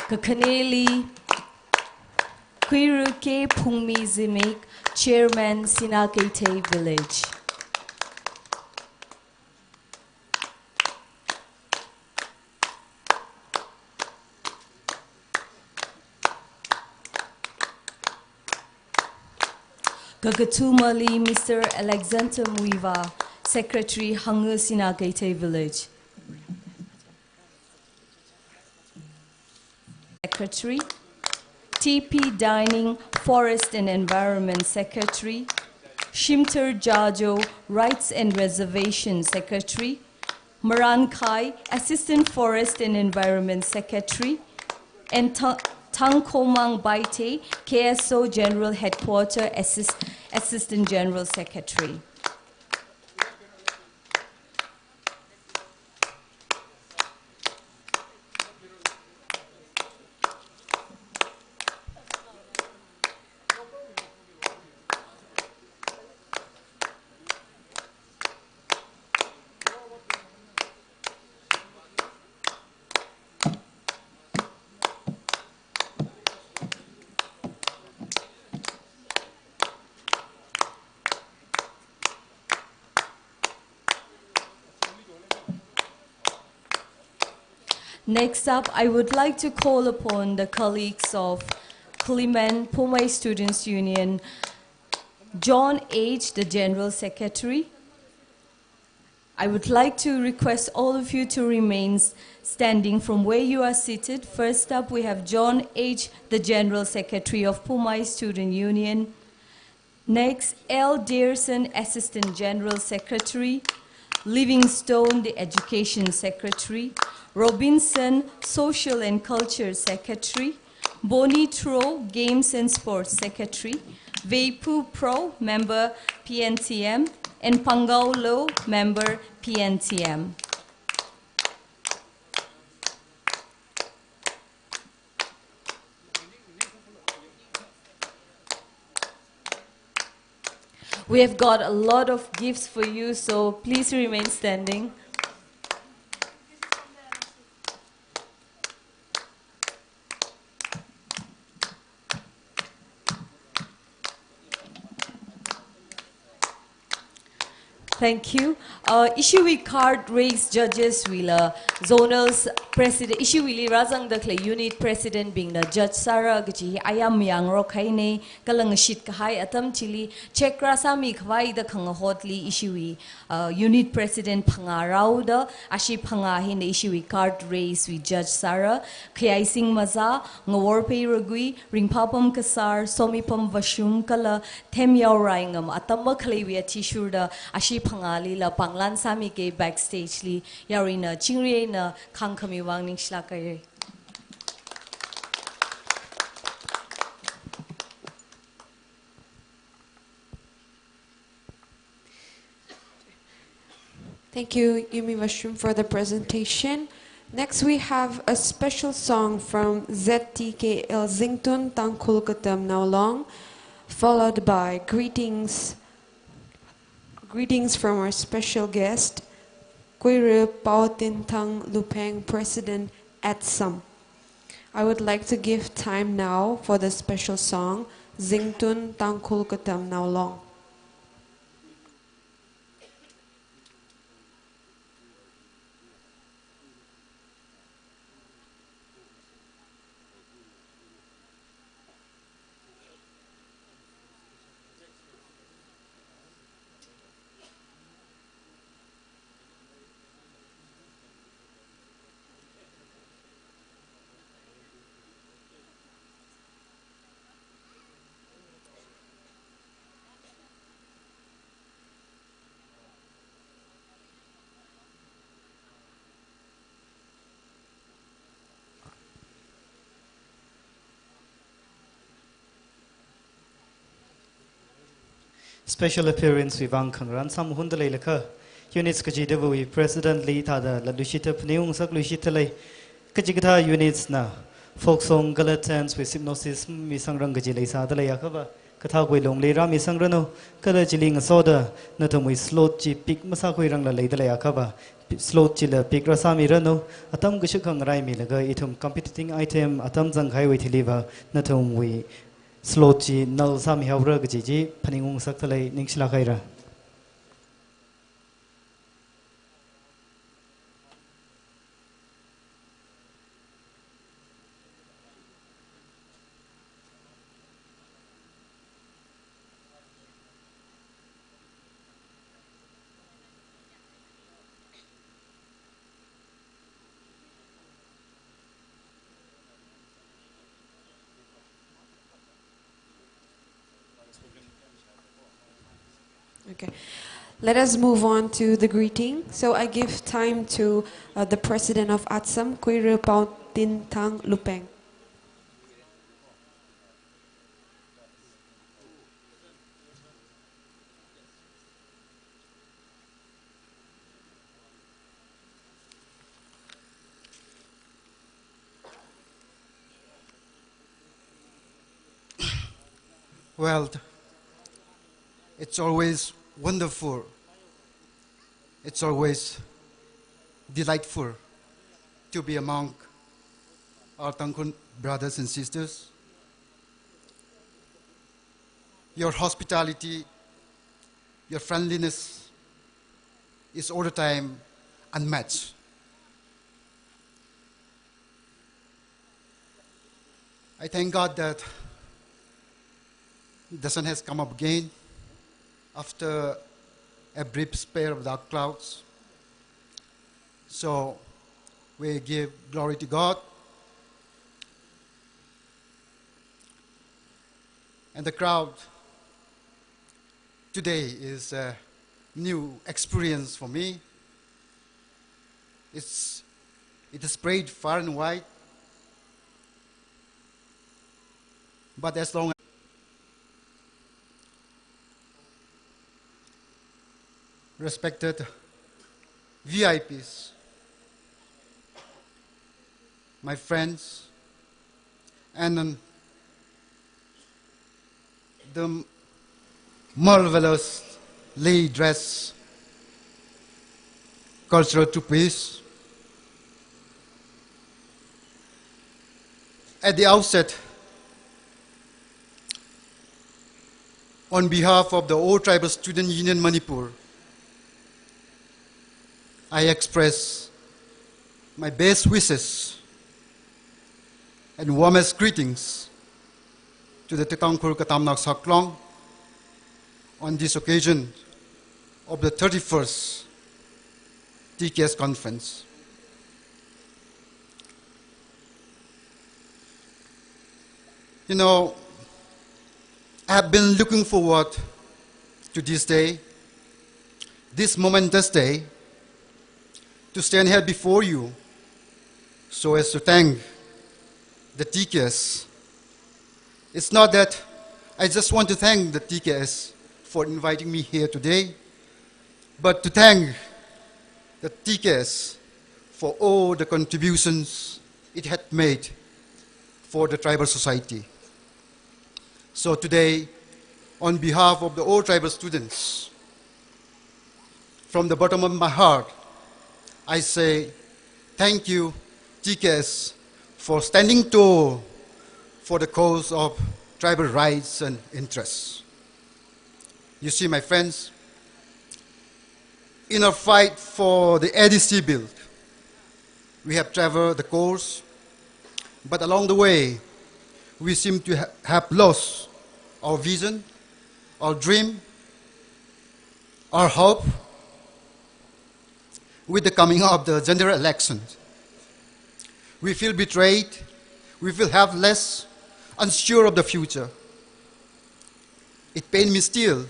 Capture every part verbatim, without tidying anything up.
Kakhaneli, Kuiru K Phungmi Zimik, Chairman, Sinakeithei Village. Kakathumali, Mister Alexander Muivah, Secretary, Hangu, Sinakeithei Village. Secretary, T P Dining, Forest and Environment Secretary, Shimthar Jajo, Rights and Reservation Secretary, Maran Khai, Assistant Forest and Environment Secretary, and Tha-, Thangkhomang Baite, K S O General Headquarter Assist-, Assistant General Secretary. Next up, I would like to call upon the colleagues of Khulimen Poumai Students Union, John H, the General Secretary. I would like to request all of you to remain s-, standing from where you are seated. First up, we have John H, the General Secretary of Poumai Student Union. Next, L Dearson, Assistant General Secretary, Livingstone, the Education Secretary, Robinson, Social and Culture Secretary, Bonnie Tro, Games and Sports Secretary, Veipu Pro, Member P N T M, and Pangao Lo, Member P N T M. We have got a lot of gifts for you, so please remain standing. Thank you. Uh, ishiwui card race judges wuila zonal s-, president, ishiwuili rāzangda khalei unit president bingna judge sāra kaji hi ayam yangrok haine, kala ngashit kahai atam chili check rāsāmi khavai da khangahotli ishiwui, uh, unit president phangā rāhaoda, ashi phangā hina ishiwui card race wui judge sāra, Khayai Singh Maza, Ngaworpei Ragui, Ringphapam Kasar, Somipam Vashum kala Themyao Raingam atam makhaleiwui athishurda ashi phangālila pānglan sāmike backstage li, yaruina chingri eina khāngkhami vang ningshilāk haire. Thank you, Yumi Vashum, for the presentation. Next, we have a special song from Z T K L Zingtun Tangkhul Katamnao Long, followed by greetings, greetings from our special guest, Kuiru Paotinthang Lupheng, President, ATSUM. I would like to give time now for the special song, Zingtun Tangkhul Katamnao Long. Special appearance wui vang khangarān sāmahunda leilakha, units kachidawui president li thāda latluishitda phaningung ngasakluishitda lei. Kachikathā units na folk song kala dance wui synopsis misangrang kaji leisāda leiakhava, kathākwui lungli rāmisangranu, kala chili ngasoda nathumwui slot chi pick masākhuirangla leida leiakhava, Slot chila pikrāsāmiranu, atam kashak khangarai milaga ithum competing item atam zangkahaiwui thiliva nathumwui slot chi null sāmihaora kaji chi phaningung ngasakdalei, ningshilāk haira. Okay. Let us move on to the greeting. So I give time to, uh, the president of ATSUM, Kuira Paotinthang Lupeng. Well, it's always wonderful. It's always delightful to be among our Tangkhul brothers and sisters. Your hospitality, your friendliness is all the time unmatched. I thank God that the sun has come up again after a brief spell of dark clouds. So we give glory to God. And the crowd today is a new experience for me. It's, it is spread far and wide. But as long as respected V I Ps, my friends, and, um, the marvelously dressed cultural troupes. At the outset, on behalf of the All Tribal Student Union Manipur, I express my best wishes and warmest greetings to the Tangkhul Katamnao Saklong on this occasion of the thirty-first T K S conference. You know, I have been looking forward to this day, this momentous day, to stand here before you so as to thank the T K S. It's not that I just want to thank the T K S for inviting me here today, but to thank the T K S for all the contributions it had made for the tribal society. So today, on behalf of the all tribal students, from the bottom of my heart, I say thank you, T K S, for standing tall for the cause of tribal rights and interests. You see, my friends, in our fight for the A D C bill, we have traveled the course, but along the way, we seem to ha-, have lost our vision, our dream, our hope. With the coming of the general election, we feel betrayed, we feel helpless, unsure of the future. It pains me still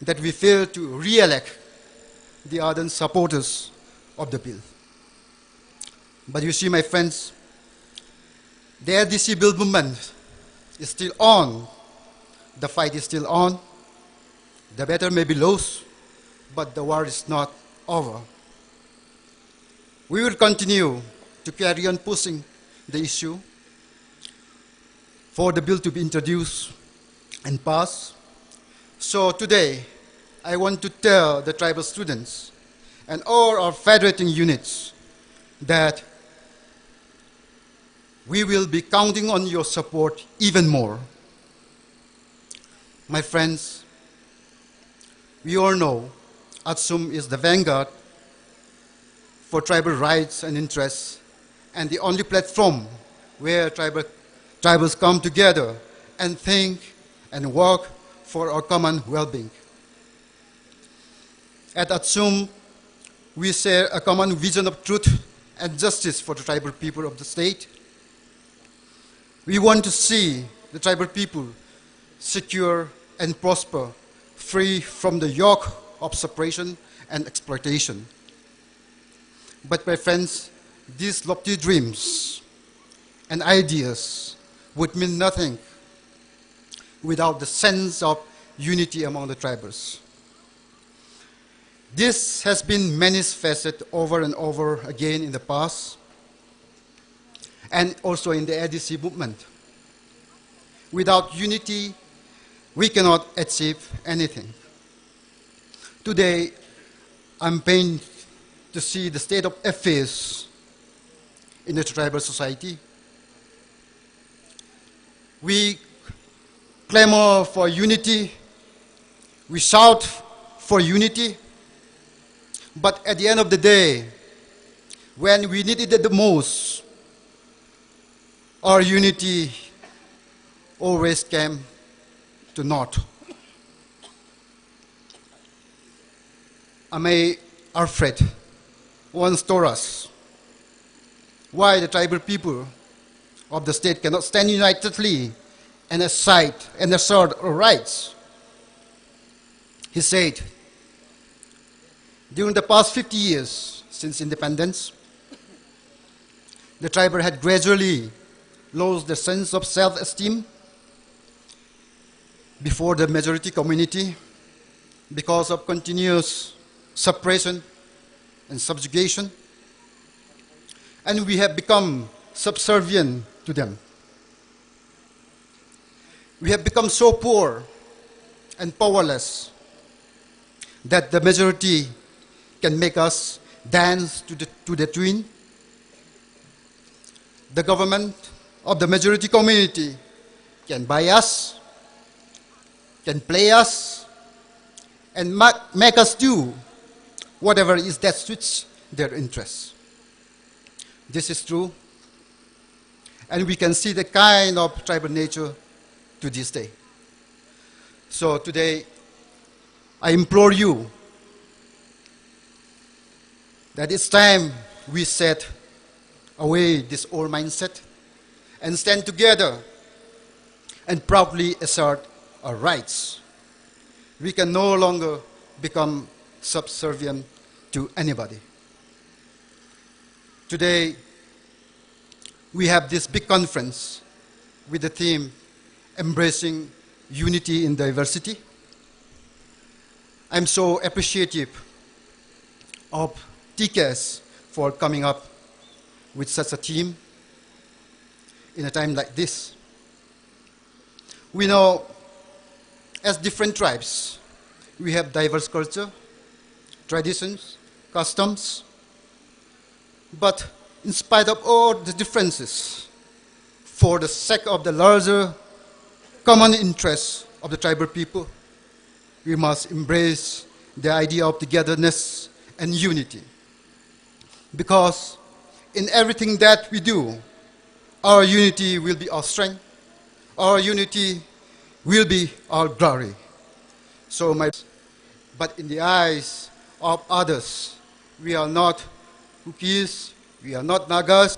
that we fail to re-elect the ardent supporters of the bill. But you see, my friends, the A D C bill movement is still on. The fight is still on. The battle may be lost, but the war is not over. We will continue to carry on pushing the issue for the bill to be introduced and passed. So today, I want to tell the tribal students and all our federating units that we will be counting on your support even more. My friends, we all know ATSUM is the vanguard for tribal rights and interests, and the only platform where tribal, tribals come together and think and work for our common well-being. At ATSUM, we share a common vision of truth and justice for the tribal people of the state. We want to see the tribal people secure and prosper, free from the yoke of suppression and exploitation. But my friends, these lofty dreams and ideas would mean nothing without the sense of unity among the tribals. This has been manifested over and over again in the past and also in the A D C movement. Without unity, we cannot achieve anything. Today, I'm pained to see the state of affairs in the tribal society. We clamor for unity, we shout for unity, but at the end of the day, when we needed it the most, our unity always came to naught. Amei Alfred once told us why the tribal people of the state cannot stand unitedly and assert, and assert our rights. He said, during the past fifty years since independence, the tribal had gradually lost their sense of self-esteem before the majority community because of continuous suppression and subjugation, and we have become subservient to them. We have become so poor and powerless that the majority can make us dance to the, to the tune. The government of the majority community can buy us, can play us, and ma-, make us do whatever is that suits their interests. This is true, and we can see the kind of tribal nature to this day. So today, I implore you that it's time we set away this old mindset and stand together and proudly assert our rights. We can no longer become subservient to anybody. Today, we have this big conference with the theme Embracing Unity in Diversity. I'm so appreciative of T K S for coming up with such a theme in a time like this. We know, as different tribes, we have diverse culture, traditions, customs, but in spite of all the differences, for the sake of the larger common interests of the tribal people, we must embrace the idea of togetherness and unity. Because in everything that we do, our unity will be our strength, our unity will be our glory. So my, but in the eyes of others, we are not Kukis, we are not Nagas,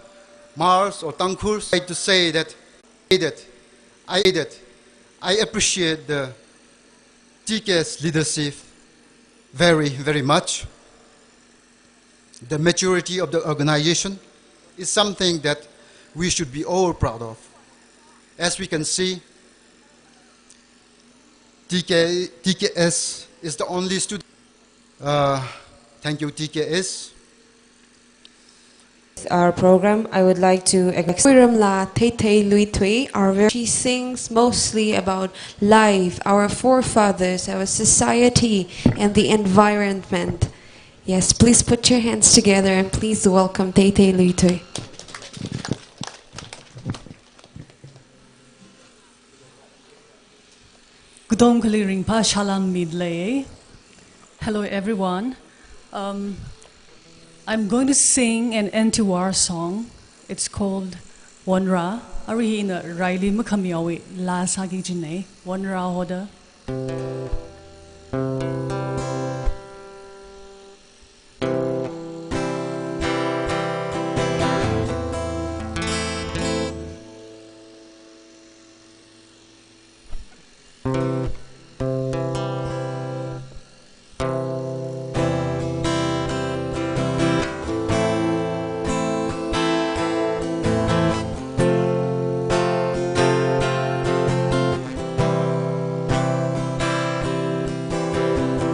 Hmars or Tangkhuls. I to say that, that I, that I appreciate the T K S leadership very, very much. The maturity of the organization is something that we should be all proud of. As we can see, T K, T K S is the only student. Uh, thank you, T K S. Our program, I would like to acknowledge Kuiramla Theithei Luithui, our very, she sings mostly about life, our forefathers, our society, and the environment. Yes, please put your hands together and please welcome Teitei Luithui. Kudong khali ringphā salam midalei. Hello, everyone. Um, I'm going to sing an N T Y R song. It's called Wonra. Arui hi ina raili makhamiwui laa sāki kajinei. Wonra hoda.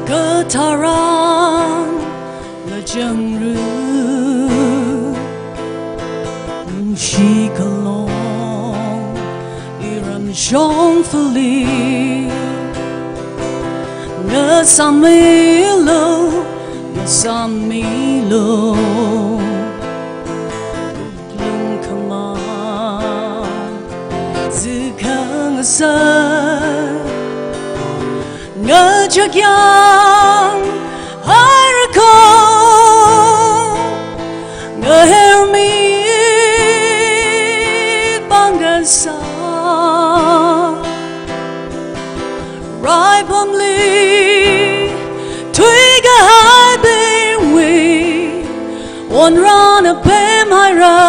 Katharan lachangru, nungshi kalong iram shongfali, ngasāmilu, ngasāmilu. Lungkhamang zikang asā, ngachakyang hairako, ngahermi pangkasā. Raipamli thuikahaibingwui wonrana pemhaira,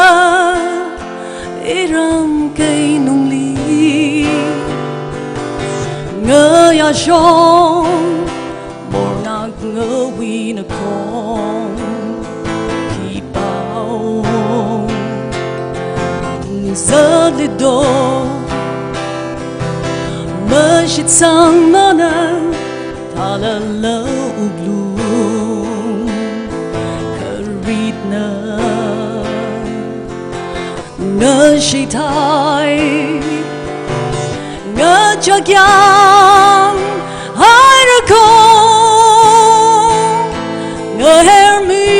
iram keinungli. Ngayāshong mornakngawui nakhong khipao zatlido, mashitsangmana thalala wuklung kharitna. Ngashithai, ngachakyang hairako, ngahermi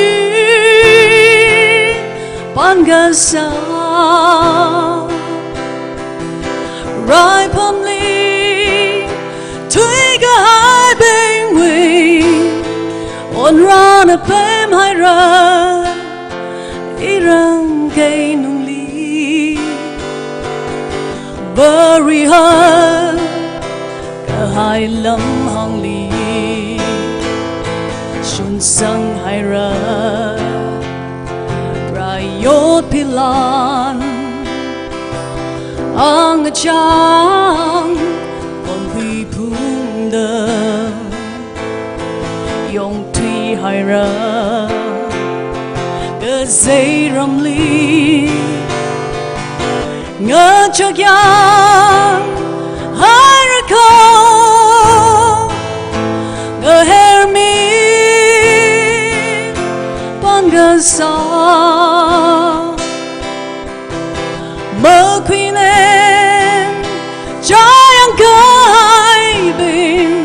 pangkasā. Raipamli thuikahaibingwui wonrana pemhaira, iram keinungli. Variha kahai lamhāngli shunsang haira, rayot pilan angachang konpui phungda yongthui haira, kazei ramli ngachakyang hairako, ngahermi pangkasā. Makhuinen chayang kahaibing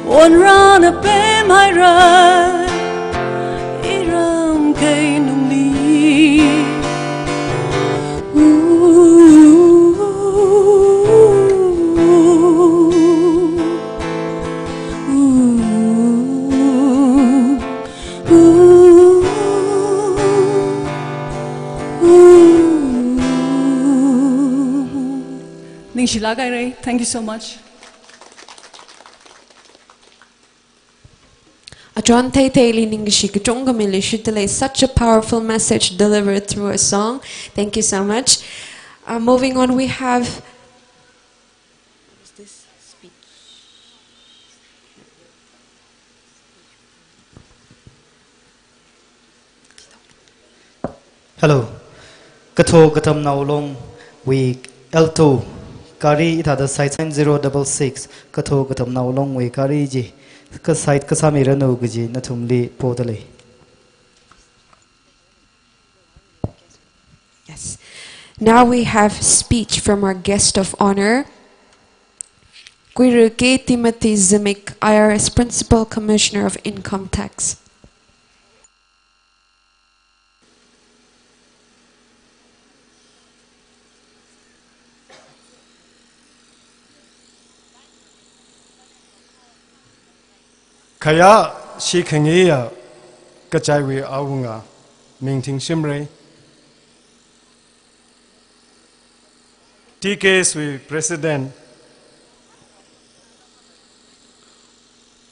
wonrana pemhaira, iram keinungli. Ningshilāk haira. Thank you so much. Achon Theithei li ningkashi kachungkha miluishitdalei, such a powerful message delivered through a song. Thank you so much. Uh, moving on, we have Hello. Katho Katamnao Longwui alto gari hithāda side sign zero double six. Katho Katamnao Longwui gari chi kaside kasāmiranu kaji nathumli podalei. Yes. Now we have speech from our guest of honor, Kuiru K Timothy Zimik, I R S Principal Commissioner of Income Tax. Khayā shikhangayi kachaiwui awunga Mingthing Shimray, T K S wui President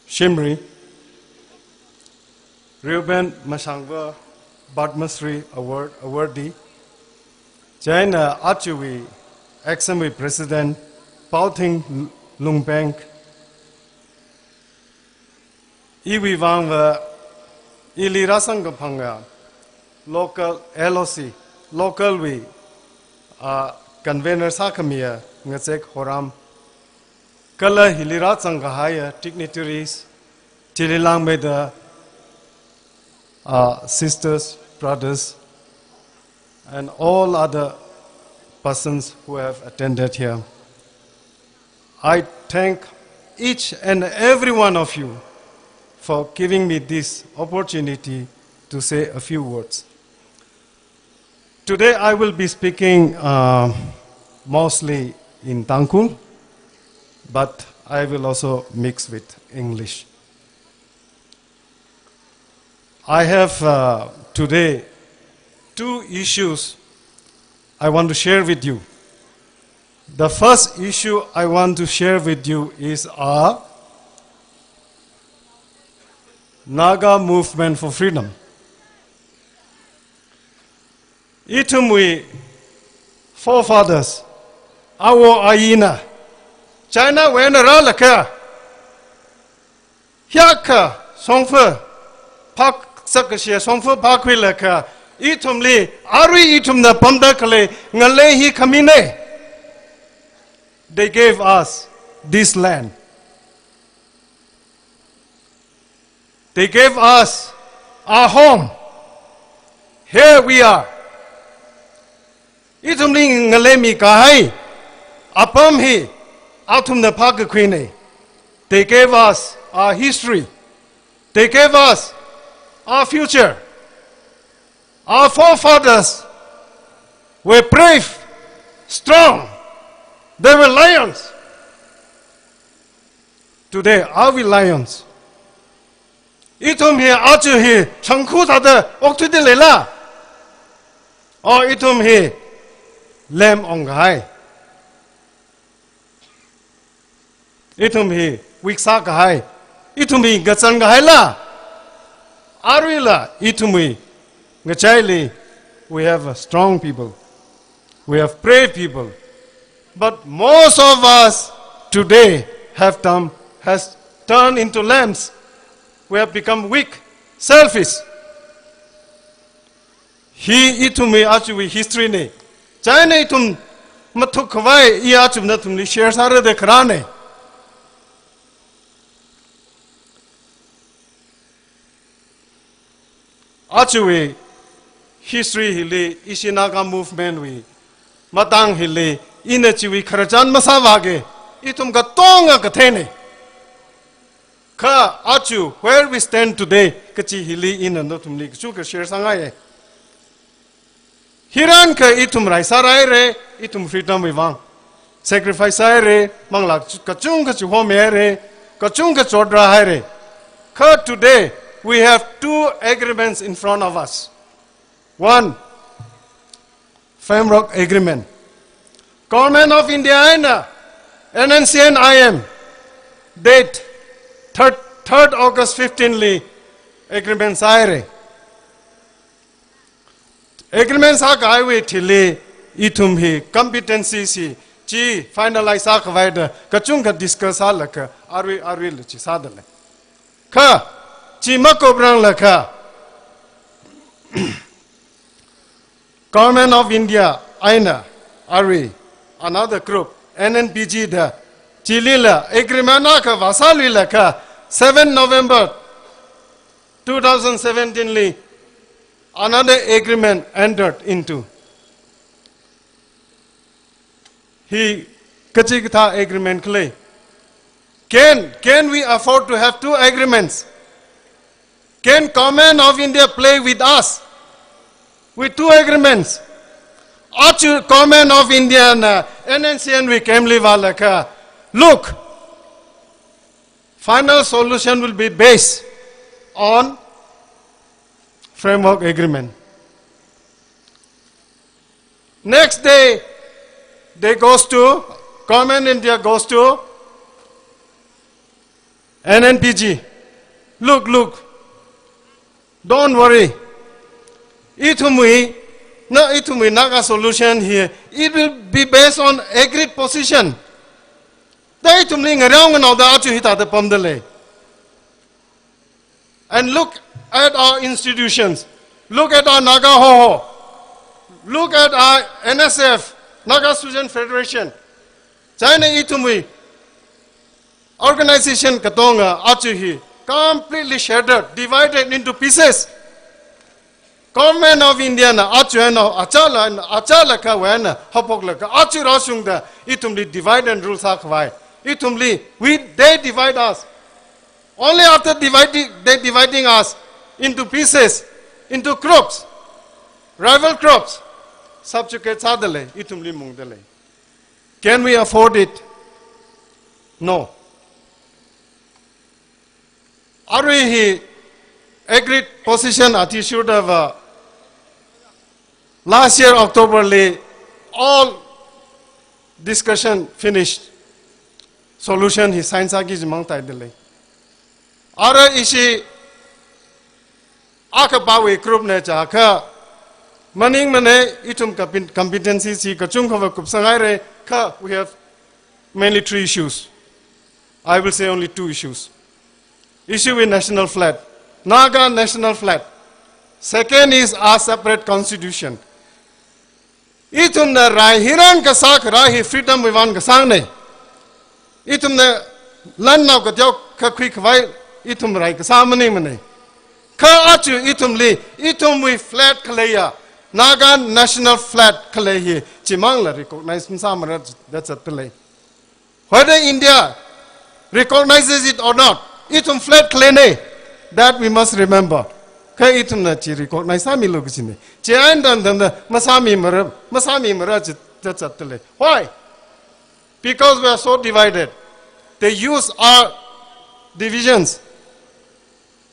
Shimray, Reuben Mashangva Padma Shri Award awardee, chieina ajawui EXIM wui President Paothing Lungpeng, iwui vangva ili rāsangkaphanga local L O C, local wui, ah, convener sākhamiya Ngazek Horam, kala hili rāzangkahaiya dignitaries, chili langmeida, ah, sisters, brothers, and all other persons who have attended here. I thank each and every one of you for giving me this opportunity to say a few words. Today I will be speaking, uh, mostly in Tangkhul, but I will also mix with English. I have, uh, today two issues I want to share with you. The first issue I want to share with you is our Naga movement for freedom. Ithumwui forefathers, awo ayina, China wui eina rālaga, hiyākha shongfa phāksak kashi shongfa phākhuilaga, ithumli, arui ithumna pamda khalei ngalei hi khamina. They gave us this land. They gave us our home. Here we are. Ithumli ngalei mikahai apam hi athumna phākakhuina. They gave us our history. They gave us our future. Our forefathers were brave, strong. They were lions. Today, are we lions? Ithum hi aja hi shangkhu thāda okthuida leila? O ithum hi lamb ongkahai? Ithum hi weak sākahai? Ithum hi ngazankahaila? Aruila ithumwui ngachaili, we have a strong people. We have brave people. But most of us today have done, has turned into lambs. We have become weak, selfish. Hi ithumwui ajawui history na. Chieina ithum mathukkhavai i aja nathumli share sāra da kharāna. Ajawui history hili, ishi Naga movement wui matang hili, ina chiwui khararchan masāvāga, ithum katonga katheina. Kha aja, where we stand today, kachi hili ina nathumli kachungkha share sāngaiya. Hiyākha ithum rai sāhaira, ithum freedom wui vang sacrifice sāhaira, manglā kachungkha chihomihaira, kachungkha chotrāhaira. Kha today, we have two agreements in front of us. One, Framework Agreement. Government of India eina N N C N I M, date third, third August fifteen li agreement sāhaira. Agreement sākahaiwui thili ithum hi competency si chi finalize sākhavai da kachungkha discuss sālaga arui, aruila chi sāda lei. Kha chi makupranglaga Government of India eina arui another group, N N P G da, chilila agreement akha vāsāluilaga seven November two thousand seventeen li another agreement entered into. Hi kachikathā agreement khala? Can, can we afford to have two agreements? Can Government of India play with us with two agreements? Aja Government of India na N N C N wui camp li vālaga, look, Final solution will be based on framework agreement. Next day, they goes to, government India goes to N N P G. Look, look. Don't worry. Ithumwui, na ithumwui Naga solution hi, it will be based on agreed position. Da ithumli ngarao nganaoda aja hithāda pamda lei. And look at our institutions. Look at our Naga Hoho. Look at our N S F, Naga Student Federation. Chieina ithumwui organization katonga aja hi completely shattered, divided into pieces. Government of India na aja na achala, achala kha wana hapok la kha aja rāshungda ithumli divide and rule sākhavai. Ithumli, we, they divide us. Only after dividing, they dividing us into pieces, into groups, rival groups, subjugate sāda lei, ithumli mungda lei. Can we afford it? No. Arui hi agreed position athishurda va last year October li all discussion finished. Solution hi sign sāki jimang taida lei. Ara ishi akha pawui group na jiakha, maningmana ithum compet-, competency chi kachungkha va kupsanghaira kha, we have mainly three issues. I will say only two issues. Issue with national flag. Naga national flag. Second is our separate constitution. Ithumna rai hirang kasā kharā hi freedom wui vang kasāna. Ithumna lan nao kateo kakhui khavai ithum rai kasā maningmana. Kha aja ithumli, ithumwui flag khaleiya, Naga national flag khalei hi chimangla recognize masāmara da zatda lei. Whether India recognizes it or not, ithum flag khaleina, that we must remember. Kha ithumna chi recognize sāmilu kachina. Chieina dang dang da masāmimara, masāmimara chi da zatda lei. Why? Because we are so divided. They use our divisions.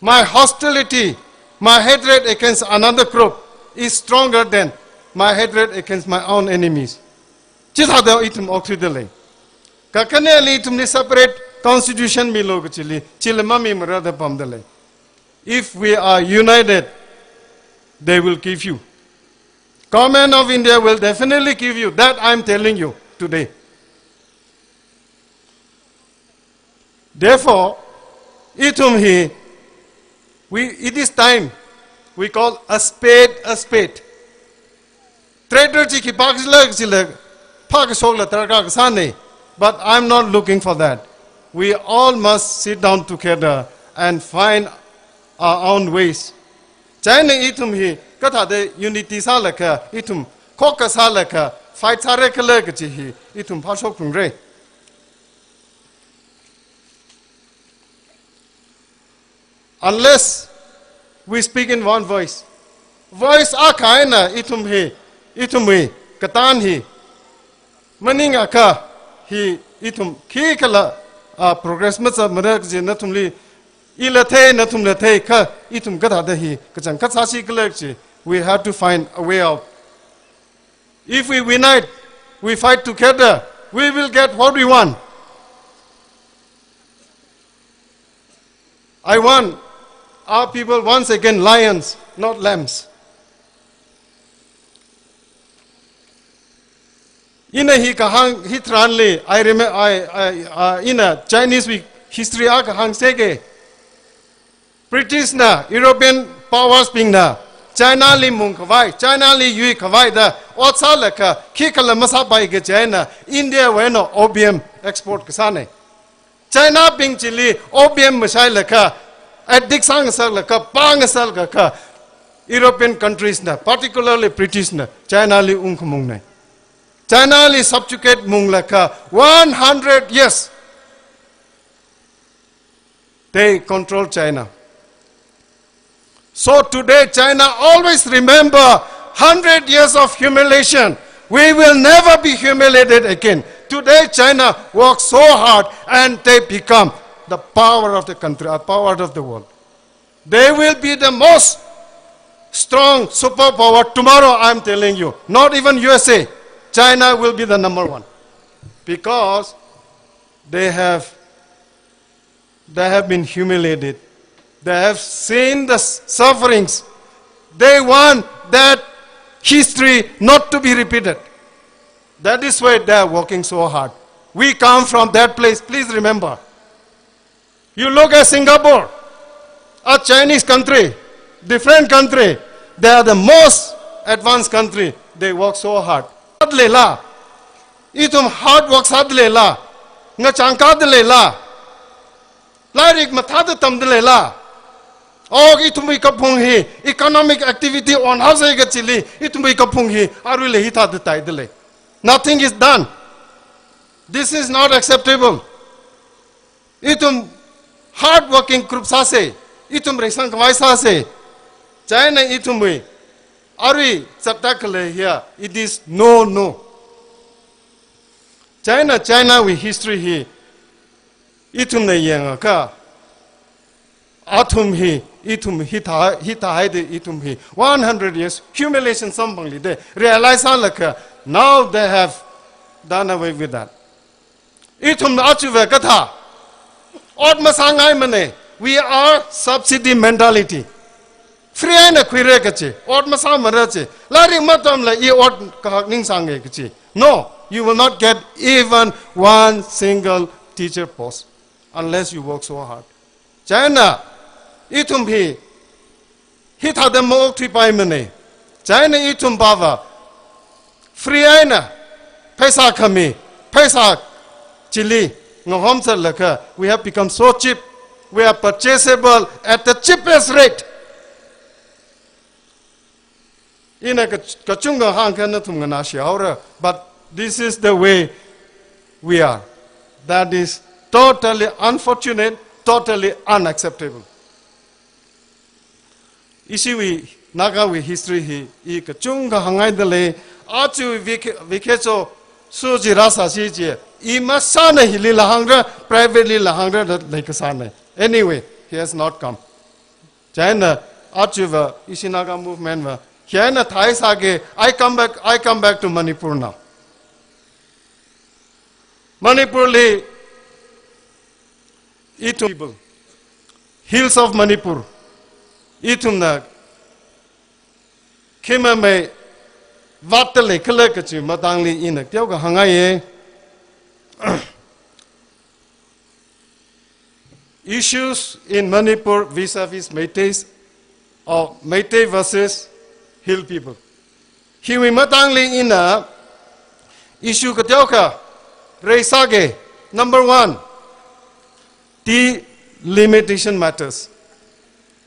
My hostility, my hatred against another group is stronger than my hatred against my own enemies. Chithāda ithum okthuida lei. Kakhaneli ithumli separate constitution milu kachili, chila mamimara da pamda lei. If we are united, they will give you. Government of India will definitely give you. That I am telling you today. Therefore, ithum hi, we, it is time we call a spade a spade. Traitor chi khipākhala kachila, phākashokla tarākha kasāna. But I'm not looking for that. We all must sit down together and find our own ways. Chieina ithum hi kathāda unity sālaga, ithum khokkha sālaga, fight sāra khala kachi hi ithum phāshokphungra. Unless we speak in one voice. Voice akha eina ithum hi, ithumwui katang hi maningakha hi ithum khikhala, ah, progress mazatmara kaji nathumli ila thei, nathumla thei kha ithum kathāda hi kachangkhat sāsi khala kaji, we have to find a way out. If we unite, we fight together, we will get what we want. I want our people once again lions, not lambs. Ina hi kahāng hitharanli, I remember, I, I, uh, ina Chinese wui history akha hāngseke. British na, European powers bingna, China li mungkhavai, China li yuikhavai da ot sālaga, khikhala masāpai kaji eina, India wui eina opium export kasāna. China bing chili opium mashailaga, addict sāngasaklaga, pāngasaklaga, European countries na, particularly British na, China li ungkhamungna. China li subjugate munglaga, one hundred years. They control China. So today, China always remember hundred years of humiliation. We will never be humiliated again. Today, China works so hard and they become the power of the country, uh, power of the world. They will be the most strong superpower tomorrow, I'm telling you. Not even U S A, China will be the number one. Because they have, they have been humiliated. They have seen the s-, sufferings. They want that history not to be repeated. That is why they are working so hard. We come from that place, please remember. You look at Singapore, a Chinese country, different country. They are the most advanced country. They work so hard. Sādalei la, ithum hard work sādalei la, ngachang kādalei la, lairik mathāda tamdalei la. O, ithumwui kaphung hi, economic activity on house kachili, ithumwui kaphung hi, aruila hithāda taidalei. Nothing is done. This is not acceptable. Ithum hard working group sāsa, ithum reisang khavai sāsa. China ithumwui arui zatda khalei hiya, it is no, no. China, China wui history hi ithumna yangakha, athum hi, ithum hithā, hithāhaida ithum hi one hundred years humiliation samphangli da realize sālaga, now they have done away with that. Ithum achuva kathā, ot masāngaimana. We are subsidy mentality. Free eina khuira kachi, ot masāmara chi. Lairik matamla i ot kahak ningsange kachi. No, you will not get even one single teacher post unless you work so hard. China ithum hi hithāda maokthuipaimana. China ithum pava free eina pheisā khami, pheisā chili ngahom zatlaga, we have become so cheap. We are purchasable at the cheapest rate. Ina ka-, kachungkha hāngakha nathum nganāshi haora, but this is the way we are. That is totally unfortunate, totally unacceptable. Ishiwui, Nagawui history hi i kachungkha hāngngaidalei, aja V K, V K Cho suji rāsāsi chi, i masāna hilila hāngra, privately la hāngra da leikasāna. Anyway, he has not come. China achuva ishi Naga movement va, china thāi sāki, I come back, I come back to Manipur now. Manipurli ithum people, hills of Manipur, ithumna khi mamei vātdalei khala kachi matangli ina teokha hāngngaiya. Issues in Manipur vis-a-vis Meiteis, or Meitei versus Hill people. Hiwui matangli ina issue kateokha raise sāki. Number one, delimitation matters.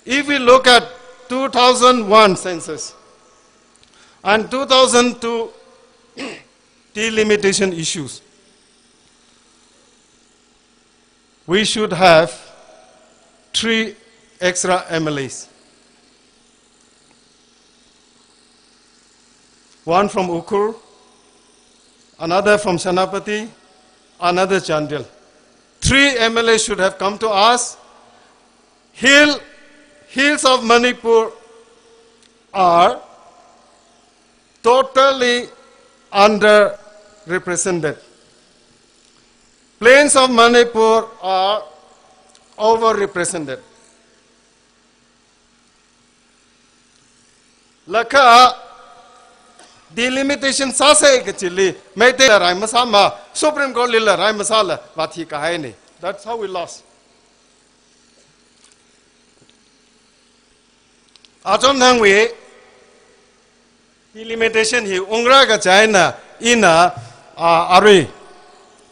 If we look at two thousand one census and two thousand two delimitation issues, we should have three extra M L As. One from Ukhrul, another from Senapati, another Chandel. Three M L As should have come to us. Hill, hills of Manipur are totally underrepresented. Plains of Manipur are overrepresented. Laga delimitation sāsa kachili, Meiteila rai masāma, Supreme Court lila rai masāla, vāthi kahaina. That's how we lost. Achon hāngwui, delimitation hi ungra kachi eina, ina, ah, arui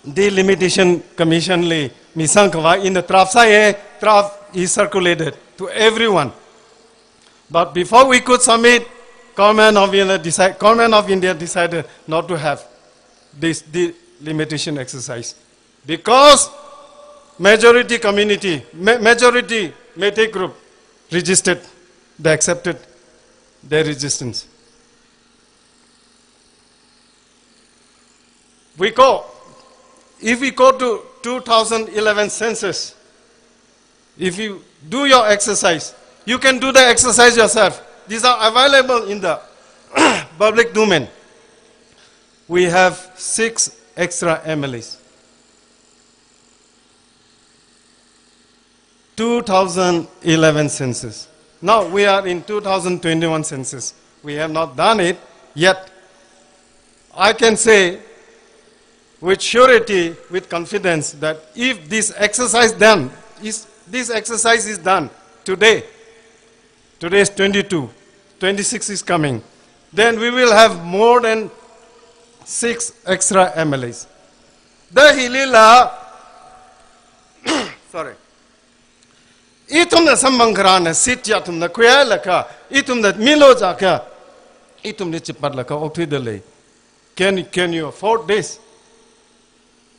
Delimitation Commission li misang khavai ina draft sāya, draft is circulated to everyone. But before we could submit, Government of India decide, Government of India decided not to have this delimitation exercise. Because majority community, ma-, majority Meitei group resisted, they accepted their resistance. We go, if we go to two thousand eleven census, If you do your exercise, you can do the exercise yourself. These are available in the public domain. We have six extra M L As. Two thousand eleven census. Now we are in two thousand twenty-one census. We have not done it yet. I can say with surety, with confidence, that if this exercise done, is, this exercise is done today, today is twenty-two, twenty-six is coming, then we will have more than six extra M L As. Da hilila, sorry. Ithumna samphang kharāna seat chi athumna khuilaga, ithumna milo jiakha, ithumli chipatlaga okthuidalei. Can, can you afford this?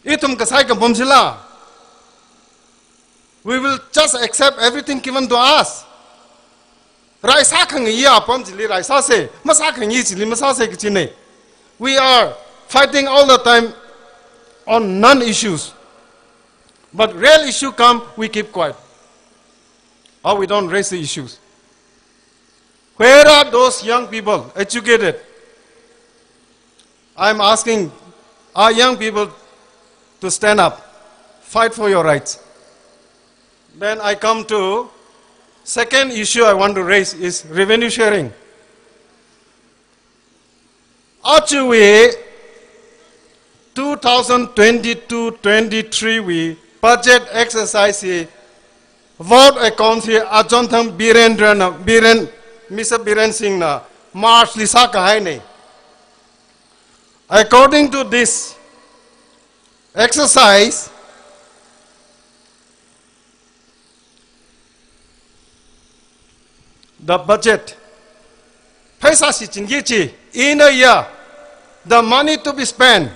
Ithum kasai kapam chila, we will just accept everything given to us. Rai sākhangayi apam chili rai sāsa, masākhangayi chili masāsa kachina. We are fighting all the time on non-issues. But real issue come, we keep quiet. Or we don't raise the issues. Where are those young people, educated? I'm asking our young people to stand up, fight for your rights. Then I come to second issue I want to raise is revenue sharing. Ajawui two thousand twenty-two twenty-three wui budget exercise hi vote account hi achonthang Birendra na, Biren, Mister Biren Singh na March li sākahaina. According to this exercise, the budget, pheisā shichinki chi, in a year, the money to be spent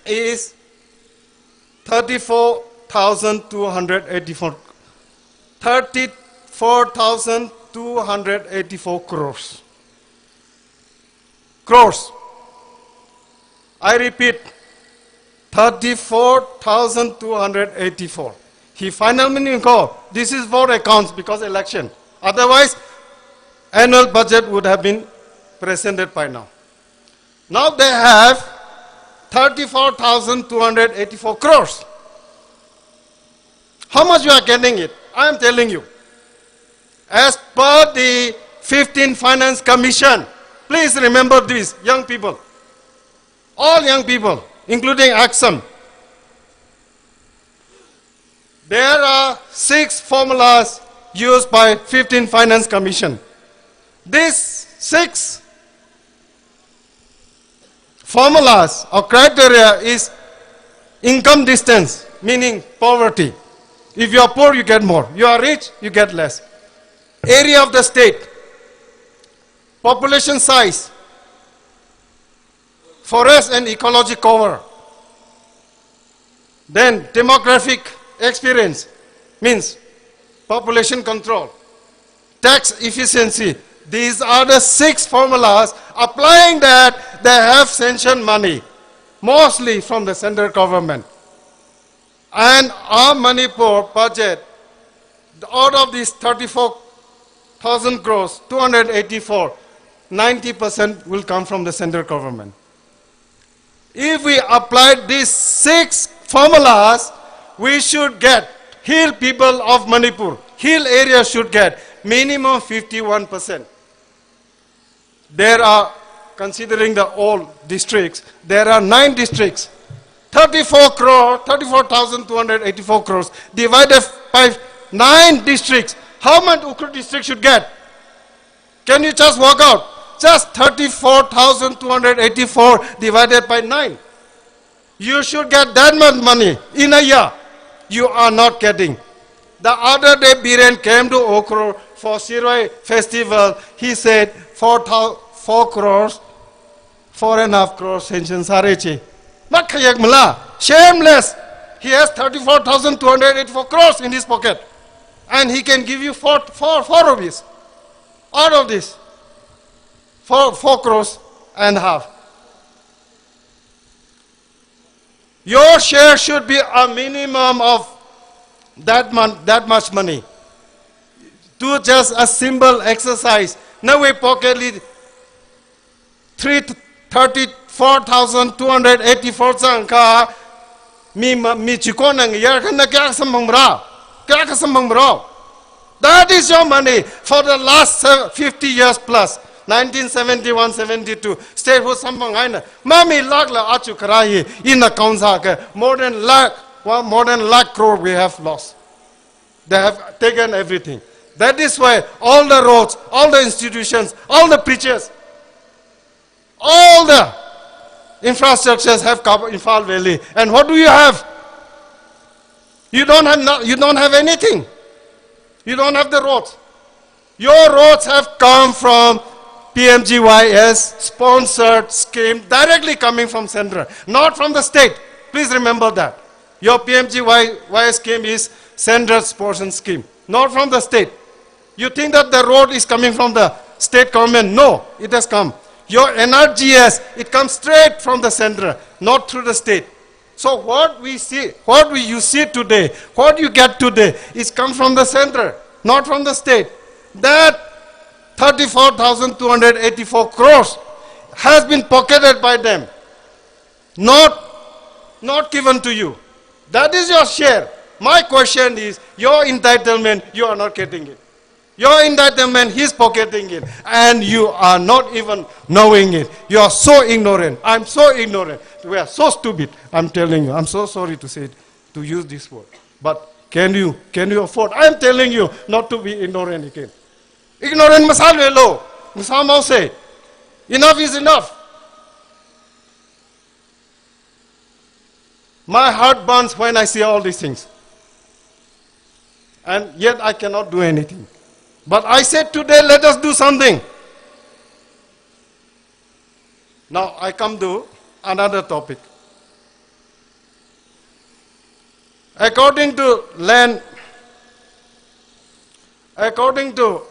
is thirty-four thousand two hundred eighty-four, thirty-four thousand two hundred eighty-four crores. Crores. I repeat, thirty-four thousand two hundred eighty-four. Hi final meaning ko, this is for accounts because election. Otherwise, annual budget would have been presented by now. Now they have thirty-four thousand two hundred eighty-four crores. How much you are getting it? I am telling you. As per the fifteenth Finance Commission, please remember this, young people. All young people, including Aksam. There are six formulas used by fifteenth Finance Commission. These six formulas or criteria is income distance, meaning poverty. If you are poor, you get more. You are rich, you get less. Area of the state, population size, forest and ecology cover. Then demographic experience, means population control, tax efficiency. These are the six formulas. Applying that, they have sanctioned money, mostly from the central government. And our Manipur budget, out of these thirty-four thousand crores, two hundred eighty-four, ninety percent will come from the central government. If we apply these six formulas, we should get, hill people of Manipur, hill area should get minimum fifty-one percent. There are, considering the all districts, there are nine districts. Thirty-four crore, thirty-four thousand two hundred eighty-four crores divided by nine districts. How much Ukhrul district should get? Can you just work out? Just thirty-four thousand two hundred eighty-four divided by nine. You should get that much money in a year. You are not getting. The other day, Biren came to Ukhrul for Shirui festival. He said, "Four thou-, four crores, four and a half crores sanction sāra" chi. Makhayak mala, shameless. He has thirty-four thousand two hundred eighty-four crores in his pocket. And he can give you four, four, four rupees out of this. Four, four crores and a half. Your share should be a minimum of That mon-, that much money. Do just a simple exercise. Nawui pocket li three, thirty-four thousand two hundred eighty-four zangkha, mi ma-, mi chikon nang yar kan na kayākha samphang mara? Kayākha samphang mara? That is your money for the last se-, fifty years plus. Nineteen seventy-one seventy-two, statehood samphang eina mamilākla aja kharā hi, in account sākha, more than lakh, well, more than lakh crore we have lost. They have taken everything. That is why all the roads, all the institutions, all the bridges, all the infrastructures have come Imphal Valley. And what do you have? You don't have no-, you don't have anything. You don't have the roads. Your roads have come from P M G Y S sponsored scheme directly coming from central, not from the state. Please remember that. Your P M G Y S scheme is central sponsored scheme, not from the state. You think that the road is coming from the state government? No, it has come. Your N R G S, it comes straight from the center, not through the state. So what we see, what we, you see today, what you get today, is come from the center, not from the state. That thirty-four thousand two hundred eighty-four crores has been pocketed by them, not, not given to you. That is your share. My question is, your entitlement, you are not getting it. Your entitlement, he's pocketing it, and you are not even knowing it. You are so ignorant. I'm so ignorant. We are so stupid. I'm telling you, I'm so sorry to say it, to use this word. But can you, can you afford? I'm telling you not to be ignorant again. Ignorant masālelo, masāmao se. Enough is enough. My heart burns when I see all these things. And yet I cannot do anything. But I said today, let us do something. Now I come to another topic. According to land, according to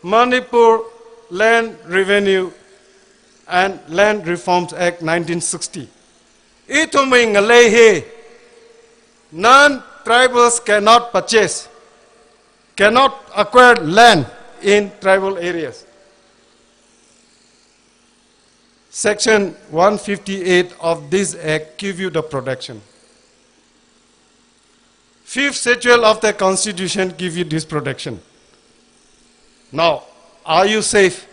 Manipur Land Revenue and Land Reforms Act nineteen sixty, ithumwui ngalei hi, non-tribals cannot purchase, cannot acquire land in tribal areas. Section one fifty-eight of this act give you the protection. Fifth schedule of the constitution give you this protection. Now, are you safe?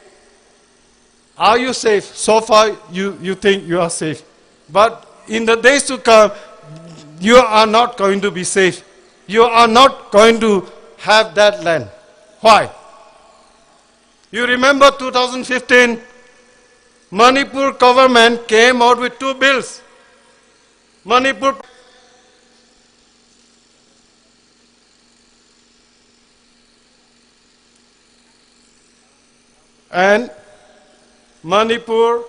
Are you safe? So far, you, you think you are safe. But in the days to come, you are not going to be safe. You are not going to have that land. Why? You remember two thousand fifteen, Manipur government came out with two bills. Manipur and Manipur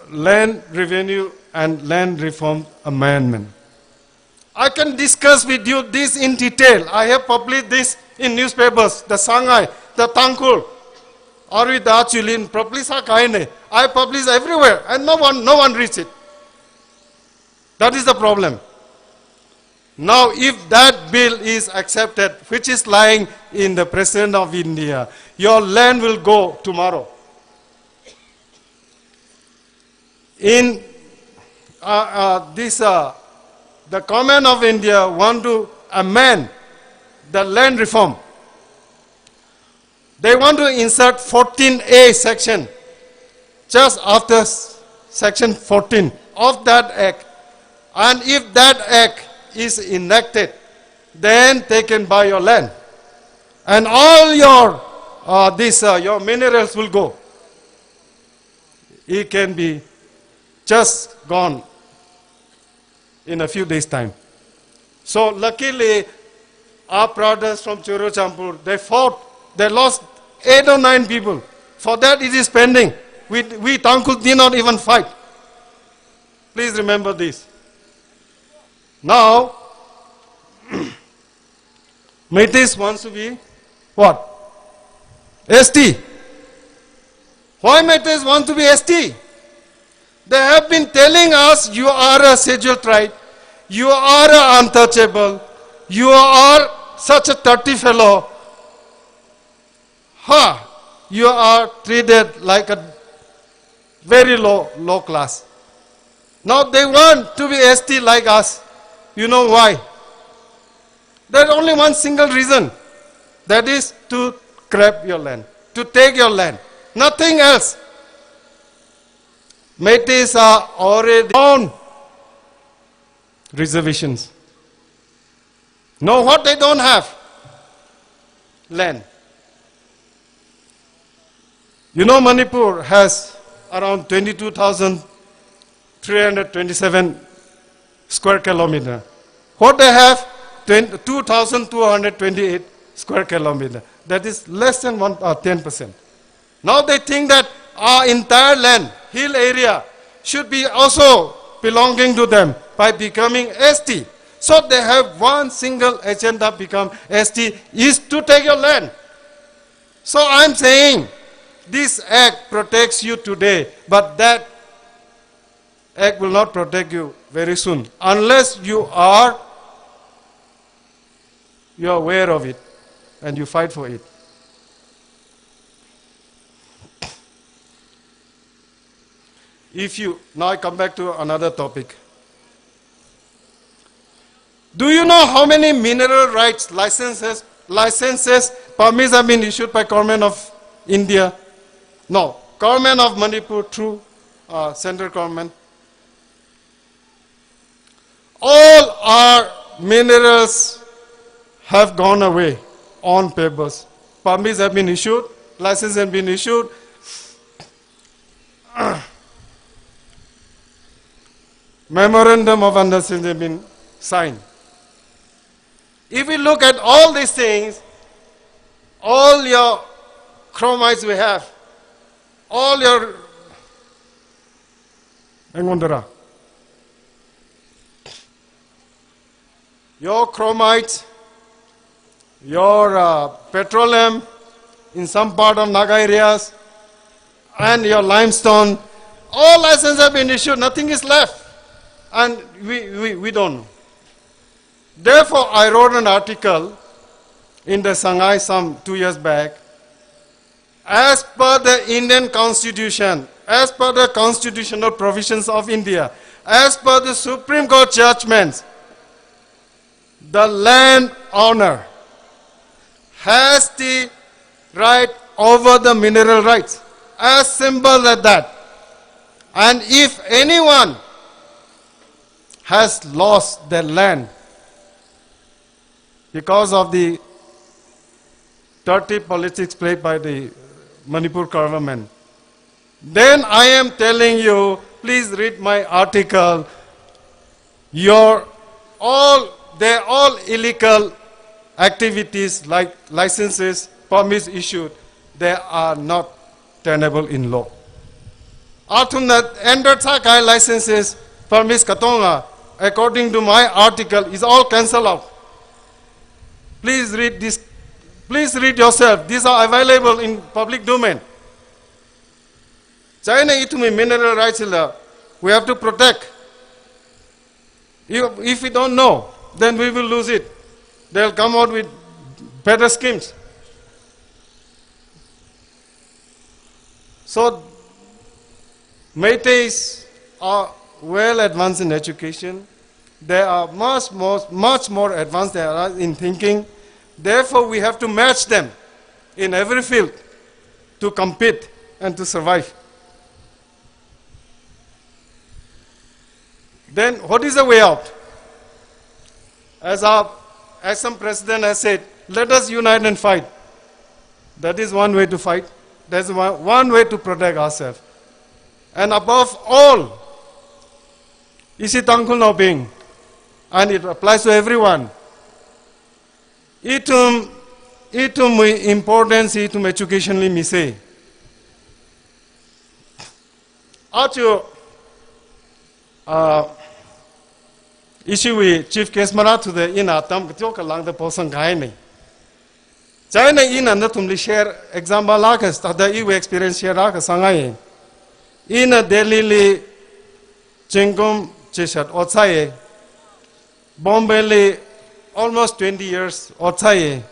Land Revenue and Land Reform Amendment. I can discuss with you this in detail. I have published this in newspapers, the Sangai, the Tangkhul, Arui da Chulin, publish sākahaina. I publish everywhere, and no one, no one reads it. That is the problem. Now, if that bill is accepted, which is lying in the President of India, your land will go tomorrow. In, uh, uh, this, uh, the Government of India want to amend the land reform. They want to insert fourteen A section just after s-, section fourteen of that act. And if that act is enacted, then they can buy your land. And all your, uh, this, uh, your minerals will go. It can be just gone in a few days' time. So luckily, our brothers from Churachandpur, they fought, they lost eight or nine people. For that, it is pending. We, we Tangkhul did not even fight. Please remember this. Now, Meiteis wants to be what? S T. Why Meiteis want to be S T? They have been telling us, "You are a scheduled tribe, you are a untouchable, you are such a dirty fellow." Ha! You are treated like a very low, low class. Now they want to be S T like us. You know why? There's only one single reason. That is to grab your land, to take your land. Nothing else. Meiteis are already on reservations. Now what they don't have? Land. You know, Manipur has around twenty-two thousand three hundred twenty-seven square kilometer. What they have? Twenty, two thousand two hundred twenty-eight square kilometer. That is less than one, uh, ten percent. Now they think that our entire land, hill area, should be also belonging to them by becoming S T. So they have one single agenda: become S T is to take your land. So I'm saying, this act protects you today, but that act will not protect you very soon unless you are, you are aware of it and you fight for it. If you, now I come back to another topic. Do you know how many mineral rights licenses, licenses, permits have been issued by Government of India? No, Government of Manipur through, uh, central government. All our minerals have gone away on papers. Permits have been issued, licenses have been issued, memorandum of understanding have been signed. If we look at all these things, all your chromites we have, all your, hang on, Dara. Your chromite, your, uh, petroleum in some part of Naga areas, and your limestone, all licenses have been issued, nothing is left. And we, we, we don't know. Therefore, I wrote an article in the Sangai some two years back. As per the Indian Constitution, as per the constitutional provisions of India, as per the Supreme Court judgments, the land owner has the right over the mineral rights. As simple as that. And if anyone has lost their land because of the dirty politics played by the Manipur government, then I am telling you, please read my article. Your all, they're all illegal activities like licenses, permits issued, they are not tenable in law. Athumna enter sākahai licenses, permits katonga, according to my article, is all cancelled out. Please read this. Please read yourself. These are available in public domain. Chieina ithumwui mineral rights la, we have to protect. If, if we don't know, then we will lose it. They'll come out with better schemes. So, Meiteis are well advanced in education. They are much more, much more advanced than us in thinking. Therefore, we have to match them in every field to compete and to survive. Then what is the way out? As our, as some president has said, "Let us unite and fight." That is one way to fight. That's one, one way to protect ourselves. And above all, ishi Tangkhulnaobing, and it applies to everyone, ithum, ithumwui importance ithum education li misa. Aja, ah, ishiwui chief guest marāthuda ina atam kateokha lāngda posang kahaina. Chieina ina nathumli share example akha, thāda iwui experience share akha sāngai. Ina Delhi li Zingkum chishat ot sāya. Bombay li almost twenty years ot sāya.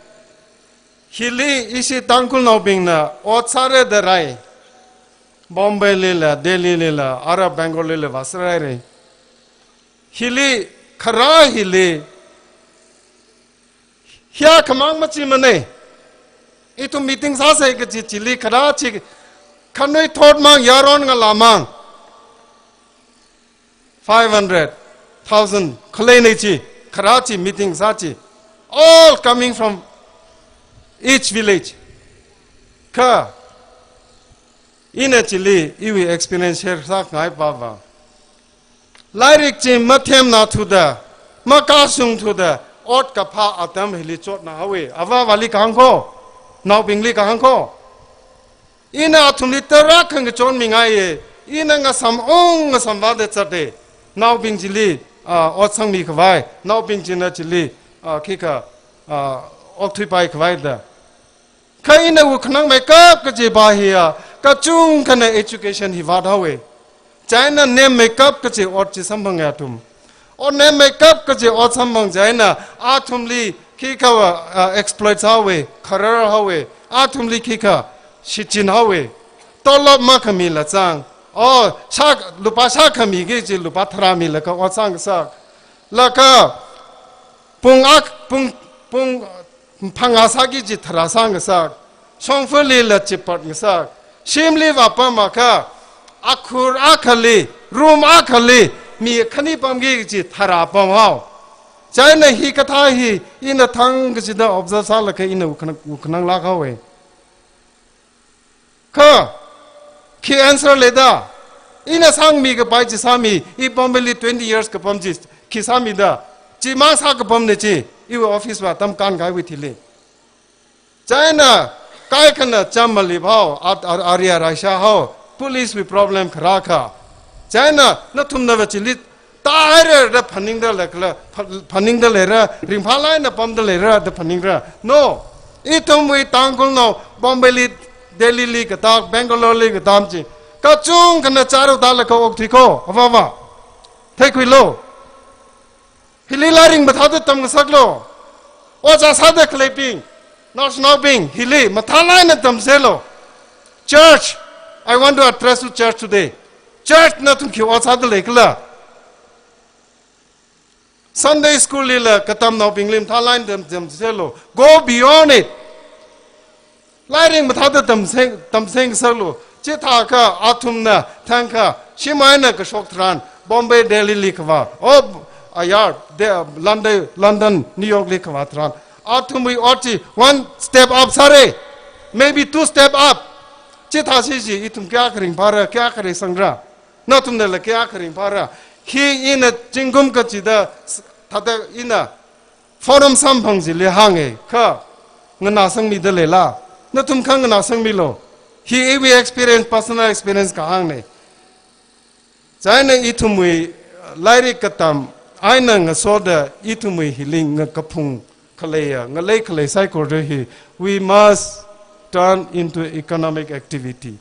Hili ishi Tangkhulnaobingna ot sāra da rai. Bombay lila, Delhi lila, ara Bangalore lila vāsāra rai. Hili, kharā hili, hiya khamang machimana. Ithum meeting sāsa kaji chili kharā chi, khanuithot mang, yaron ngalā mang. Five hundred, thousand, khalei nei chi, kharā chi meeting sā chi. All coming from each village. Kha, ina chili, iwui experience share sāngai pava. Lairik chi mathemna thuda, makashung thuda, ot kaphā atam hili chotna haowa. Avāvali kahāng ko, naobingli kahāng ko. Ina athumli tarākha ngachonmingaiya, ina ngasam ung ngasam vāda zatda, naobing chili, ah, ot sangmi khavai, naobing china chili, ah, khikha, ah, okthuipai khavai da. Kha ina wukkhanangmeikap kaji pa hiya, kachungkhana education hi vāthaowa. Chieina nemmeikap kaji ot chi samphanga athum. Ot nemmeikap kaji ot samphang chieina, athumli khikha, ah, exploit sāhaowa, kharar haowa, athumli khikha shichin haowa. Tolop makhamila chang. Oh, shā, lupā shākhami kaji lupā tharā milaga ot sāngasak. Laga pung ak, pung, pung phangā sāki kaji tharā sāngasak, shongfali la chipatngasak, shimli vāpam akha, akhur akhali, room akhali, mi khani pamki kaji tharā pamhao. Chieina hikathā hi, ina thang kachida observe sālaga ina wukkhanang, wukkhananglāk haowa. Kha, khi answer leida, ina sangmi kapai chi sāmi, i Bombay li twenty years kapam chi, khi sāmida, chi mang sākapamna chi, iwui office va tamkān kaiwui thili. Chieina, kaikhana cham maliphao, at, ar, aria raisha hao, police wui problem kharā kha. Chieina, nathumna va chili, tāhaira da phaningda leikhala, pha-, phaningda leira, ringphālāk eina pamda leira da phaningra. No. Ithumwui Tangkhulnao, Bombay li, Delhi li kathā, Bangalore li kathā chi. Kachungkhana chāra tālaga okthui ko, avāva. Theikhuilu. Hili lairik mathāda tamngasaklu. Ojā sāda khaleibing, naoshinaobing, hili mathālāk eina tamselu. Church, I want to address to church today. Church nathum khi ot sāda leikhala. Sunday school lila katamnaobingli mathālāk eina tam, tamselu. Go beyond it. Lairik mathāda tamseng, tamsengsalu. Chithākha athumna thangkha, shim eina kashok tharan, Bombay, Delhi li kavā. Oh, ayar, de, London, London, New York li kavā tharan. Athumwui ot chi one step up sāra. Maybe two step up. Chithāsi chi, ithum kayākha ringphāra, kayākha reisangra. Nathumnala kayākha ringphāra. Hi ina zingkum kachida s-, thāda ina forum samphang chili hānga, kha nganāsangmida leila. Nathum kha nganāsangmilu. Hi iwui experience, personal experience kahāngna. Chieina ithumwui lairik katam eina ngasoda ithumwui hili ngakaphung khaleiya, ngalei khalei saikora hi, we must turn into economic activity.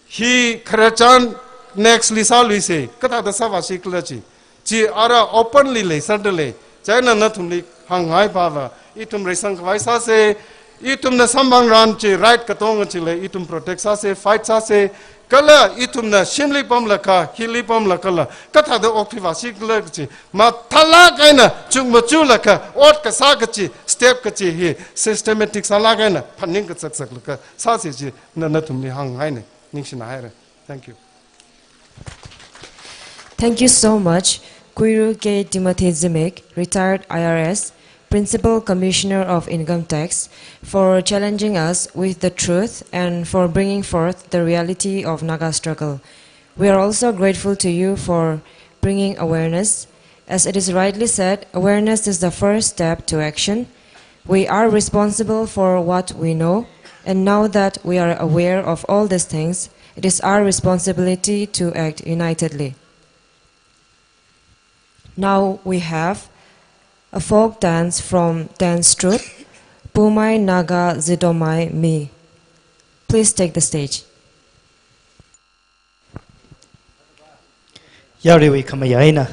Hi khararchan next li sāluisa, kathāda sāvāsi khala chi. Chi ara open li leisāda lei. Chieina nathumli hāngngai pava, ithum reisang khavai sāsa, ithumna samphangran chi right katonga chili ithum protect sāsa, fight sāsa, kala ithumna shimli pamlaga, hili pamlagala, kathāda okthui vāsi khala chi, mathālāk eina chukmajalaga, ot kasā kachi, step kachi hi, systematic sālāk eina, phaning kazakzaklaga, sāsi chi, na, nathumli hāngngaina. Ningshina haira. Thank you. Thank you so much, Kuiru K Timothy Zimik, retired I R S, Principal Commissioner of Income Tax, for challenging us with the truth and for bringing forth the reality of Naga struggle. We are also grateful to you for bringing awareness. As it is rightly said, awareness is the first step to action. We are responsible for what we know, and now that we are aware of all these things, it is our responsibility to act unitedly. Now we have a folk dance from Dance Troupe, Poumai Naga Zitdomai Mi. Please take the stage. Yaruiwui khamayā eina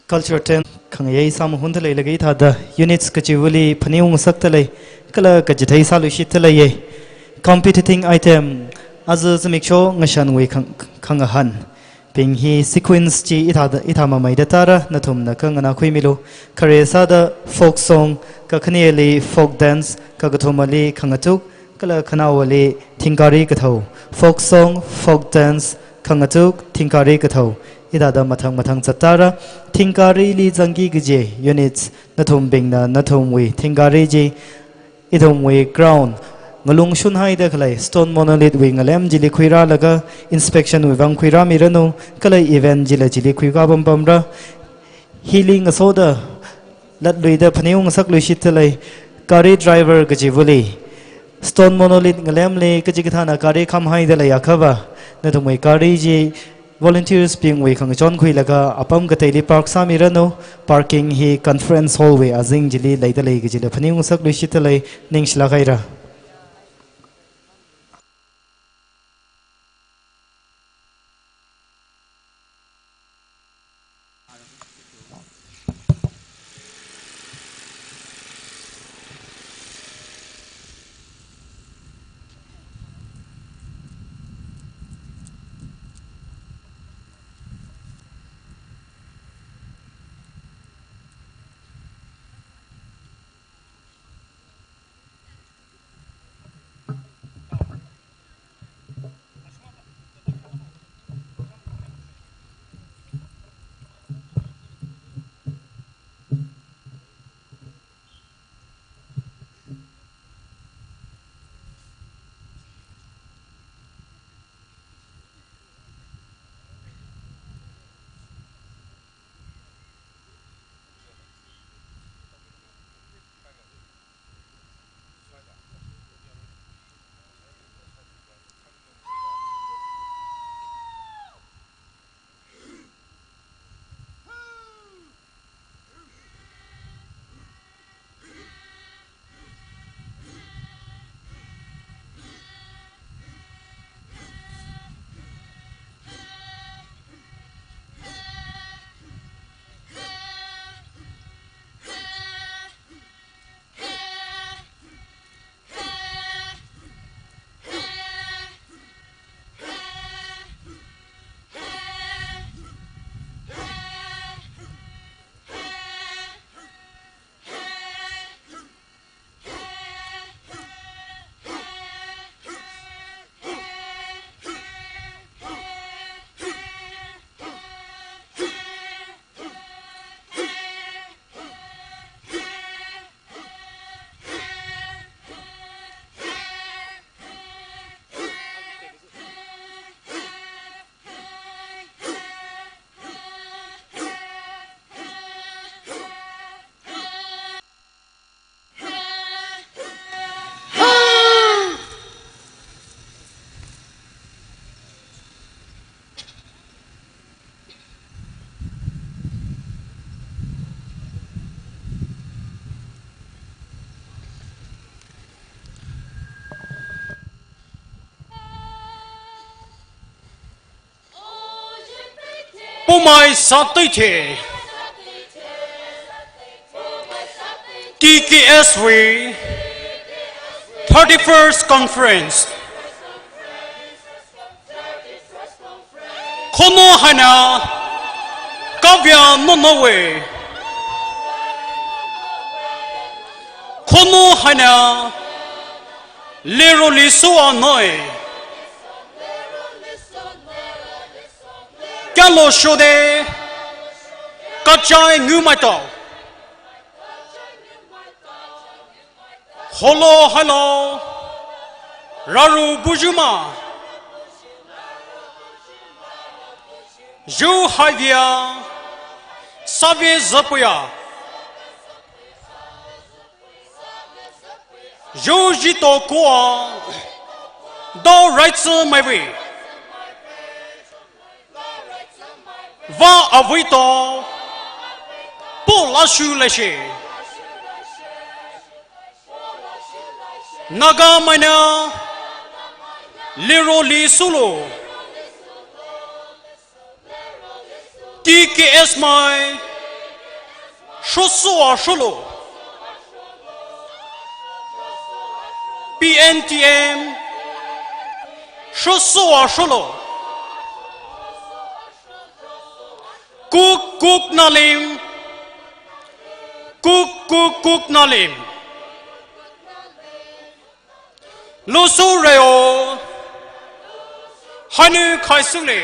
culture tent khangayei sāmahunda leilaga hithāda units kachivali phaningung ngasakta lei, kala kachithei sāluishitta leiya. Competing item, aja zimiksho ngashanwui khang-, khangahānbing hi sequence chi hithāda, hithā mameida tāra, nathumna khanganā khuimilu. Khare sāda folk song, kakhaneli folk dance, kakathumali khangatuk, kala khanaowali thingkari kathao. Folk song, folk dance, khangatuk, thingkari kathao. Hithāda mathang mathang zattāra. Thingkarili zangki kaji units, nathumbingna nathumwui thingkari chi ithumwui ground ngalung shunhaida khalei stone monolith wui ngalem chili khuirālaga inspection wui vang khuirāmiranu, kala event chila chili khuikā pampamra. Hili ngasoda latluida phaningung ngasakluishitta lei, gari driver kachivali stone monolith ngalemli kachikathāna gari khamhaida leiakhava, nathumwui gari chi volunteers bingwui khangachon khuilaga apam kateili park sāmiranu. Parking hi conference hall wui azing chili leida lei kajila phaningung ngasakluishitta lei, ningshilāk haira. Pumai sāteithe. T K S wui thirty-first conference. Khono haina kavya nonawui. Khono haina leroli suanoi. Kalo shode kachai ngumaitao. Holo halo raru bujuma. Ju haivia sāve zapuya. Ju jito kua dao raitsa maive. Va avui to polashu leishe. Naga maina leroli sulo. T K S M I, shrusuwa shulu. P N T M, shrusuwa shulu. Kuk kuk nalim, kuk kuk kuk nalim. Lusu reo, hanu khaisule.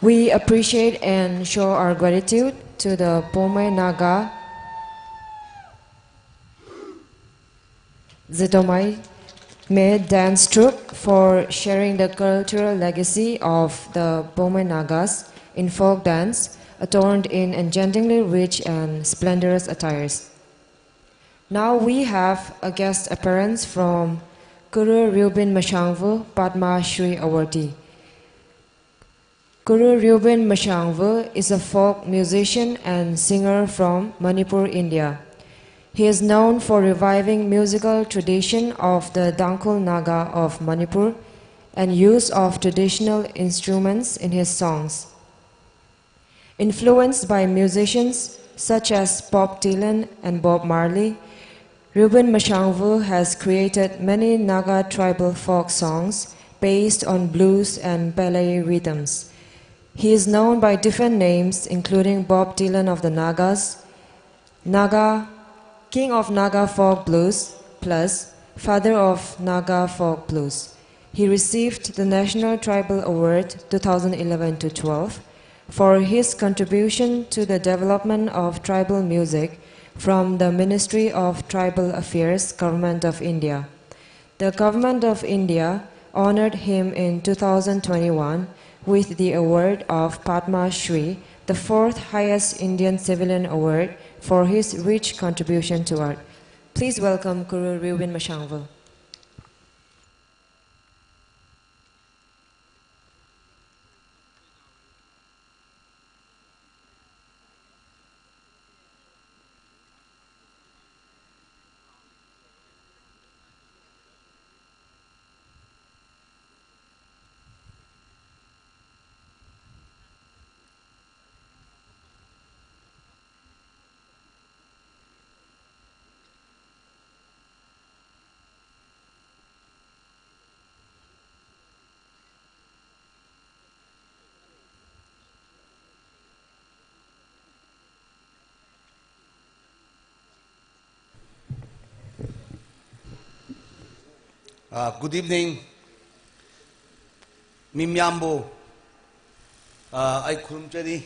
We appreciate and show our gratitude to the Poumai Naga Zitomai May Dance Troupe for sharing the cultural legacy of the Poumai Nagas in folk dance, adorned in enchantingly rich and splendorous attires. Now we have a guest appearance from Guru Rubin Mashangvu, Padma Shri awardee. Guru Rubin Mashangvu is a folk musician and singer from Manipur, India. He is known for reviving musical tradition of the Tangkhul Naga of Manipur and use of traditional instruments in his songs. Influenced by musicians such as Bob Dylan and Bob Marley, Rubin Mashangvu has created many Naga tribal folk songs based on blues and ballet rhythms. He is known by different names, including Bob Dylan of the Nagas, Naga, King of Naga Folk Blues, plus Father of Naga Folk Blues. He received the National Tribal Award two thousand eleven to twelve for his contribution to the development of tribal music from the Ministry of Tribal Affairs, Government of India. The Government of India honored him in two thousand twenty-one with the award of Padma Shri, the fourth highest Indian civilian award, for his rich contribution to art. Please welcome Guru Rubin Mashangvu. Uh, good evening. Mi miyambo, uh, I khulum chari,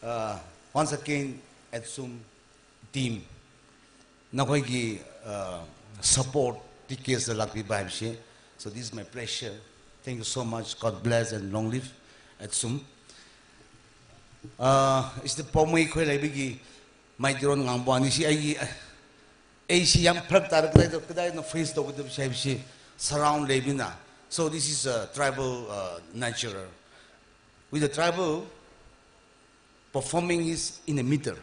uh, once again, Atsum team. Nakhoiki, uh, support, tickets lākpi bai shi. So this is my pleasure. Thank you so much. God bless and long live Atsum. Uh, is the Poumai khoi leibiki, Meiteiron ngangbo ani shi ai, ai shi yam prak tar kadai kadai na face to kadai shi shi surround leibina. So this is a tribal, uh, nature. With the tribal, performing is in the middle.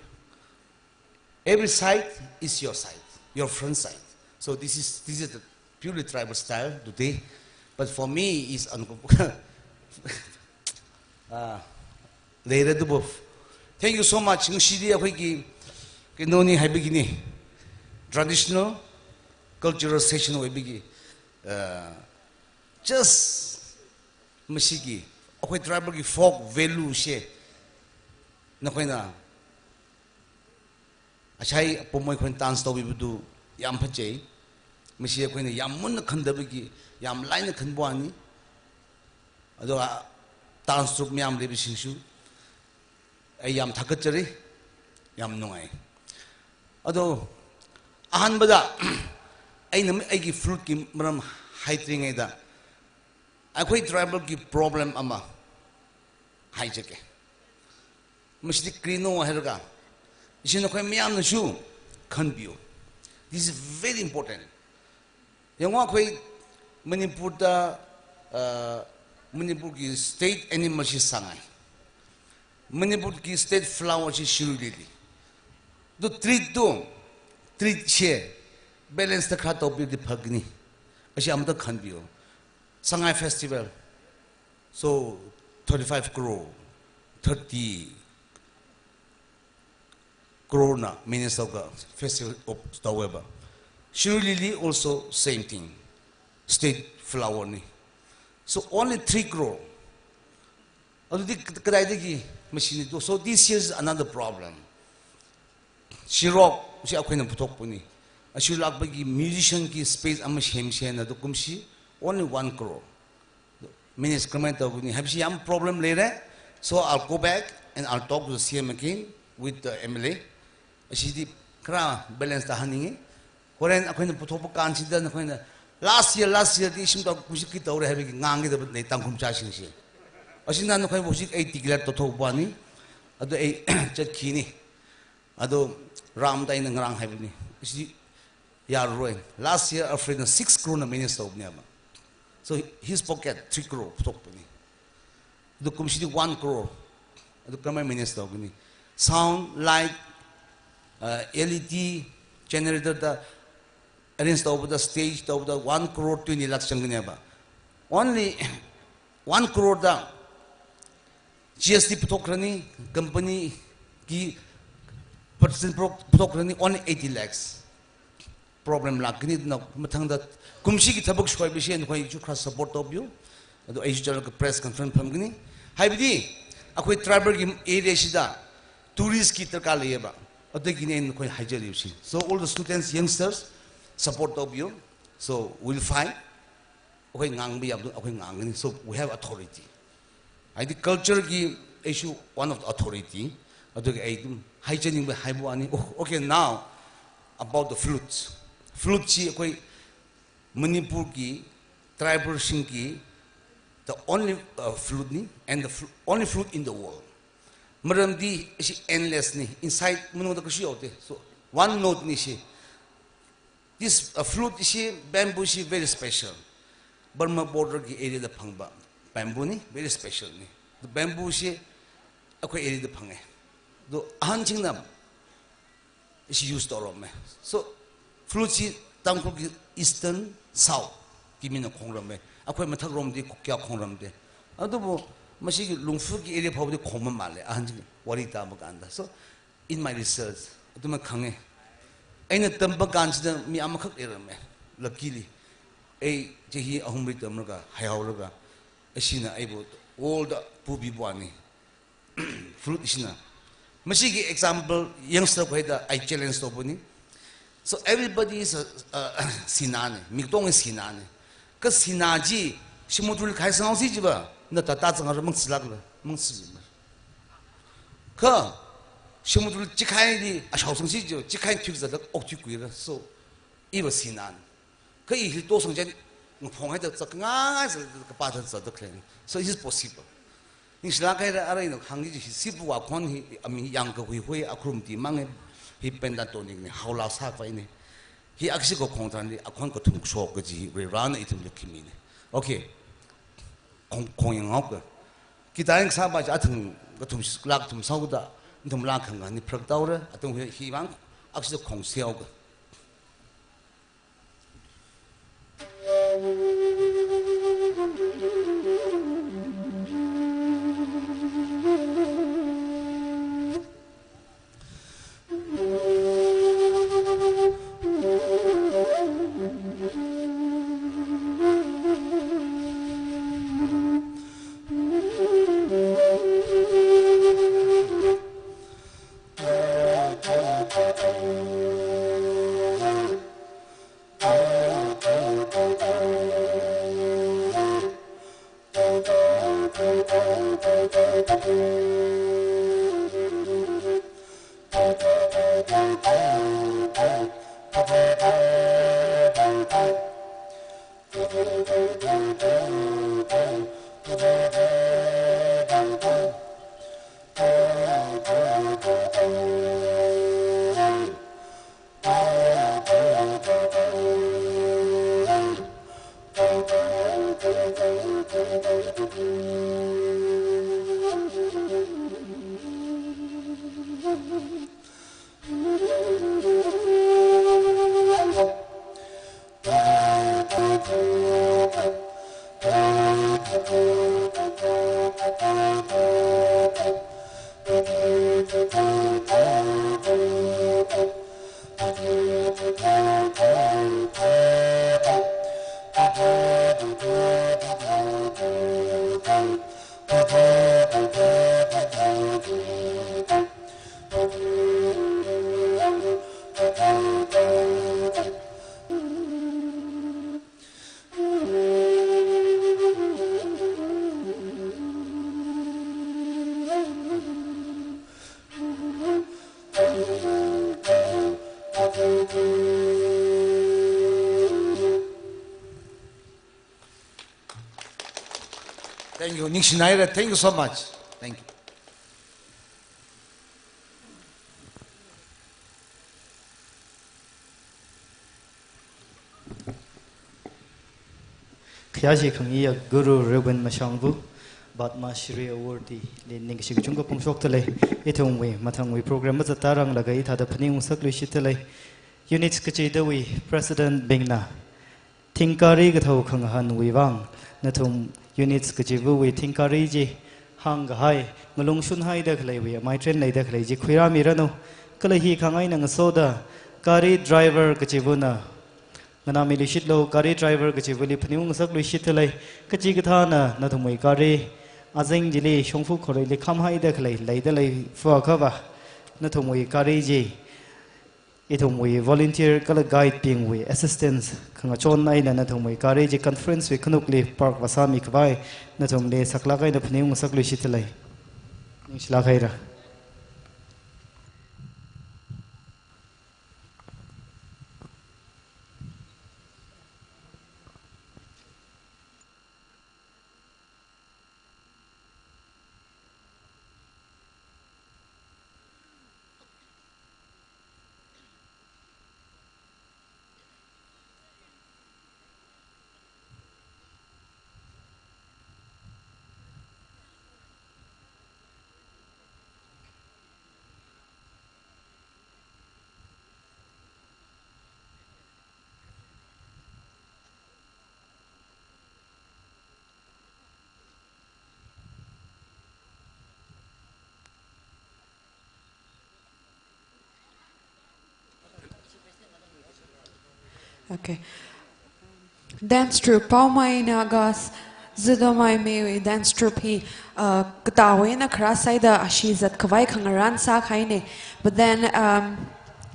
Every side is your side, your front side. So this is, this is the purely tribal style today. But for me, it's un-, uh, later the buff. Thank you so much. Ngashidi akhoiki kinoni haibigini traditional cultural session haibiki. Uh, just mashiki akhoi tribal ki folk value she nakhoina achai Poumai khon dance tobibdu yam phachei. Mashi akhoina yam munna khandabiki, yam laina khanbo ani. Ado a dance troupe miyam leibishingshu ai yam thakat chari, yam nungai. Ado ahanbada aina aiki flute ki maram haitringaida akhoi tribal ki problem ama haijake. Mashidi krino hairga. Ishi nakhoi miyamna shu khanbiyo. This is very important. Yangwa khoi Manipur da, uh, Manipur ki state animal shi sangai. Manipur ki state flower shi shirui lily. Do treat do, treat share, balance da kha topi di phagni. Ashi amda khanbiyo. Sangai festival. So thirty-five crore, thirty crore na Minnesota festival of taweba. Shirui lily also same thing. State flower ni. So only three crore. Adudi kadaidagi machine do. So this year is another problem. Shirok, shi akhoina puthokpuni. Ashi lākbagi musician ki space ama shem shem na do kumshi only one crore. Manage khamai tokuni. Haibisi yam problem leire. So I'll go back and I'll talk to the C M again with the M L A. Ashidi kharā balance tāhānningi. Horen akhoina puthokpa kanchida nakhoina last year, last year di ishimda kumshi khi thaora haibiki ngangkida lei Tangkhul machāsingshi. Ashina nakhoi hojik ei declare tāthokpani. Ado ei chat khini. Ado ram da ina ngarang haibini. Ashi yaroi. Last year Alfred na six crore na manage thaobini ama. So his pocket three crore puthokpani. Ado kumshidi one crore. Ado khamei manage thaobini. Sound, light, uh, L E D, generator da arrange thaoda, stage thaoda one crore twenty lakhs zangkhaneba. Only one crore da G S T puthokrani, company ki percent puthok-, puthokrani only eighty lakhs. Problem lākkhani na mathangda kumshiki thabak shoipashi nakhoi chu kharā support thaopiyo. Ado ei chu chālaga press conference phamkhani. Haibidi akhoi tribal ki area shida tourist ki darkar leiba. Ado khani nakhoi haijaliushi. So all the students, youngsters, support thaopiyo. So we'll fight. Akhoi ngangba yamdu, akhoi ngangkhani. So we have authority. Haidi culture ki issue one of the authority. Ado ki ei tum haichaning ba haibu ani. Oh, okay, now about the flute. Flute chi akhoi Manipur ki tribal singki the only, uh, flute ni and the fl-, only flute in the world. Maramdi shi endless ni, inside manungda kashi yaote. So one note ni shi. This, uh, flute ishi, bamboo ishi very special. Burma border ki area da phangba bamboo ni very special ni. The bamboo ishi akhoi area da phange. Do ahanchingna ishi use thaorame. So flute ishi Tangkhul ki eastern, south ki mina khongrame. Akhoi mathak romdi kya khongramde. Adubu mashiki Lungfu ki area phaodi khongmamale. Ahanching wari tāba kanda. So in my research, athumna khange. Eina tamba kanchida mi amakhak leirame. Luckily, ei chahi ahumli tamlaga, haihaolaga, ashina eibu all the pubi buani. Flute ishina. Mashiki example, youngster khoida I challenge thaobini. So everybody is a, a, sinā ni, mi katonga sinā ni. Kha sinā chi, shimutuli khai sangsi jiba, na tata zangara mangsilakla, mangsi jiba. Kha, shimutuli chikhaili ashao sangsi jiba, chikhai thuk zadak ok thuk kuira. So, iva sinā ni. Kha i hi to sangchan, ngaphong haida zak ngai zak kapā da zadak leng. So, it is possible. Ningshilak haira, ara ina hāngki hi sipu akhon hi, ami yangkahui hui, akharum ti mang hi, hi pentatonic ni, haola sākhavai ni. Hi akhashiko khongtharan li, akhon kathum shok kaji, Varena ithumli khami ni. Okay. Khong, khong yanghaoka. Kita yang sāba ja athang kathum sh-, lak thum shaoda, ithum lak khangani prak thaora, athang hi, hi vang, akhashiko khong shaoka. Thank you. Ningshinaira. Thank you so much. Thank you. Khayāshi khangaiya Guru Reverend Mashangvu, Padma Shri Award li ningkashi kachungkha phongshokdalei. Ithumwui mathangwui program mazatta ranglaga hithāda phaningung ngasakluishitdalei. Units kachidawui President bingna thingkari kathao khangahānwui vang, nathum units kachivawui thingkari chi hāngkahai, ngalung shunhaida khaleiwui amei train leida khalei chi khuirāmiranu. Kala hi khangai eina ngasoda gari driver kachivana nganāmiluishitlu, gari driver kachivali phaningung ngasakluishitdalei. Kachikathāna nathumwui gari azing chili shongfa khoruili khamhaida khalei leidalei phakhava, nathumwui gari chi ithumwui volunteer kala guide bingwui assistance khangachon eina nathumwui gari chi conference wui khanukli park vāsāmi khavai nathumli saklāk eina phaningung ngasakluishitdalei. Ningshilāk haira. Okay. Dance troupe, Paomai Naga Zudamai Mei dance troupe hi, uh, katāwui eina kharā sāda ashee zat khavai khangarān sākahaina. But then, um,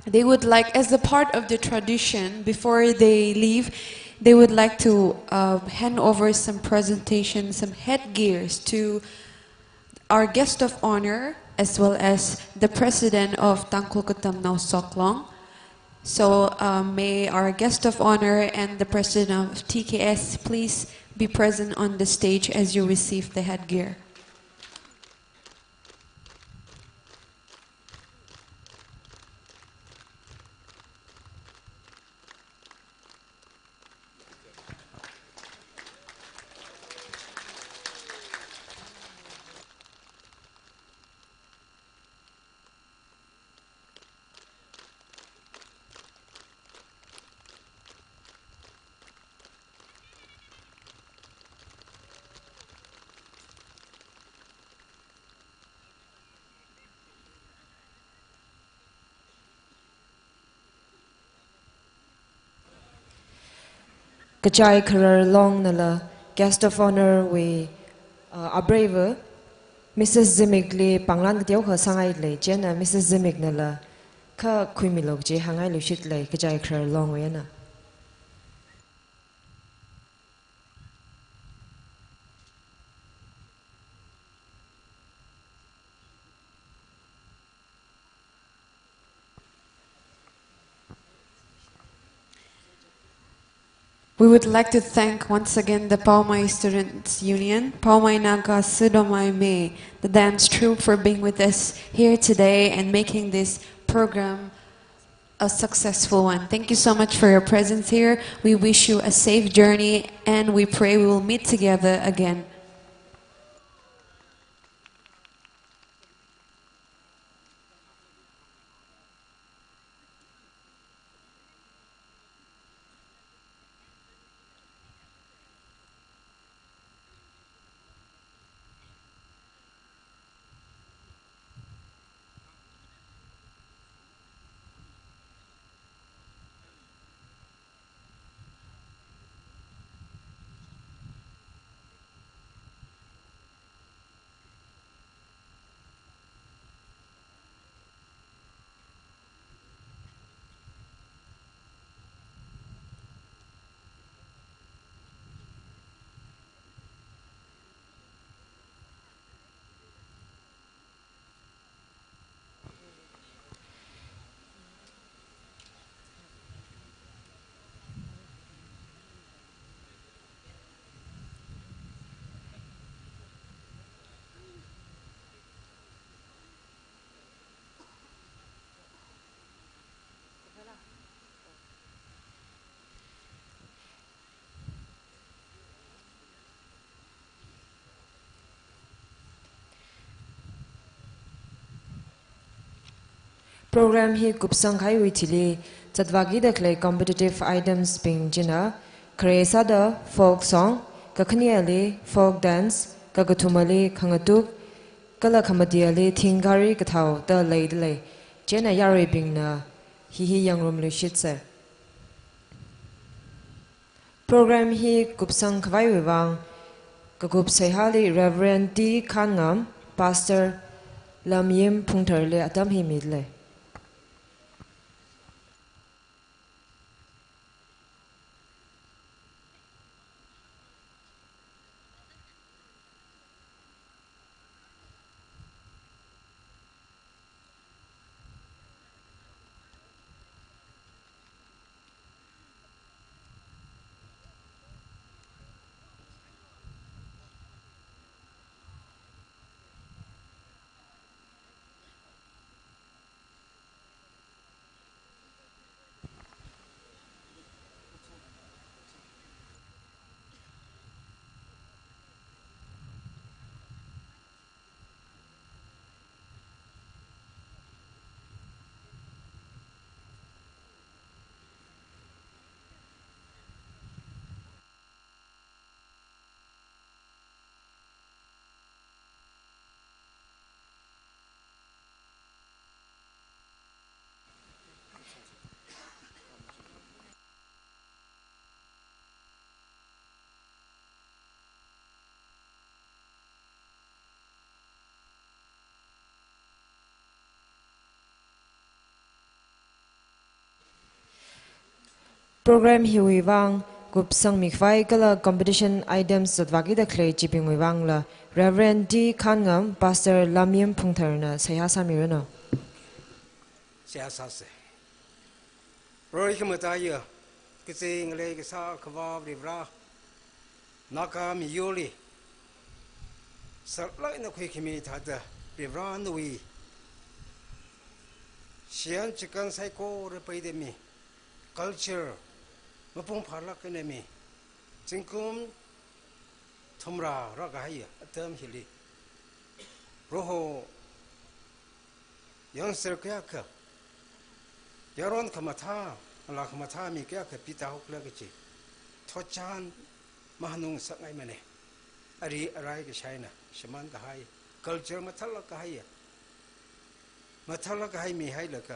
they would like, as a part of the tradition, before they leave, they would like to, uh, hand over some presentation, some headgears to our guest of honor, as well as the president of Tangkhul Katamnao Soklong. So, uh, may our guest of honor and the president of T K S please be present on the stage as you receive the headgear. Kachai Kharar Long nala guest of honor wui, uh, apreiva, Missus Zimik li pānglan kateokha sāngailei, chieina Missus Zimik nala kha khuimilu kaji hāngngailuishitlei, Kachai Kharar Long wui eina. We would like to thank once again the Paomai Students Union, Paomai Naga Sudomai Me, the dance troupe, for being with us here today and making this program a successful one. Thank you so much for your presence here. We wish you a safe journey, and we pray we will meet together again. Program hi kupsang kahaiwui thili zatvākida khalei competitive items bing china, khare sāda folk song, kakhaneali folk dance, kakathumali khangatuk, kala khamatiali thingkari kathao da leida lei. Chieina yaruibingna hi hi yangrumluishitsa. Program hi kupsang khavaiwui vang, kakup seihāli Reverend T Khanngam, Pastor Lamyim Phungtharli atam hi mida lei. Program hiwui vang kupsangmi khavai kala competition items zatvākida khalei chibingwui vangla Reverend T Khanngam, Pastor Lamyim Phungtharna seihā sāmiranu. Seihā sāsa. Proholi khamataiya, kazing ngalei kasā Akhava Varivara, Naga miyurli sālāk eina khuikhami thāda Varivara nawui shiyan chikān saikora peida mi, culture mapung phālāk eina mi, zingkum thumrā rākahaiya atam hili, Proho youngster kayākha, yaron khamathā, ngalā khamathā mi kayākha pida hokla kachi thotchan mahanung ngasakngaimana. Ari arai kashaina, shimān kahai, culture mathālāk kahaiya, mathālāk kahai mihailaga,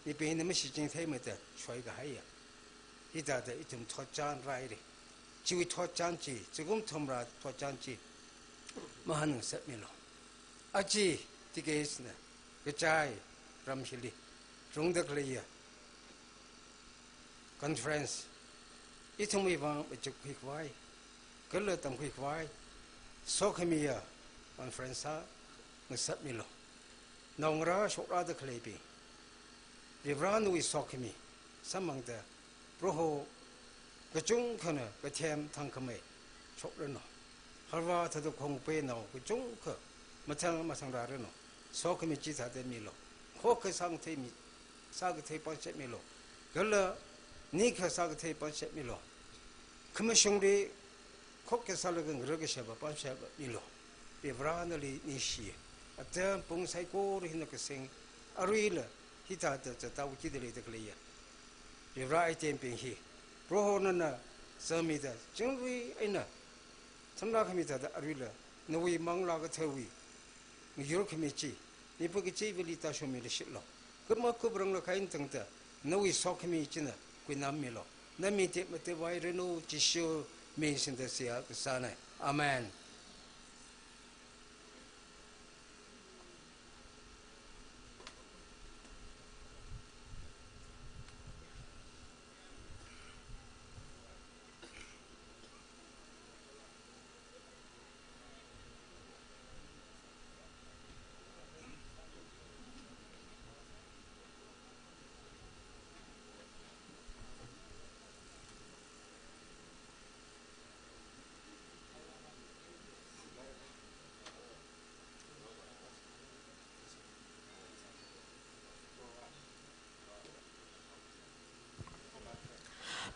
mibingna mashiching theimada shoikahaiya, hithāda ithum thotchan rāhaira. Chiwui thotchan chi, zingkum thumrā thotchan chi mahan ngasakmilu. Aja tikesna kachai ram hili rungda khaleiya conference, ithumwui vang machukkhui khavai kala tamkhui khavai sokhamiya conference sā ngasakmilu. Naongarā shokrāda khaleibing, Varivara nawui sokhami samphangda Proho kachungkhana kathem thangkhamei shokranu. Halvā thāda khongpeinao kachungkha mathang mathang rāranu. Sokhami chithāda milu. Khokha sākathei mi, sākathei pangshap milu. Kala nikha sākathei pangshap milu. Khamashungli khokha sālaga ngarakashapa pangshap milu. Varivara nali ningshi. Atam pung saikora hina kasing, aruila hithāda zatvākida leida khaleiya Varivara itembing hi, Proho nana zangmida, chingri eina samlakhami thāda aruila nawui Manglā Katharawui miyur khami chi, mipā kachiva̱li tāshungmiluishitlu. Kup makup ranglakha eina tangda nawui sokhami china kuinammilu. Nami tekmatei vairanu, Jishu ming singda seihā kasāna. Amen.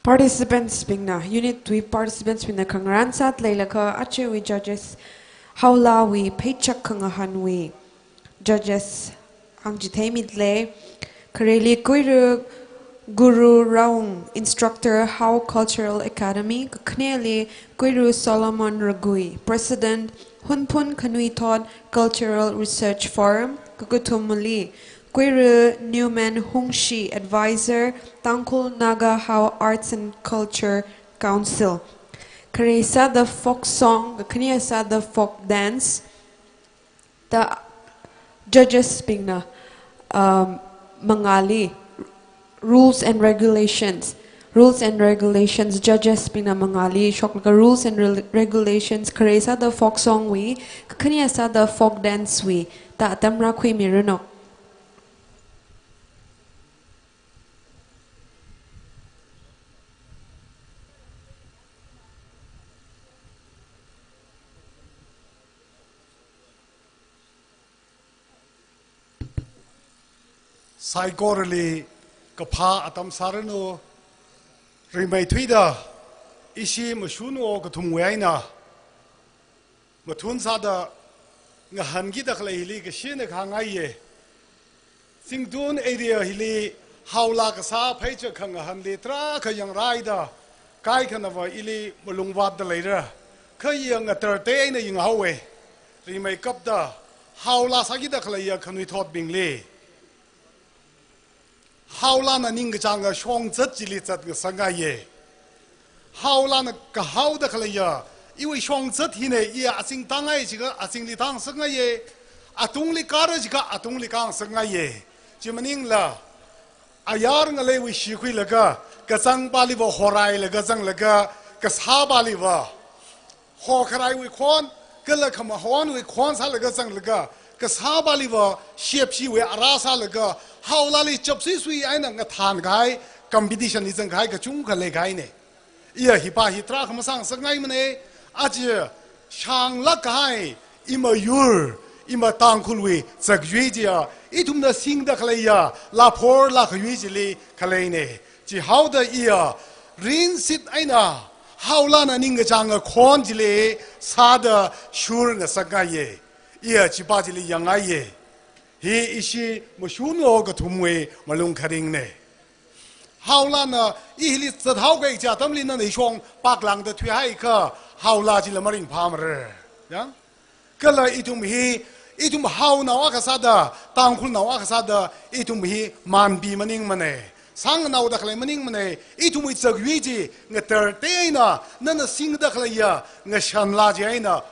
Participants bingna, unit three participants bingna khangarān sāda leilakha, ajawui judges, haolawui pheichak khangahānwui judges hāngchitheimida lei. Khareli Kuiru Guru Raung, Instructor, Hao Cultural Academy, kakhaneli Kuiru Solomon Ragui, President, Hunphun Khanuithot Cultural Research Forum, kakathumali Kuiru Newman Hungshi, Advisor, Tangkhul Naga Hao Arts and Culture Council. Khare sāda folk song, kakhane sāda folk dance, da judges bingna, um, mangāli rules and regulations, rules and regulations, judges bingna mangāli shoklaga rules and rel-, regulations, khare sāda folk song wui, kakhane sāda folk dance wui, da atam rākhuimiranu. Saikorali kaphā atam sāranu, rimeithuida ishi mashunwo kathumwui eina mathun sāda ngahānkida khalei hili kashina khangaiye. Zingtun area hili Haolā kasā pheichak khangahanli tarākha yangrāida, kaikhanava ili malungvātda leira. Kha iya ngatartei eina yanghaowe. Rimeikapta, Haolā sākida khaleiya khanuithotbingli, Haolāna ningkachānga shongzat chili zatngasakngaiye. Haolāna kahaoda khaleiya iwui shongzat hine, iya azing tāngai jiakha azingli tāngasakngaiye. Atungli kāra jiakha atungli kāngasakngaiye. Chi maningla, ayar ngaleiwui shikhuilaga, kazangpaliva horailaga zanglaga, kasāpaliva hokharaiwui khon, kala khamahonwui khon sālaga zanglaga, kasāpaliva shepshiwui ara sālaga, Haolāli chapsuisui eina ngathānkahai, competition li zangkahai kachungkha leikahaine. Iya hipa hi tarākha masāngasakngaimane. Aja shānglāk kahai ima yur, ima Tangkhulwui zakyui chiya, ithumna singda khaleiya laphor lakhayui chili khaleine. Chihaoda iya rinsit eina Haolāna ningkachānga khon chili sāda shurngasakngaiye. Iya chipa chili yangngaiye. Hi ishi mashunwo kathumwui malung kharingne. Haolāna i hili zathaoki kaji atamli nana ishong paklāngda thuihaiakha, Haolā chila maringphāmara. Ya? Kala ithum hi, ithum Haonao akha sāda, Tangkhulnao akha sāda, ithum hi manpi maningmane. Sāngnaoda khalei maningmane. Ithumwui zakyui chi ngatartei eina nana singda khaleiya ngashanlā chi eina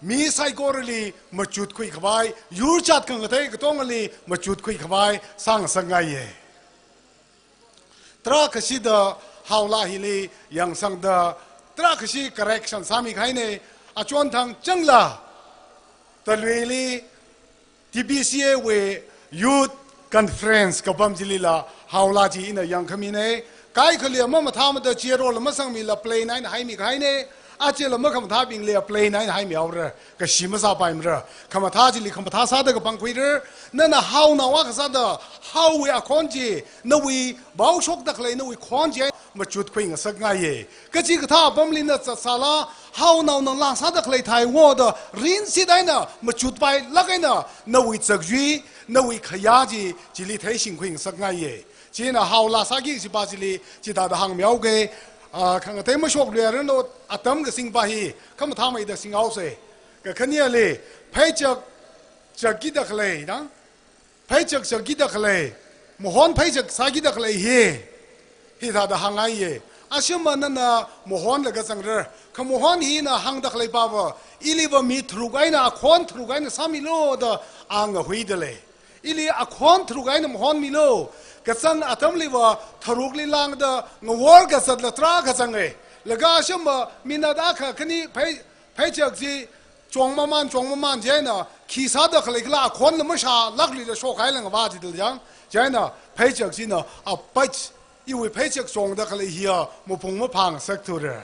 mi saikorali machutkhui khavai, yur jat khangatei katongali machutkhui khavai sāngasakngaiye. Tarākhashida Haolā hili yangsangda, tarākhashi correction sāmikahaine. Achonthang changla, Taluili T B C A wui Youth Conference kapam chilila Haolā chi ina yangkhamine. Kaikhali mamathāmada chierola masangmila plain eina haimikahaine. Achila makhamathābingli plain eina haimihaora. Kashi masāpaimara. Khamathā chili khamathā sāda kapangkhuira. Nana Haonao akha sāda, Haowui akhon chi, nawui vaoshokda khalei nawui khon chi machutkhuingasakngaiye. Kachikathā apamli na zatsāla, Haonaona laa sāda khalei theiwo da rinsit eina machutpailāk eina nawui zakyui, nawui khayā chi, chili theishingkhuingasakngaiye. Chieina Haolā sāki kajipa chili chithāda hāngmihaoke. Ah, khangatei mashokluiranu, atam kasingpa hi khamathāmeida singhaose. Kakhaneli, pheichak chakkida khalei, na? Pheichak chakkida khalei, mahon pheichak sākida khalei hi, hithāda hāngngaiye. Ashema nana mahonlaga zangra. Khamahon hina hāngda khaleipava, iliva mi tharuk eina, akhon tharuk eina sāmilu da a ngahuida lei. Ili akhon tharuk eina mahonmilu. Kazang atamliva tharukli lāngda ngawor kazatla tarākha zange. Laga ashema minute akha khani phei, pheichak chi chongmaman, chongmaman chieina, khi sāda khaleikhala akhonla mashālākluila shokhailang va chidal jang. Chieina pheichak china apach, iwui pheichak chongda khalei hiya mapung maphāngasakthura.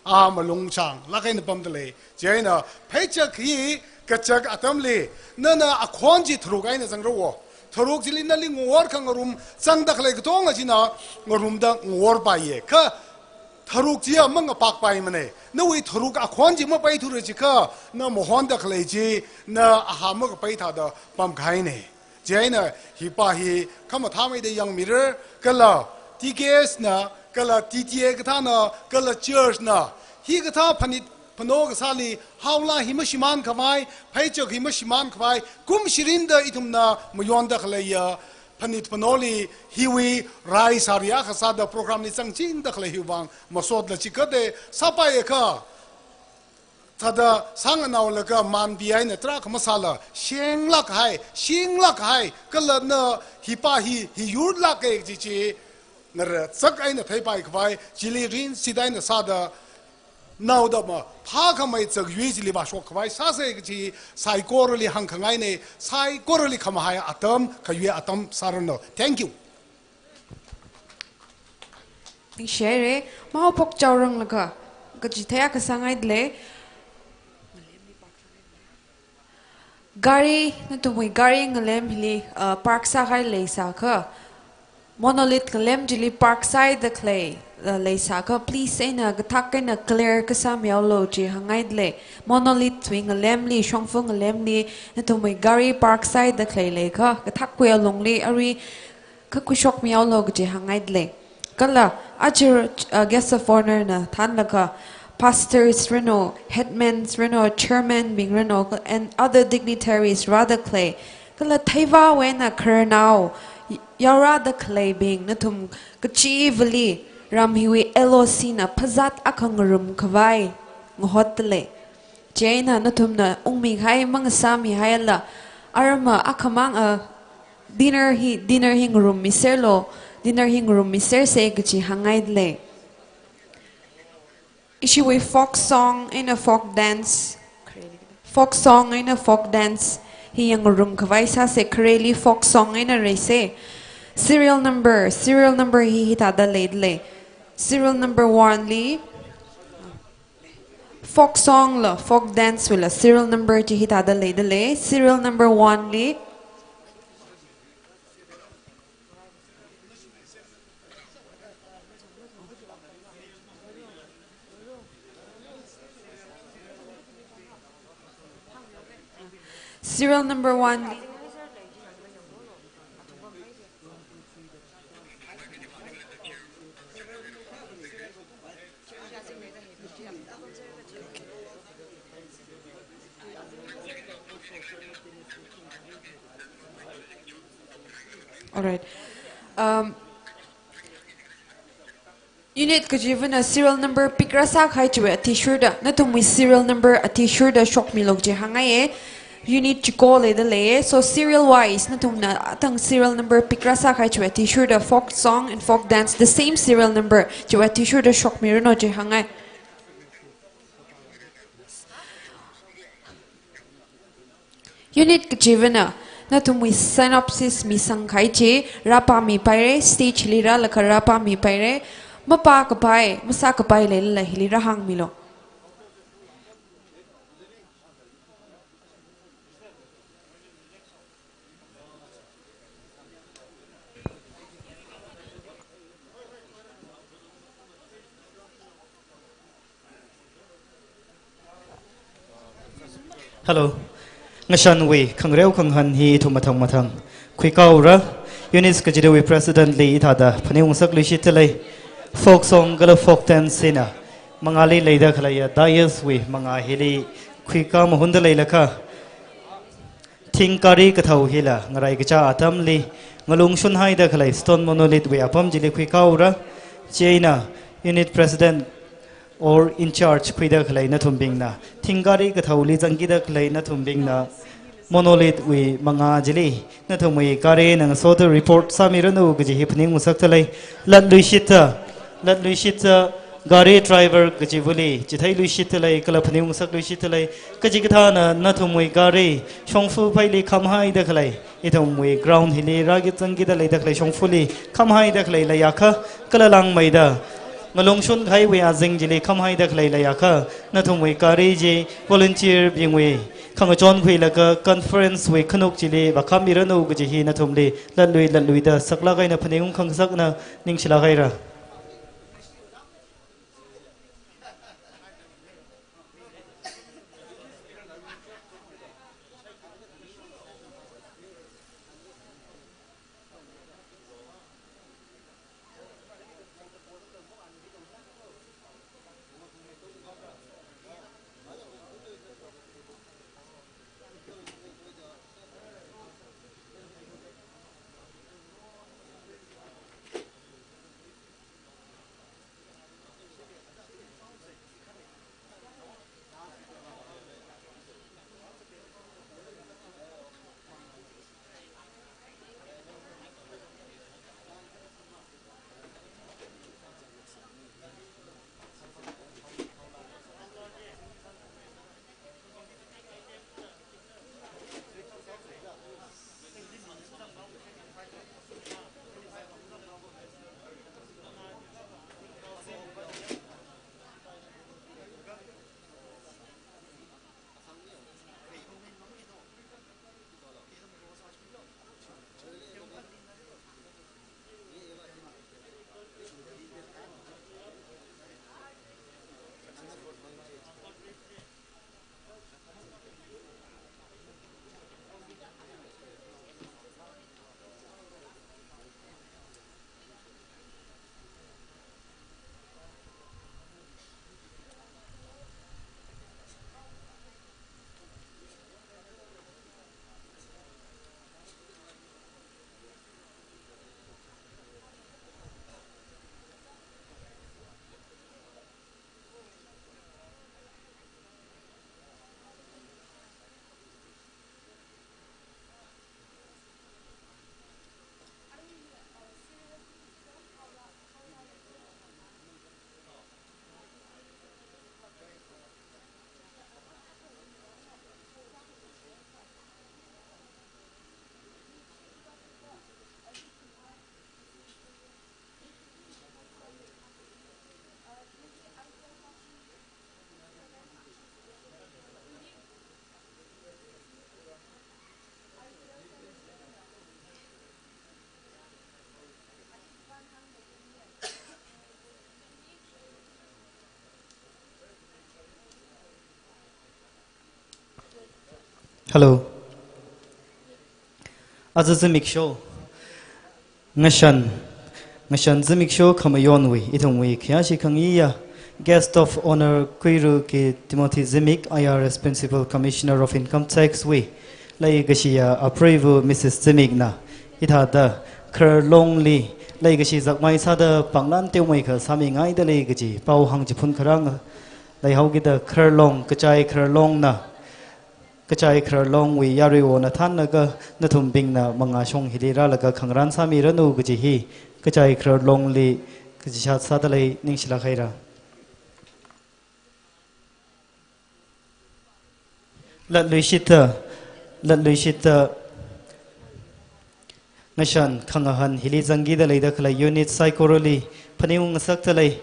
A malung chānglāk eina pamda lei. Chieina pheichak hi kachak atamli, nana akhon chi tharuk eina zangrawo. Tharuk chili nali ngawor khangarum zangda khalei katonga china ngarumda ngaworpaiye. Kha tharuk chiya mangapakpaimane. Nawui tharuk akhon chi mapaithura jiakha, na mahonda khalei chi, na aha makapei thāda pamkahaine. Chieina hipa hi khamathāmeida yangmira, kala T K S na, kala T T A kathāna, kala church na, hikathā phanit phano kasāli, haola hi mashimānkhavai, pheichak hi mashimānkhavai, kum shirinda ithumna mayonda khaleiya phanit phanoli hiwui rai sāri akha sāda program li zangchinda khalei hiwui vang masotla chikatde sāpaiakha, thāda sānganaolaga manpi eina tarākha masāla, shenglāk kahai, shinglāk kahai, kala na hipa hi, hi yurlāka kaji chi, ngarā zak eina theipaiakhavai, chili rinshit eina sāda, naoda maphākhamei zakyui chili vāshokkhavai sāsa kaji saikorali hāngkhangaina, saikorali khamahai atam, khayui atam sāranu. Thank you. Ningshire, maopok chaorang laga, kachithei akha sāngaidalei. Gari, nathumwui gari ngalem hili, uh, park sākahai leisākha, Monolith ngalem chili park sāhaida khalei, uh, leisākha, please eina kathak eina clear kasā mihaolu chi hāngngaidalei. Monolith wui ngalemli, shongfa ngalemli, nathumwui gari park sāhaida khalei leiakha, kathakwui alungli, arui kakhuishok mihaolu kaji hāngngaidalei. Kala, aja, uh, guest of honour na thānlaga, pastors ranu, headmans ranu, chairman bing ranu, and other dignitaries rāda khalei, kala theivāwui eina khararnao yaorāda khaleibing, nathum kachivali ram hiwui L O C na phazat akha ngarumkhavai ngahotdalei. Chieina nathumna ungmikahai mangasāmihaila, arama akhamang, uh, dinner hi, dinner hi ngarummiserlu, dinner hi ngarummisersa kaji hāngngaidalei. Ishiwui folk song eina folk dance, folk song eina folk dance hi yangngarumkhavai sāsa, khareli folk song eina reisa. Serial number, serial number hi hithāda leidalei. Serial number one li, folk song la, folk dance wuila serial number chi hithāda leidalei. Serial number one li. Serial number one li. Alright. Um, unit kachivana serial number pick rāsākahai chiwui athishurda, nathumwui serial number athishurda shokmilu kaji hāngngaiya. Unit chiko leidalei. So serial wise, nathumna athang serial number pick rāsākahai chiwui athishurda folk song and folk dance, the same serial number chiwui athishurda shokmiranu kaji hāngngai. Unit kachivana, nathumwui synopsis misangkahai chi rāpāmipaira, stage li rālaga rāpāmipaira, mapākapai, masākapai leilala hili rāhāngmilu. Hello. Ngashanwui khangareo khangahān hi ithum mathang mathang khuikāhaora. Units kachidawui president li hithāda phaningung ngasakluishitdalei. Folk song kala folk dance hina mangāli leida khaleiya dais wui mangā hili khuikā mahunda leilakha, thing gari kathao hila ngarai kachā atamli ngalung shunhaida khalei stone monolith wui apam chili khuikāhaora. Chieina unit president or in charge khuida khalei nathumbingna, thing gari kathaoli zangkida khalei nathumbingna, monolith wui mangā chili nathumwui gari ngasoda report sāmiranu kaji hi phaningung ngasakdalei. Latluishitta, latluishitta gari driver kachivali chitheiluishitdalei kala phaningung ngasakluishitdalei. Kachikathāna nathumwui gari shongfa pheili khamhaida khalei, ithumwui ground hili rāki zangkida leida khalei shongfali khamhaida khalei leiakha, kala langmeida ngalung shunkahaiwui azing chili khamhaida khalei leiakha, nathumwui gari chi volunteer bingwui khangachon khuilaga conference wui khanuk chili vākhammiranu kaji hi nathumli latlui latluida saklāk eina phaningung khangasakna, ningshilāk haira. Hello. Aja zimiksho, ngashan, ngashan zimiksho khamayonwui, ithumwui khayāshi khangaiya Guest of Honour Kuiruki Timothy Zimik, I R S Principal Commissioner of Income Tax wui leikashiya apreiva Missus Zimikna hithāda Khararlongli leikashi zakmai sāda panglan teomeikha sāmingaidalei kaji pao hāngchiphun kharā leihaokida Khararlong, Kachai Khararlongna, Kachai Khararlongwui yaruiwona thānlaga nathumbingna mangāshong hili rālaga khangarān sāmiranu kaji hi Kachai Khararlongli kachishat sādalei, ningshilāk haira. Latluishita, latluishita, ngashan khangahān hili zangkida leida khalei unit saikorali phaningung ngasakdalei.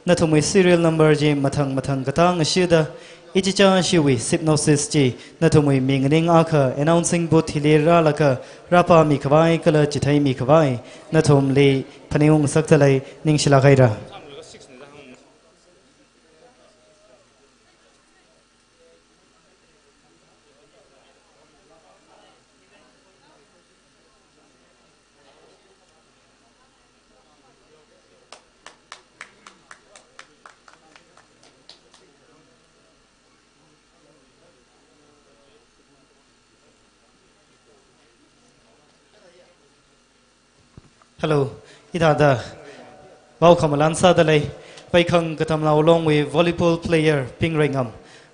Nathumwui serial number chi mathang mathang katā ngashida, ichichāshiwui synopsis chi nathumwui mi nganing akha announcing booth hili rālaga rāpāmi khavai kala chitheimi khavai nathumli phaningung ngasakdalei, ningshilāk haira. Hello, hithāda pao khamalan sādalei, Veikhang Katamnao Longwui volleyball player Pingreingam,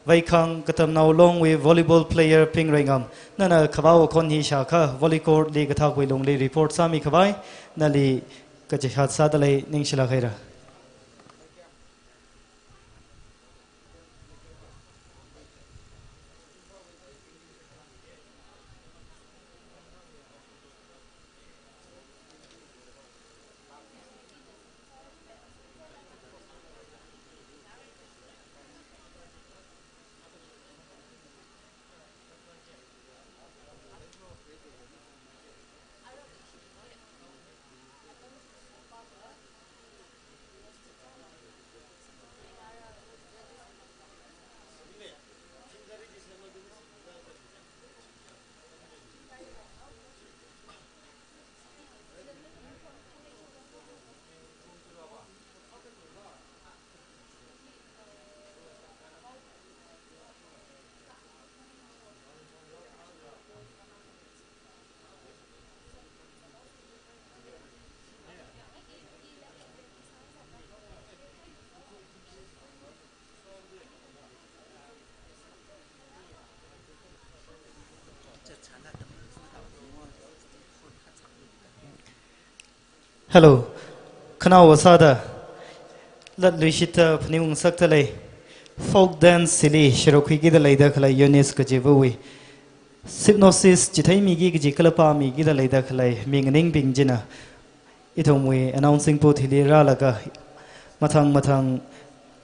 Veikhang Katamnao Longwui volleyball player Pingreingam, nana khavao akhon hi shākha volley court li kathākwui lungli report sāmi khavai nali kachishat sādalei, ningshilāk haira. Hello. Khanaowa sāda latluishita phaningung ngasakdalei. Folk dance hili sharuk khuikida leida khalei unit kachivawui synopsis chitheimiki kaji kala pāmikida leida khalei mi nganingbing china ithumwui announcing booth hili rālaga mathang mathang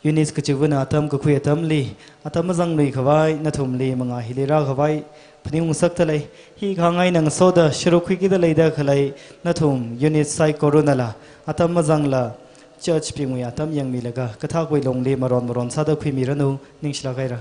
unit kachivana atam kakhui atamli atam mazanglui khavai nathumli mangā hili rā khavai phaningung ngasakdalei. Hi khangai ngasoda sharuk khuikida leida khalei nathum unit saikorana la atam mazangla judge bingwui atam yangmilaga kathākwui lungli maron maron sāda khuimiranu, ningshilāk haira.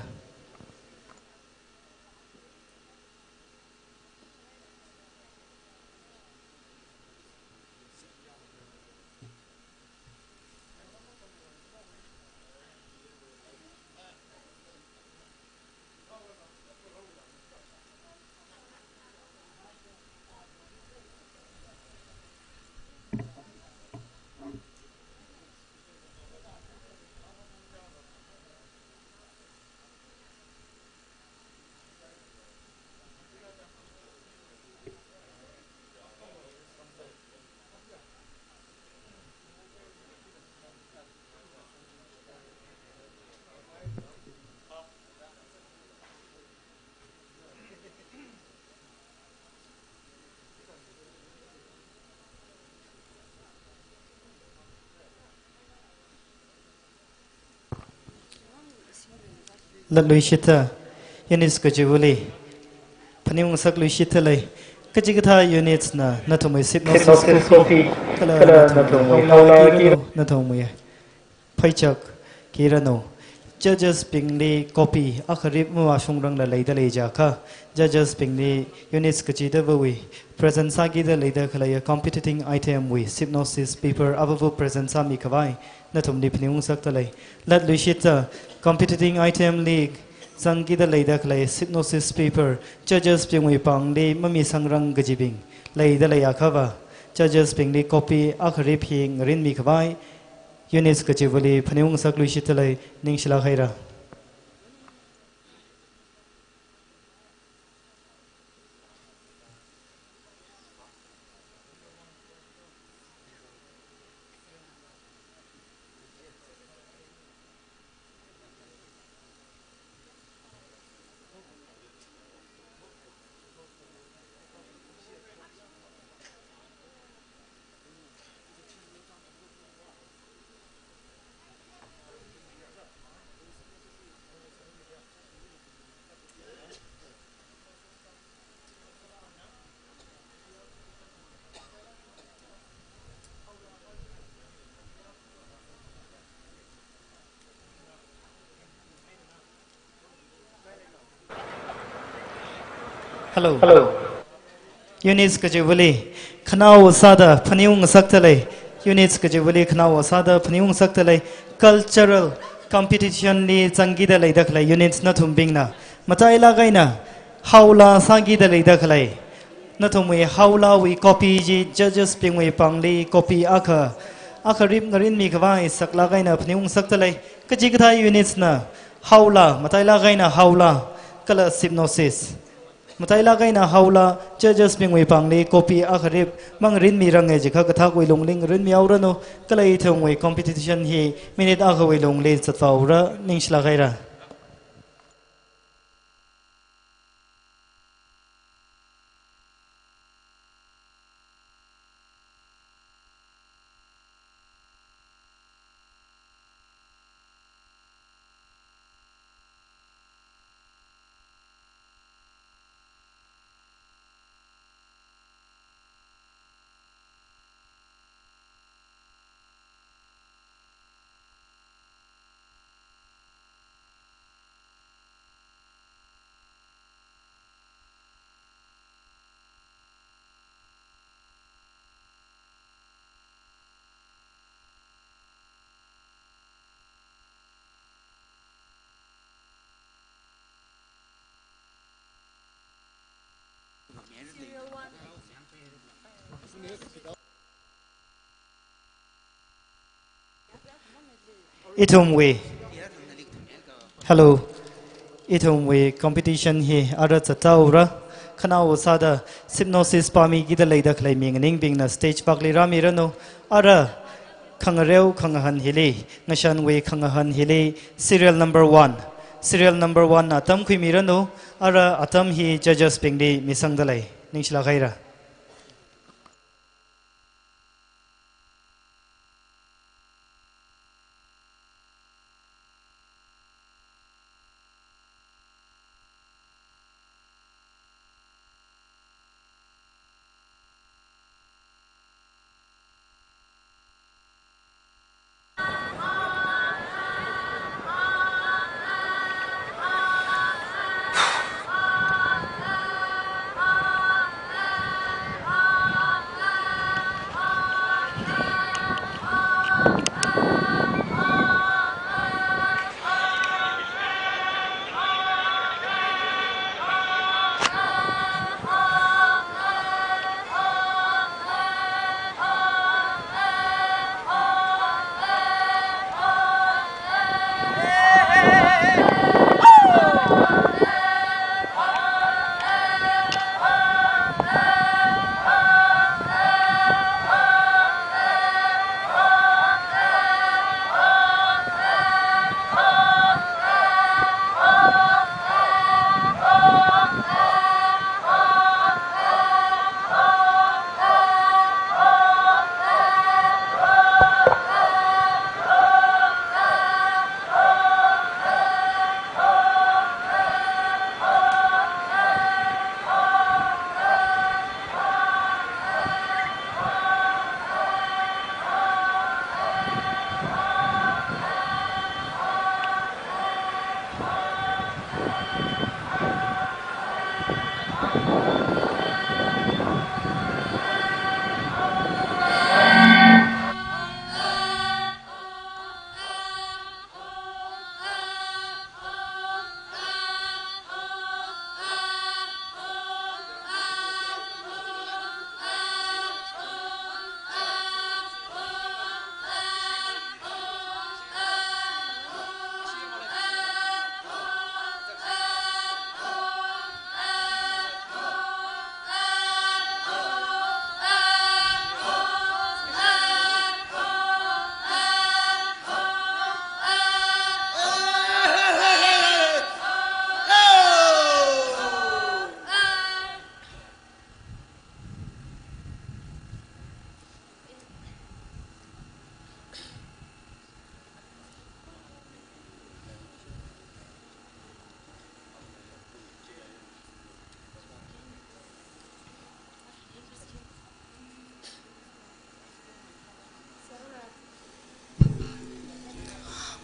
Latluishita, unit kachivali phaningung ngasakluishita lei. Kachikathā unit na nathumwui synopsis copy kala nathumwui haolaki nathumwui pheichak kiranu. Judges bingli copy akharip mavāshungrangla leida lei jiakha, judges bingli units kachidawui present sākida leida khalei competing item wui synopsis paper avāva present sāmi khavai nathumli phaningung ngasakta lei. Latluishita, competing item li zangkida leida khalei synopsis paper judges bingwui pāngli mamisangrang kajibing leida leiakhava, judges bingli copy akharip hi ngarinmi khavai units kachivali phaningung ngasakluishita lei, ningshilāk haira. Hello. Hello. Units kachivali khanao sāda phaningung ngasakta lei. Units kachivali khanao sāda phaningung ngasakta lei. Cultural competition li zangkida leida khalei units nathumbingna matailāk eina haola sākida leida khalei nathumwui haolawui copy chi judges bingwui pāngli copy akha, akharip ngarinmi khavai saklāk eina phaningung ngasakta lei. Kachikathā units na haola, matailāk eina haola kala synopsis, matailāk eina haola judges bingwui pāngli copy akharip mangarinmiranga jiakha kathakwui lungli ngarinmihaoranu, kala ithumwui competition hi minute akhawui lungli zatvāhaora, ningshilāk haira. Ithumwui, hello. Ithumwui competition hi ara zathaora. Khanao sāda synopsis pāmikida leida khalei mi nganingbingna stage pakli rāmiranu. Ara khangareo khangahān hili, ngashanwui khangahān hili serial number one, serial number one na atam khuimiranu. Ara atam hi judges bingli misangda lei, ningshilāk haira.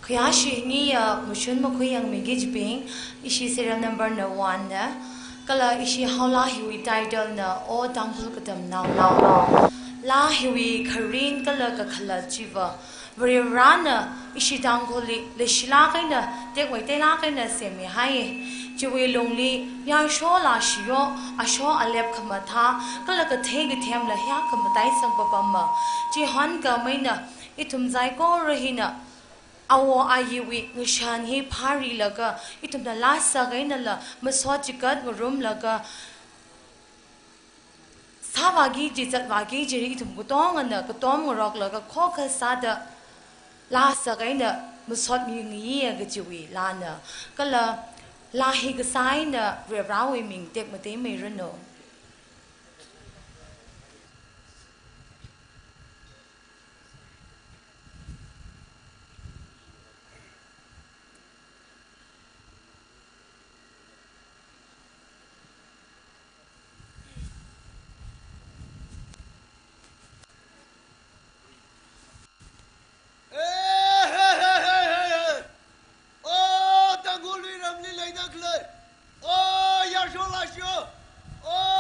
Khayāshi ngiya mashun makhuiyangmi kajibing, ishi serial number na one na, kala ishi haolaa hiwui title na O Tangkhul Katamnao Nao. Laa hiwui kharing kala kakhalat chiva, Varivarana ishi Tangkhulli leishilāk eina, tekmeiteilāk eina semmihai. Chiwui lungli yarsho lāshiyo, asho alep khamathā, kala kathei kathemla hiyākha mataisang papamma. Chihon khamei eina, ithum saikora hina, awo ayiwui ngashan hi phārilaga, ithumna laa sākahainala masot chigat ngarumlaga, sāvāki kaji, zatvāki kaji ithum katongana katom ngaroklaga khokha sāda laa sākahaina masot mi ngayiya kajiwui laana. Kala laa hi kasā eina Varivarawui ming tekmateimeiranu. Hey, hey, hey, hey, hey, hey. O, Tangkhulwui ramli leida khalei. O, yarsho lāshiyo. O,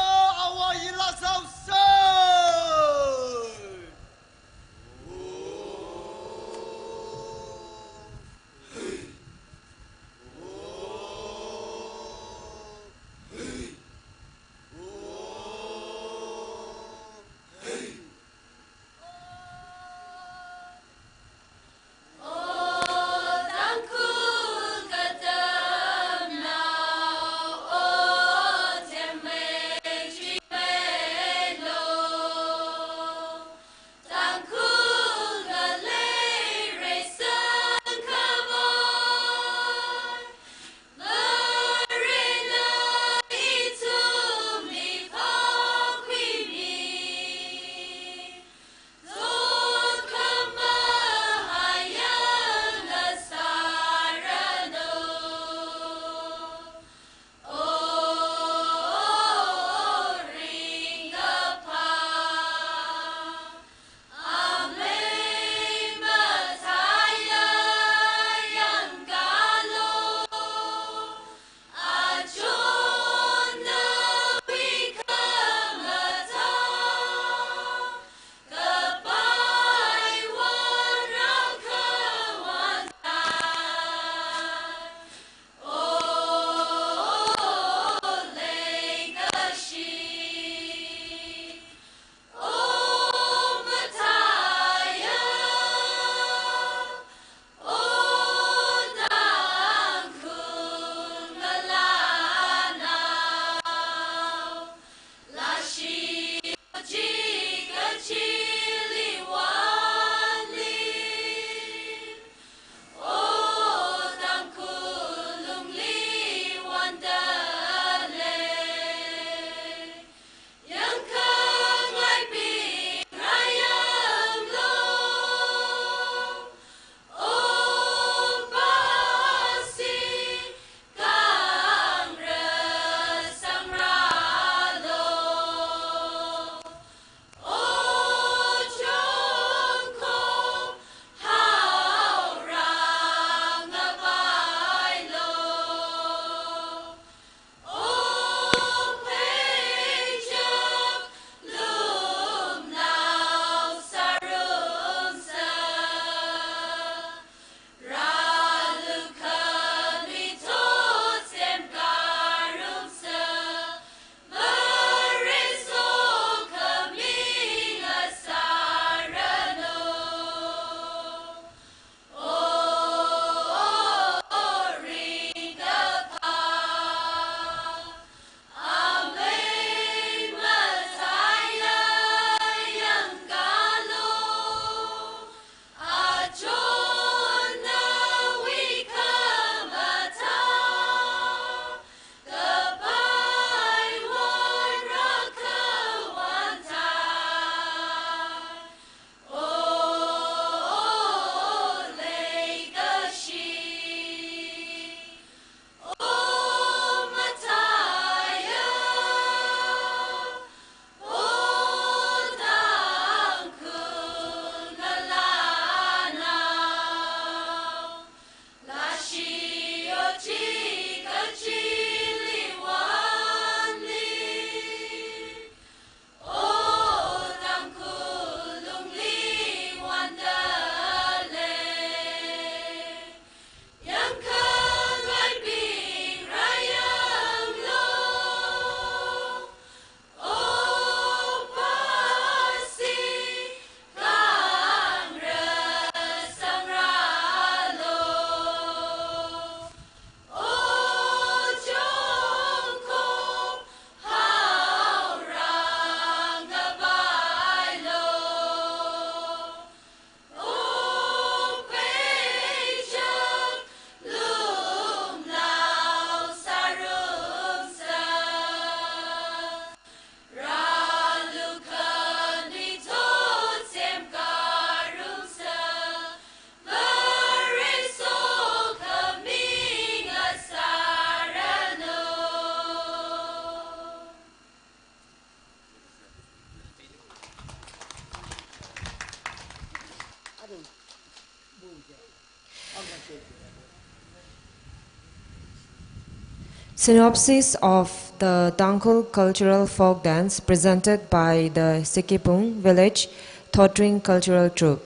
Synopsis of the Tangkhul cultural folk dance presented by the Sikibung Village Thotring Cultural Troupe.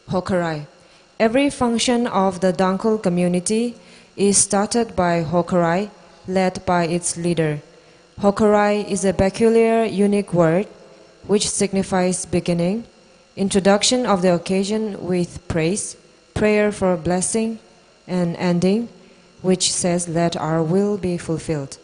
Hokharai. Every function of the Tangkhul community is started by Hokharai, led by its leader. Hokharai is a peculiar, unique word which signifies beginning, introduction of the occasion with praise, prayer for blessing, and ending, which says, "Let our will be fulfilled."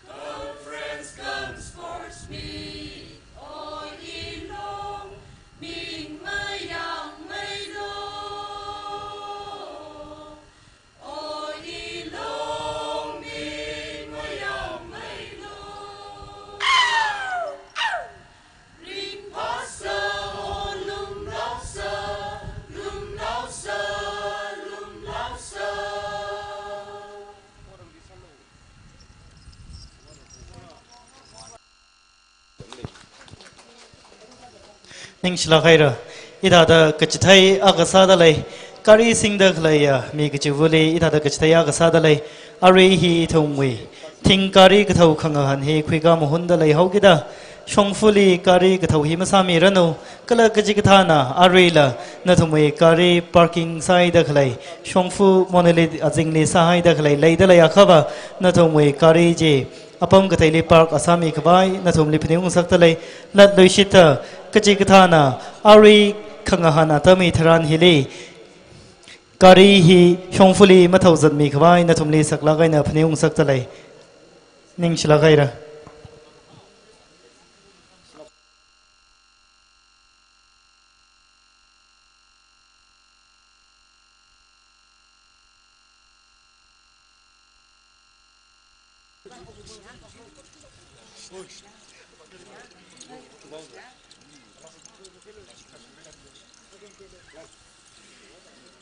Conference comes forth me, o ilong, ming mayang mailo. O ilong, ming mayang mailo. Ringphāsa, o lumlaosa, lumlaosa, lumlaosa. Ningshilāk haira. Hithāda kachithei akha sādalei. Gari singda khaleiya mi kachivali hithāda kachithei akha sādalei. Arui hi ithumwui thing gari kathao khangahān hi khuikā mahunda leihaokida, shongfali gari kathao hi masāmiranu. Kala kachikathāna aruila nathumwui gari parking sāhaida khalei, shongfa Monolith azingli sāhaida khalei leida leiakhava, nathumwui gari chi Apam kateili park sāmi khavai nathumli phaningung sakta lei. Latluishitta kachikathāna arui khangahān atam hitharan hili gari hi shongfali mathaozatmi khavai nathumli saklāk eina phaningung sakta lei. Ningshilāk haira.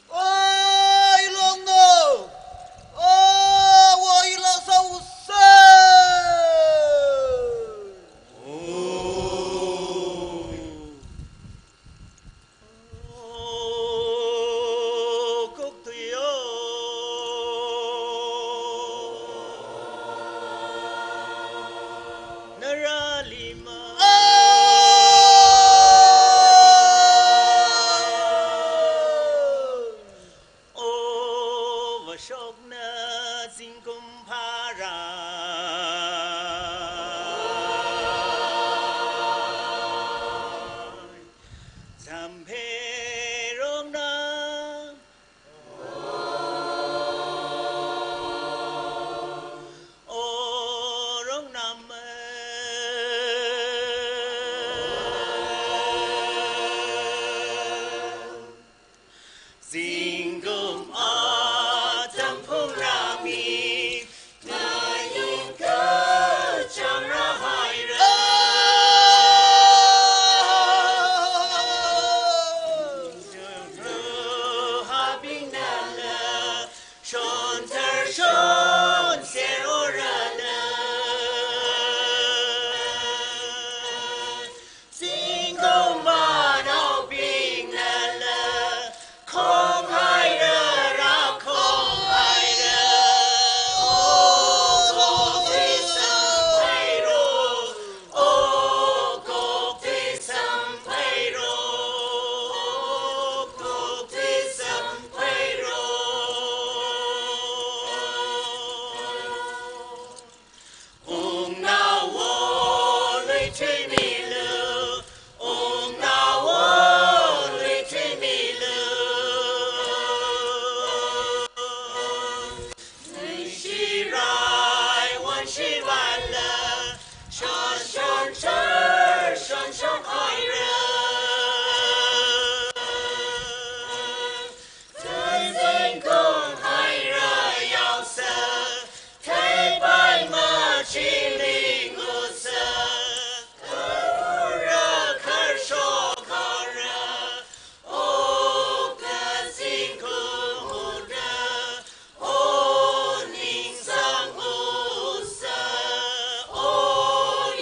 Oi, long no! Oh, wo, i long sa u se! Zingkum atam phungrāmi, ngayung kachāng rāhaira. Ruhābingnala shonthar shonser orala. Zingkum anaobingnala khonghaira, rākhonghaira. O khongthui samphairo, o khongthui samphairo, o khongthui samphairo. Wungnaowui thuimilu, wungnaowui thuimilu. Nuishirai wonshivaila, shon shon shon shon shon haira. Zingkum haira yaosa, theipai machili ngusa, khaura kharshok haira, o kazingkum ura, o ningsang ngusa, o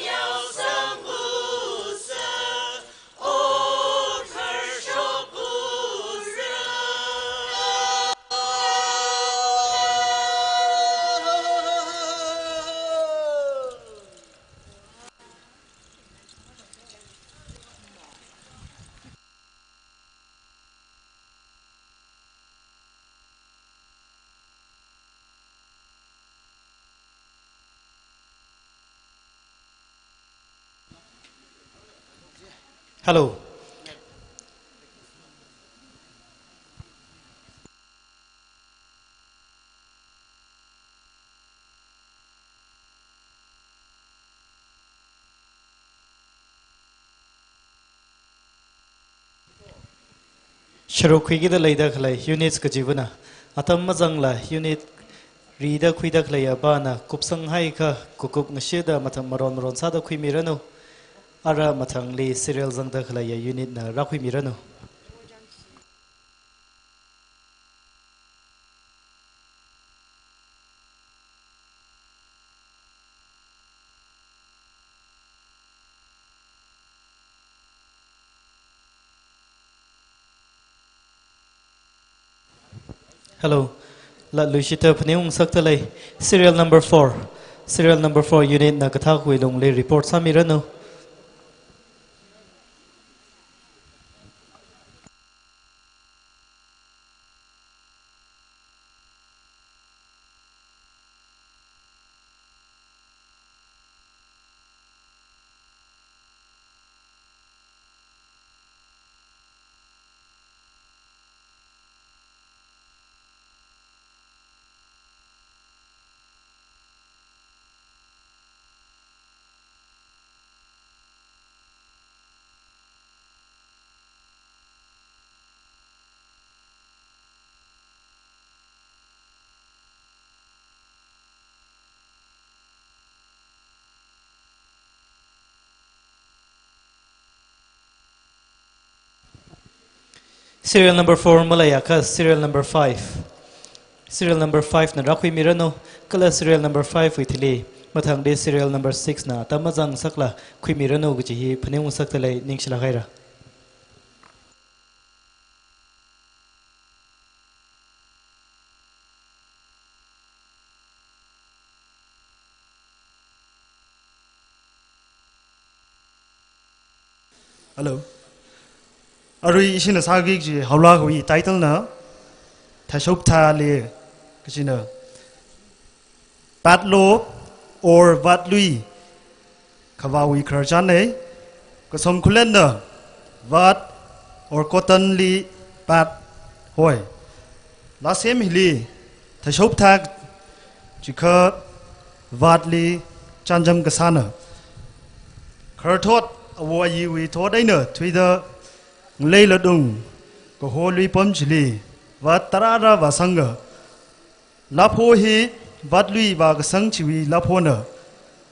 yaosang ngusa, Hello. Sharuk khuikida leida khalei units kachivana, atam mazangla unit rida khuida khalei apāna kupsang haikha kukup ngashida mathang maron maron sāda khuimiranu. Ara mathangli serial zangda khalei unit na rākhuimiranu. Hello. Latluishita phaningung sakta lei. Serial number four. Serial number four unit na kathākhui lungli report sāmiranu. Serial number four maleiakha serial number five. Serial number five na rākhuimiranu, kala serial number five wui thili mathangda serial number six na atam mazangasakla khuimiranu kaji hi phaningung ngasakdalei, ningshilāk haira. Hello. Arui ishina sāki kaji haolākhawui title na Thashok Thale kajina. Patlo or Vatlui kavāwui khararchānna. Kasom Khullenna vat or cotton li pat hoi. Lāsem hili thashok thā chikha vatli chānjam kasāna. Khararthot āwo āyiwui thot eina thuida ngalei ladung kaho luipam chili vat tarāra vāsanga. Lapho hi vatlui vākasang chiwui laphona.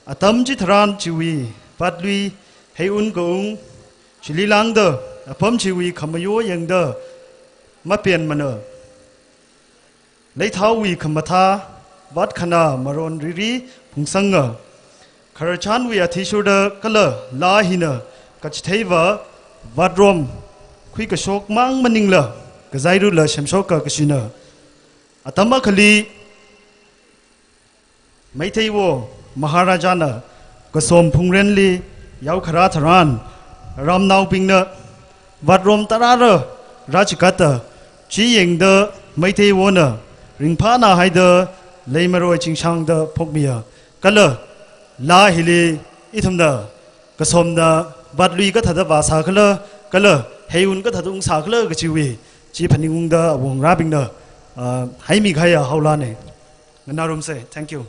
Atam chitharan chiwui vatlui heiun kaung chili lāngda apam chiwui khamayo yangda mapenmana. Leithaowui khamathā vat khanā maron riri phungsanga. Khararchānwui athishurda kala laa hina kachitheiva vatrom khuikashok mang maningla kazairula semshoka kashina. Atam akhali Meiteiwo Maharajana Kasom Phungrenli yaokharā tharan ramnaobingna vatrom tarāra rāchikata, chi yangda Meiteiwona ringphāna haida leimaroi chingshangda phokmiya. Kala laa hili ithumna Kasomna vatlui kathāda vāsākhala, kala heiun kathāda ungsākhala kachiwui chi phaningungda awongarābingna, ah, haimikahaiya haolāna. Nganārumsa. Thank you.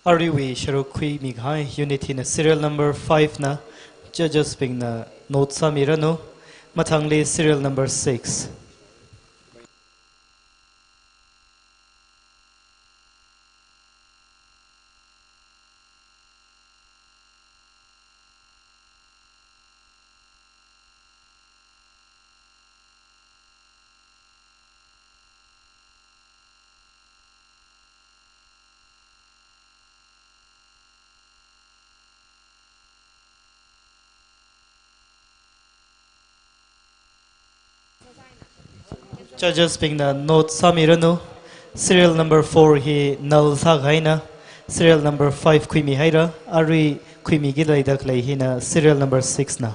Aruiwui sharuk khuimi kahai unit hina serial number five na, judges bingna note sāmiranu, mathangli serial number six. Judges bingna note sāmiranu, serial number four hi null sākahaina, serial number five khuimihaira, arui khuimiki leida khalei hina serial number six na.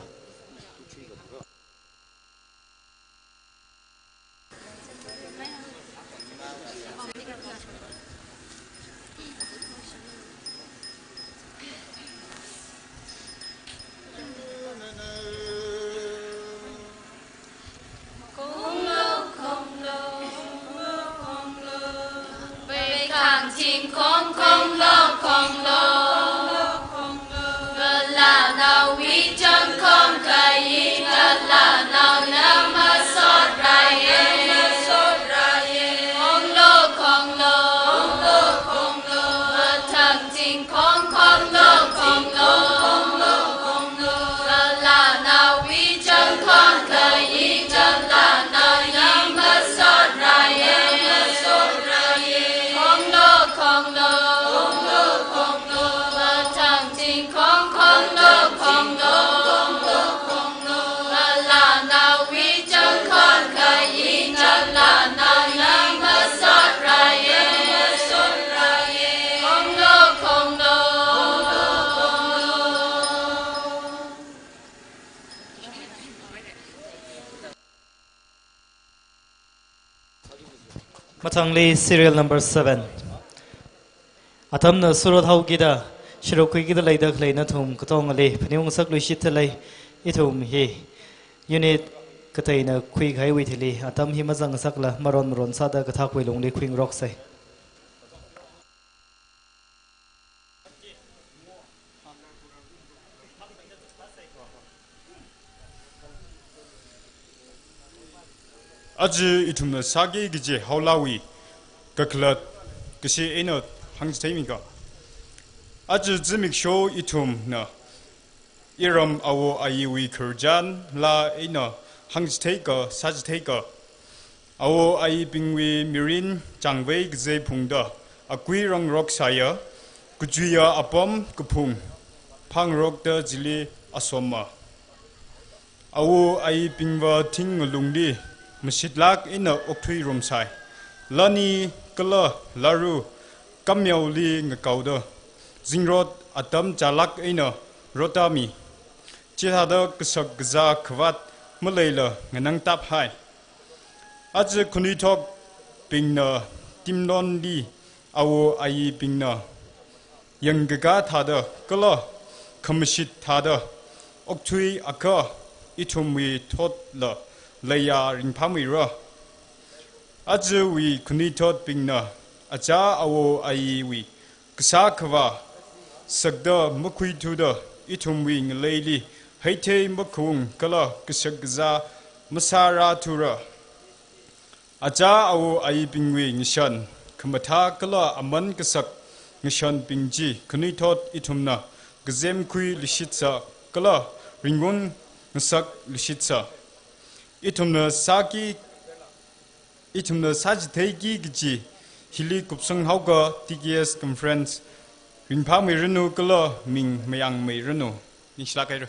Mathangli serial number seven. Atamna surot haokida, sharuk khuikida leida khalei nathum katongali phaningung ngasakluishitdalei, ithum hi unit kateina khuikahaiwui thili atam hi mazangngasakla maron maron sāda kathakwui lungli khuingaroksei. Aja ithumna sāki kaji haolāwui kakhalat kashi eina hāngchitheimika. Aja zimiksho ithumna iram awo ayiwui khararchanla eina hāngchitheika, sāchitheika. Awo ayibingwui mirin changvei kazei phungda akui rangrok sāya, kachuiya apam kaphung phangrokta chili asoma. Awo ayibingva thing ngalungli mashitlāk eina okthuirumsai. Lani kala laru kamyaoli ngakaoda, zingrot atam chālāk eina rotami. Chithāda kashak kazā khavāt maleila nganangtap hai. Aja khanuithotbingna timlonli awo ayibingna yangkakā thāda kala khamashit thāda okthuiakha ithumwui thotla leiya ringphāmeira. Ajawui khanuithotbingna achā awo ayiwui kasā khavā sakda makhuithuda ithumwui ngaleili heithei makhaung kala kashak kazā masārāthura. Achā awo ayibingwui ngashan khamathā kala aman kasak ngashanbing chi khanuithot ithumna kazemkhui lushitsa kala ringun ngasak lushitsa. Ithumna sāki, ithumna sāchitheiki kaji hili kupsang haoka T K S conference ringphāmeiranu kala ming mayangmeiranu. Ningshilāk haira.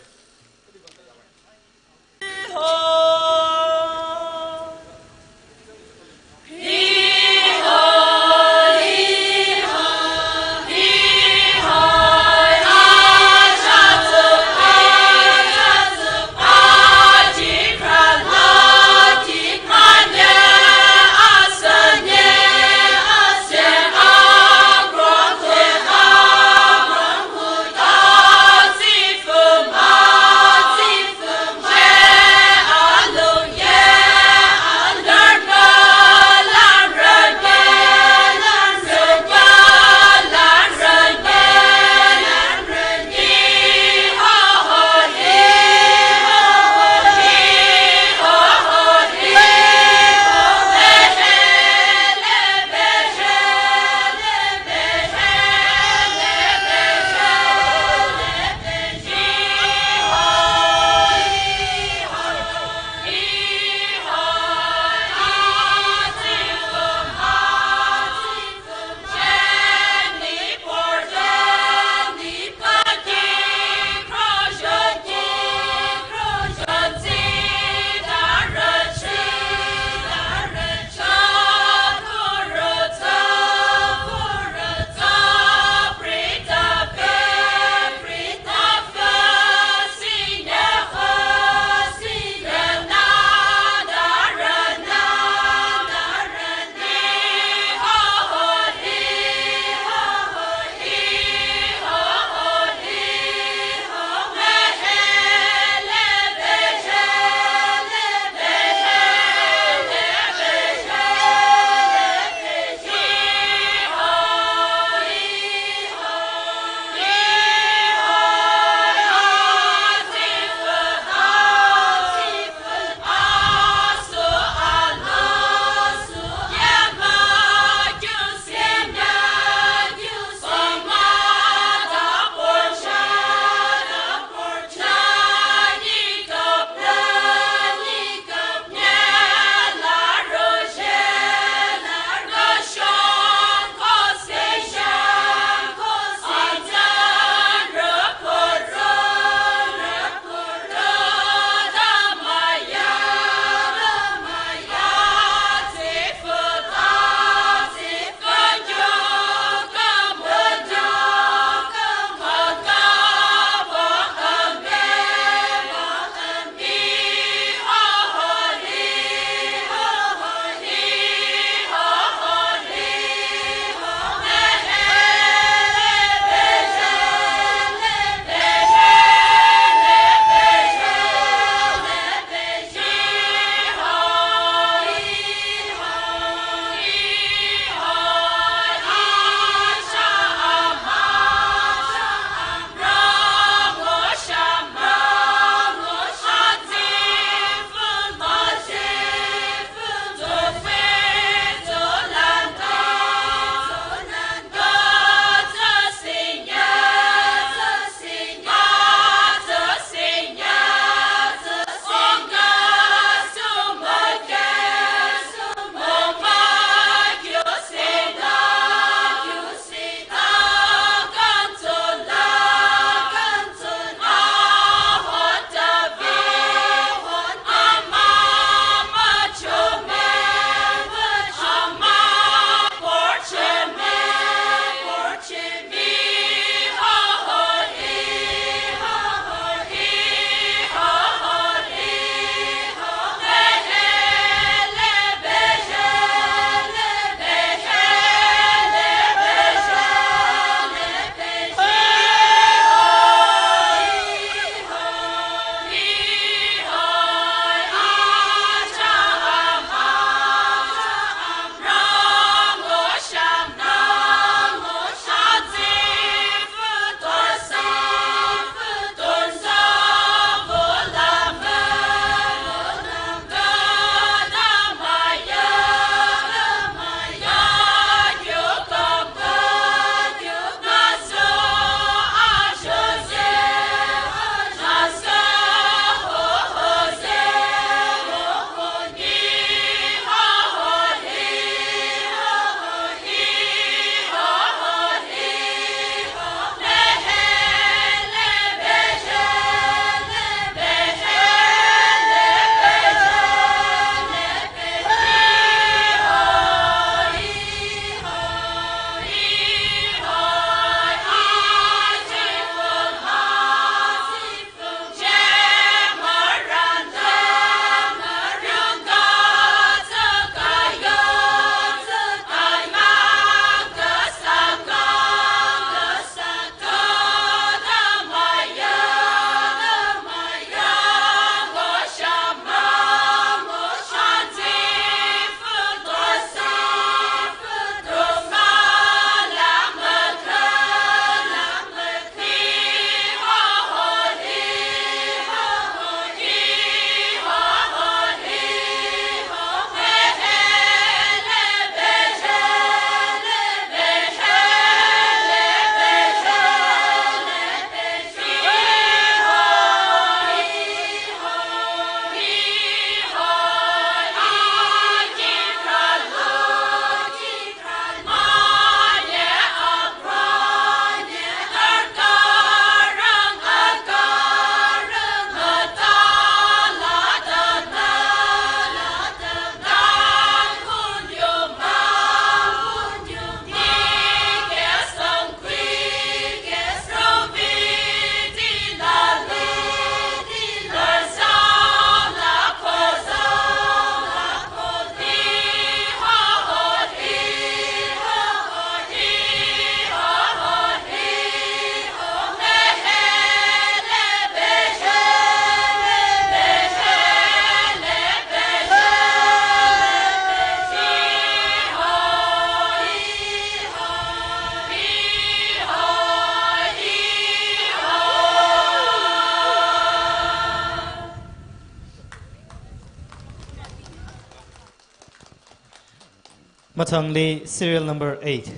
Mathangli serial number eight.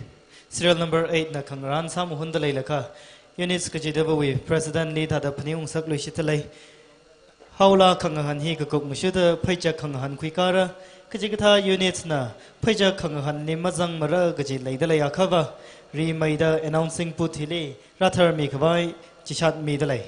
Serial number eight na khangarān sāmahunda leilakha, units kachidawui president li thāda phaningung ngasakluishitdalei. Haola khangahān hi kakup ngashuda pheichak khangahān khuikara, kachikathā units na pheichak khangahānli mazangmara kaji leidalei akhava, rimeida announcing booth hili rātharmi khavai chishat midalei.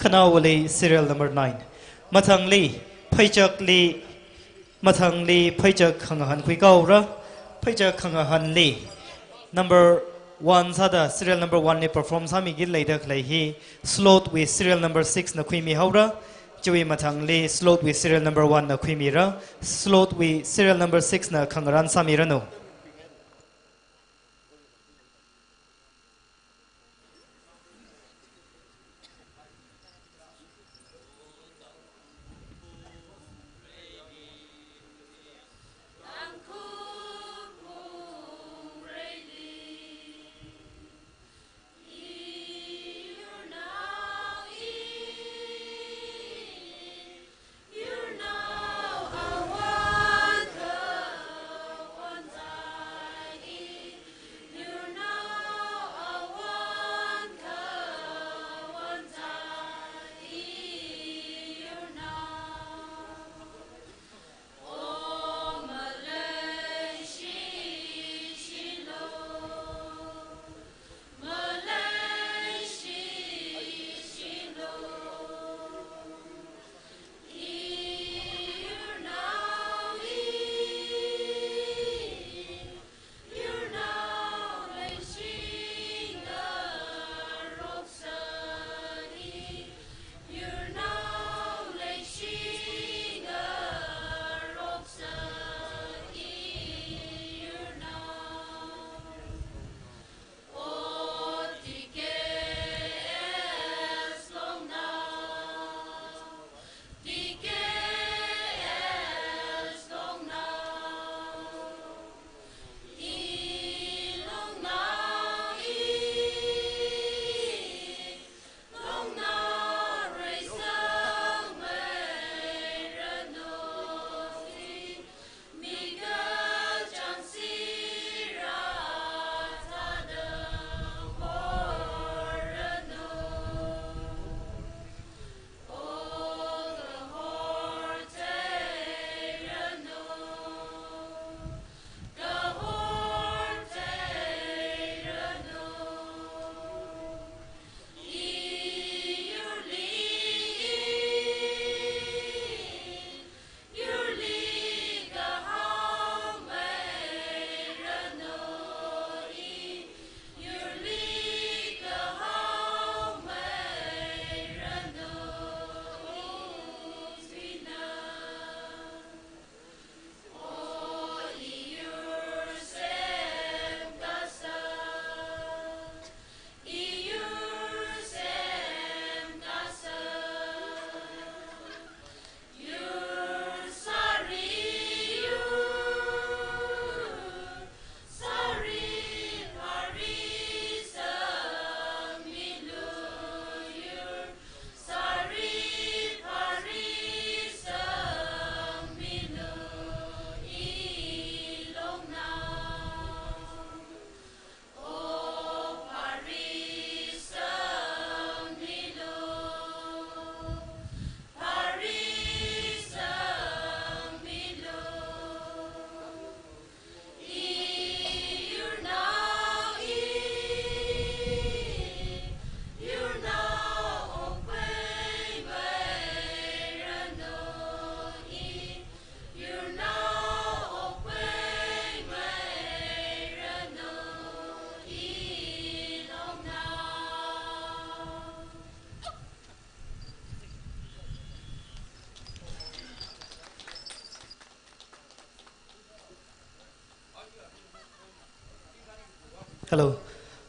Khanaowali serial number nine. Mathangli, pheichakli, mathangli pheichak khangahān khuikaora, pheichak khangahānli number one sāda, serial number one li perform sāmiki leida khalei hi, slot wui serial number six na khuimihaora, chiwui mathangli slot wui serial number one na khuimira, slot wui serial number six na khangarān sāmiranu. Hello.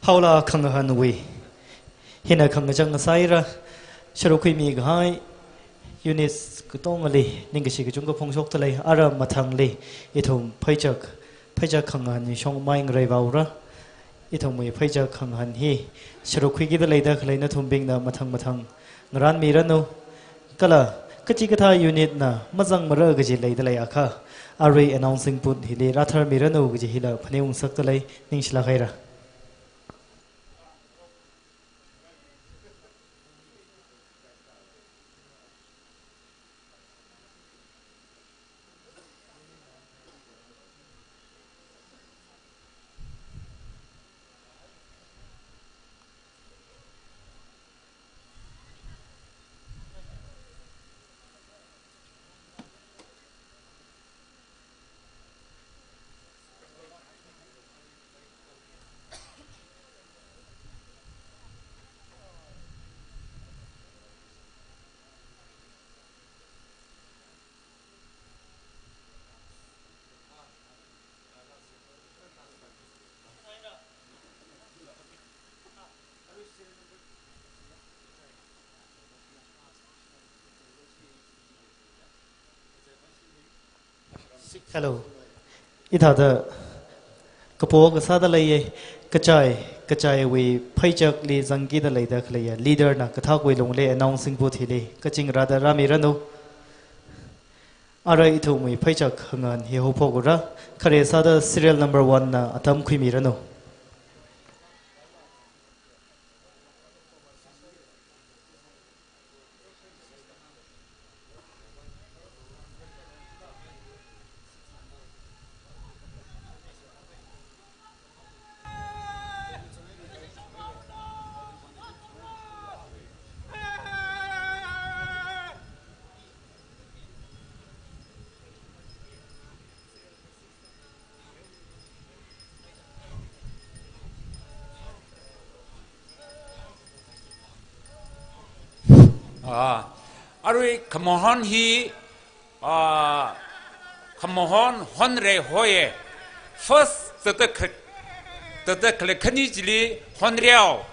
Haola khangahānwui hina khangachang sāira, sharuk khuimi kahai units katongali ningkashi kachungkha phongshokdalei. Ara mathangli ithum pheichak, pheichak khangahān shongmai ngaraivaora. Ithumwui pheichak khangahān hi sharuk khuikida leida khalei nathumbingna mathang mathang ngarānmiranu. Kala kachikathā unit na mazangmara kaji leidalei akha, arui announcing booth hili rātharmiranu kaji hila phaningung ngasakdalei, ningshilāk haira. Hello. Hithāda kapo kasāda leiya, kachai, kachaiwui pheichakli zangkida leida khaleiya leader na kathākwui lungli announcing booth hili kazing rāda rāmiranu. Ara ithumwui pheichak hangan hi haophokura, khare sāda serial number one na atam khuimiranu. Ah, arui khamahon hi, ah, khamahon honrei hoya. First zatda kha-, zatda khalei khani chili honreao.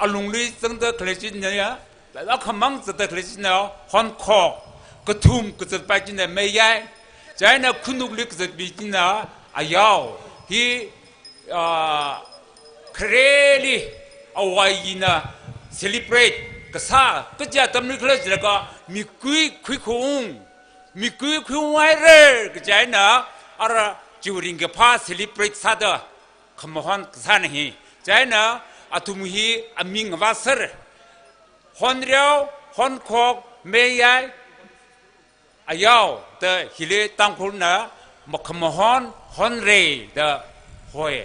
Alungli zangda khalei china ya, lakhamang zatda khalei china honkhok. Kathum kazatpai china meiyai. Chieina khanukli kazatpai china ayao. Hi ah, khareli awayina celebrate kasā, kaja tamni khala jilaga mikui khuikhaung, mikui khuiunghaira kaja eina, ara chiwui ringkaphā celebrate sāda khamahon kasāna hi. Chieina athum hi aming vāser, honreao, honkhok, meiyai, ayao da hili Tangkhulna makhamahon honrei da hoi.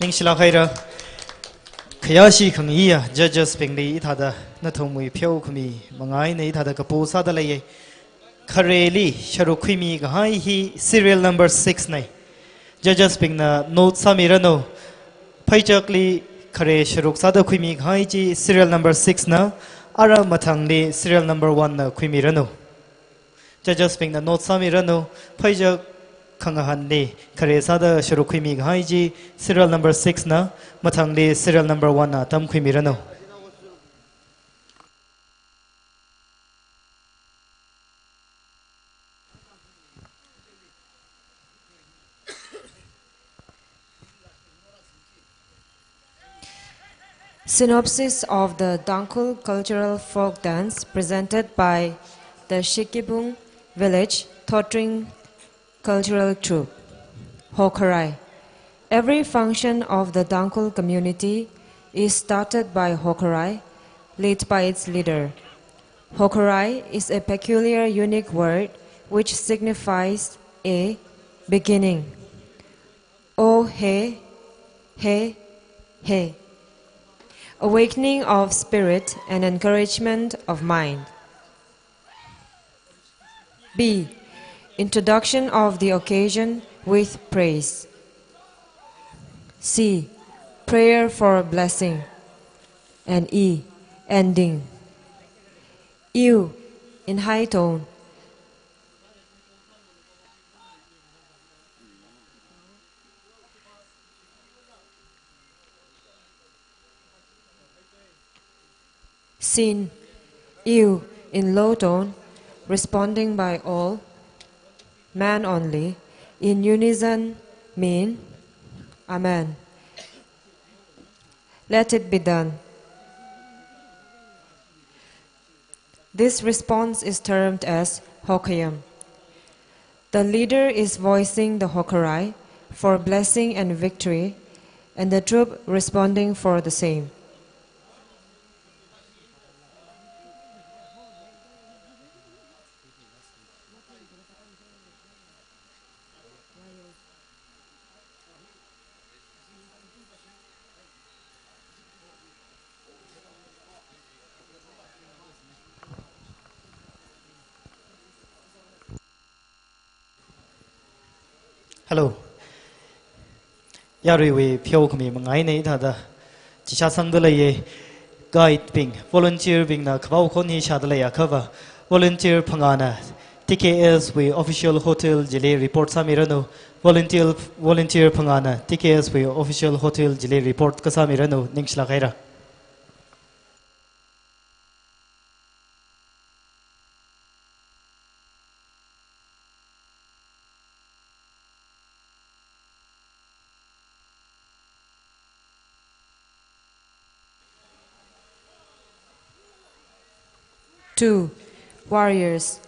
Ningshilāk haira. Khayāshi khangayiya judges bingli hithāda nathumwui pheokhami manga eina hithāda kapo sāda leiya. Khareli sharuk khuimi kahai hi serial number six na. Judges bingna note sāmiranu. Phaichakli khare sharuk sāda khuimi kahai chi serial number six na, ara mathangli serial number one na khuimiranu. Judges bingna note sāmiranu, phaichak khangahanli khare sāda sharuk khuimi kahai chi serial number six na, mathangli serial number one na atam khuimiranu. Synopsis of the Tangkhul cultural folk dance presented by the Shikibung Village Thotring Cultural Troupe. Hokharai. Every function of the Tangkhul community is started by Hokharai, led by its leader. Hokharai is a peculiar, unique word which signifies a beginning. O he, he, he. Awakening of spirit and encouragement of mind. B. Introduction of the occasion with praise. C. Prayer for blessing. And E. Ending. U. In high tone. Sin. U. In low tone, responding by all, man only, in unison mean, Amen. Let it be done. This response is termed as Hokkayam. The leader is voicing the Hokharai for blessing and victory, and the troupe responding for the same. Hello. Yaruiwui pheokhami manga eina hithāda chichā sangda leiya. Guide bing, volunteer bingna khavao khon hi shāda leiya khava, volunteer phangāna T K S wui official hotel chili report sāmiranu. Volunteer, volunteer phangāna T K S wui official hotel chili report kasāmiranu. Ningshilāk haira. Two, warriors.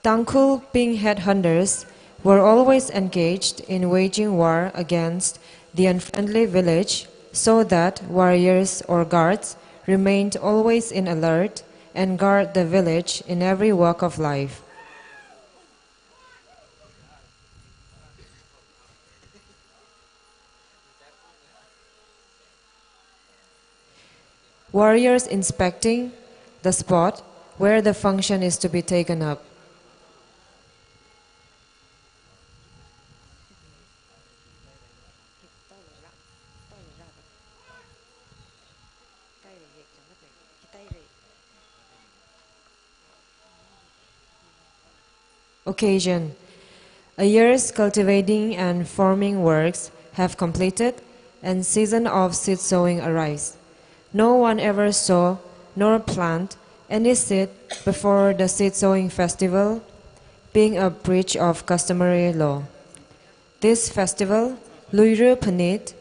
Tangkhul Ping headhunters were always engaged in waging war against the unfriendly village, so that warriors or guards remained always in alert and guard the village in every walk of life. Warriors inspecting the spot where the function is to be taken up. Occasion. A year's cultivating and farming works have completed, and season of seed sowing arrives. No one ever saw nor plant any seed before the seed sowing festival, being a breach of customary law. This festival, Luira Phanit,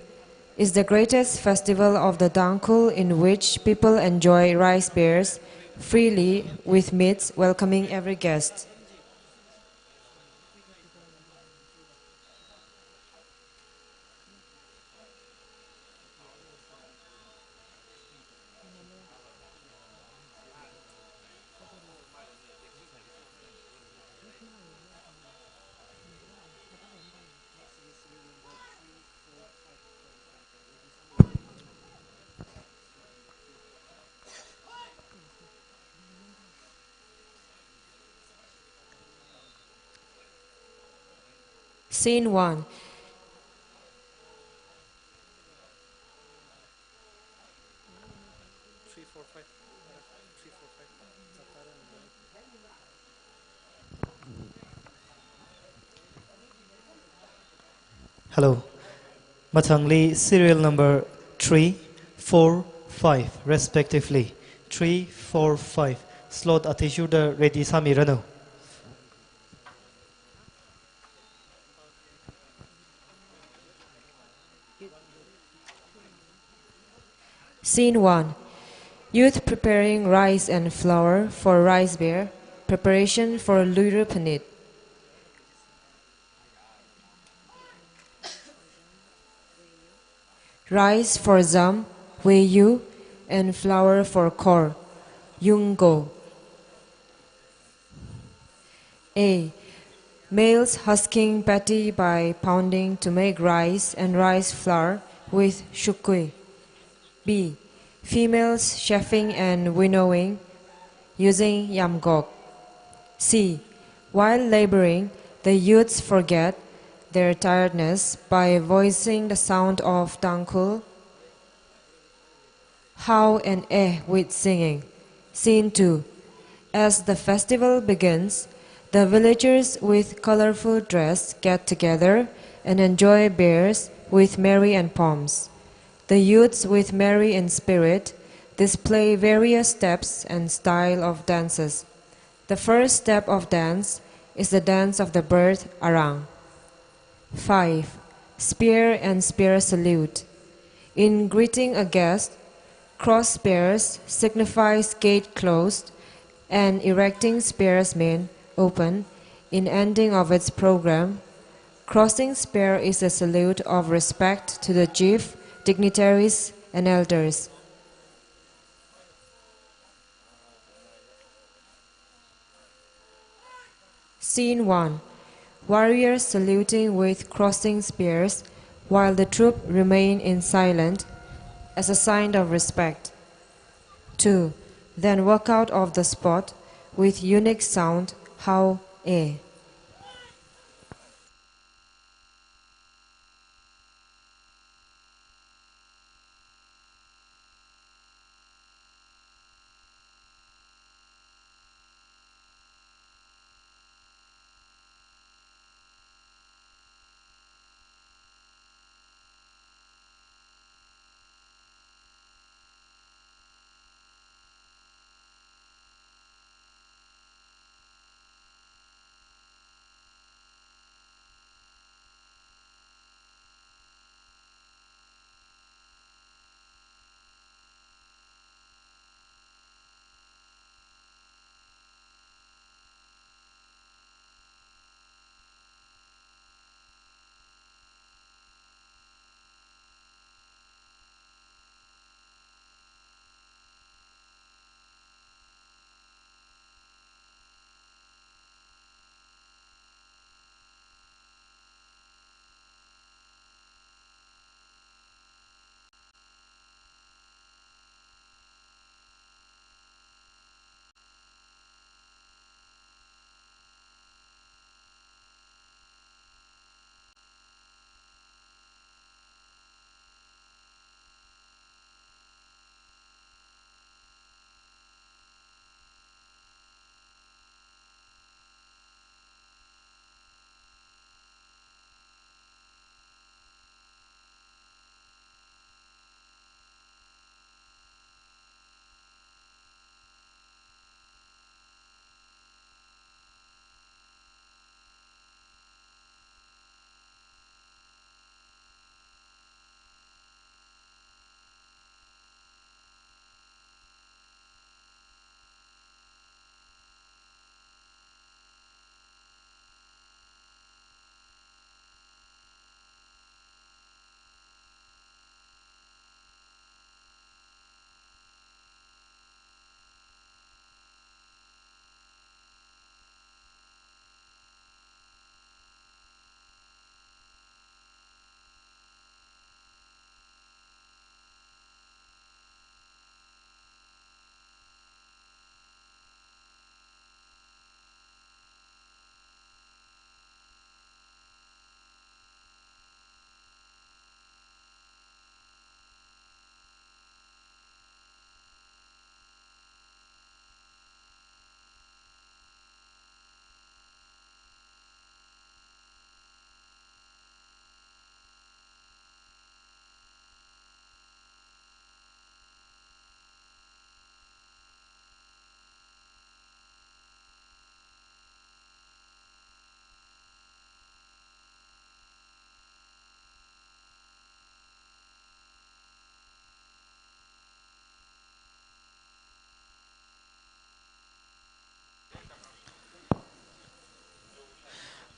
is the greatest festival of the Tangkhul, in which people enjoy rice beers freely with meats, welcoming every guest. Scene one. Hello. Mathangli serial number three, four, five respectively. Three, four, five. Slot athishurda ready sāmiranu. Scene one. Youth preparing rice and flour for rice bear. Preparation for Luira Phanit. Rice for zam, weyu, and flour for khor, yungko. A. Males husking paddy by pounding to make rice and rice flour with shukui. B. Females chafing and winnowing using yamgok. C. While laboring, the youths forget their tiredness by voicing the sound of Tangkhul hao and eh with singing. Scene two. As the festival begins, the villagers with colorful dress get together and enjoy bears with merry and pomps. The youths with merry in spirit display various steps and style of dances. The first step of dance is the dance of the bird arang. Five. Spear and spear salute. In greeting a guest, cross spears signifies gate closed and erecting spears mean open. In ending of its program, crossing spear is a salute of respect to the chief, dignitaries, and elders. Scene one. Warriors saluting with crossing spears while the troop remain in silent as a sign of respect. Two. Then walk out of the spot with unique sound, hao, eh.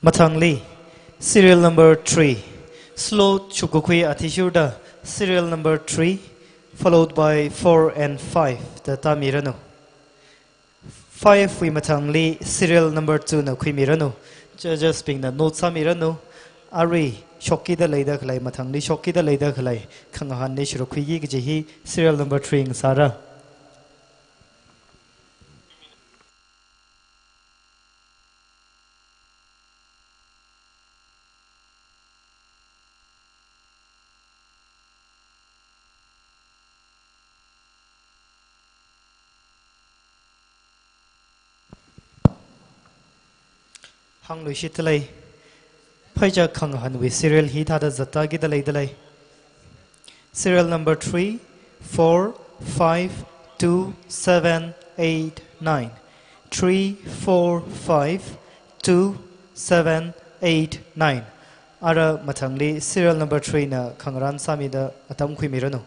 Mathangli, serial number three. Slot shupkakhui athishurda serial number three, followed by four and five da tāmiranu. Five wui mathangli serial number two na khuimiranu. Judges bingna note sāmiranu. Arui shokkida leida khalei, mathangli shokkida leida khalei khangahānli shurukhuiki kaji hi serial number three ngasāra. Hāngluishitda lei. Pheichak khangahānwui serial hithāda zattākida leida lei. Serial number three, four, five, two, seven, eight, nine. Three, four, five, two, seven, eight, nine. Ara mathangli serial number three na khangarān sāmida atam khuimiranu.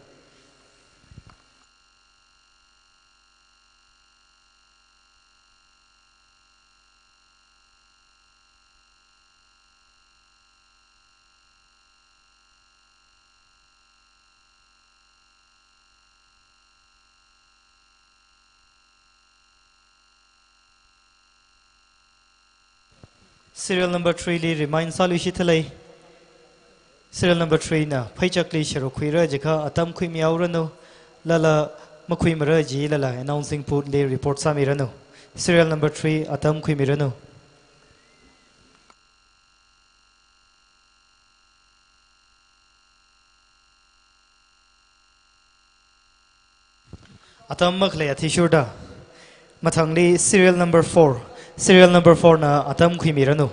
Serial number three li remind sāluishitda lei. Serial number three na pheichakli shurukhuira jiakha atam khuimihaoranu, lala makhuimara jilala announcing booth li report sāmiranu. Serial number three atam khuimiranu. Atam makhalei athishurda. Mathangli serial number four. Serial number four na atam khuimiranu.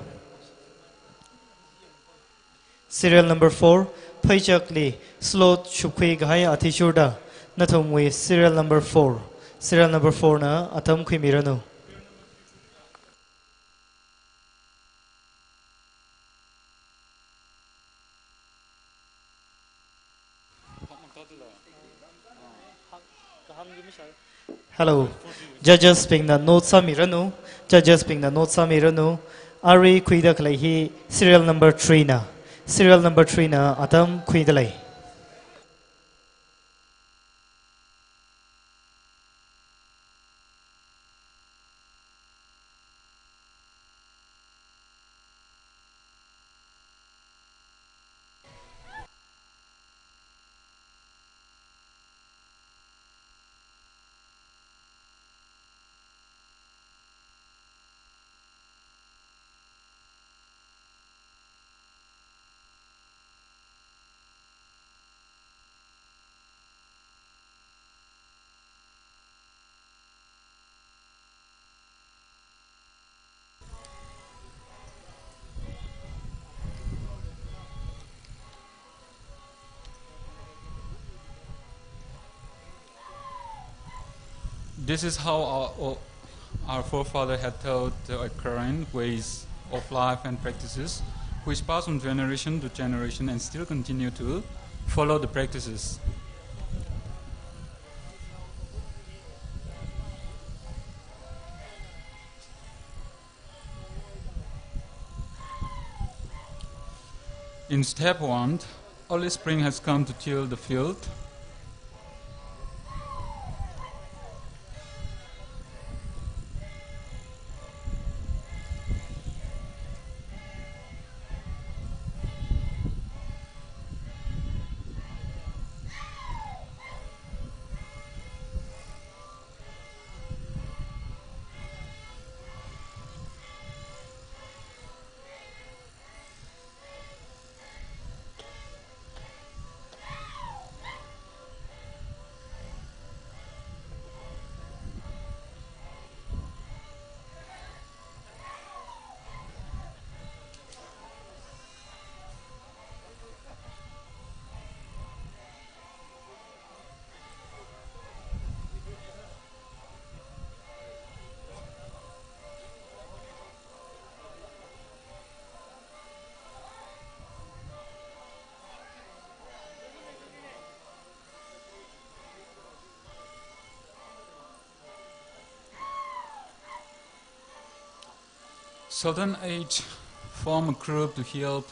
Serial number four, pheichakli slot shupkhui kahai athishurda. Nathumwui serial number four. Serial number four na atam khuimiranu. Hello. Judges bingna note sāmiranu. Judges bingna note sāmiranu. Arui khuida khalei hi serial number three na. Serial number three na atam khuida lei. This is how our, our forefather had taught the Karen ways of life and practices, which pass from generation to generation and still continue to follow the practices. In step one, early spring has come to till the field. Certain age Form a group to help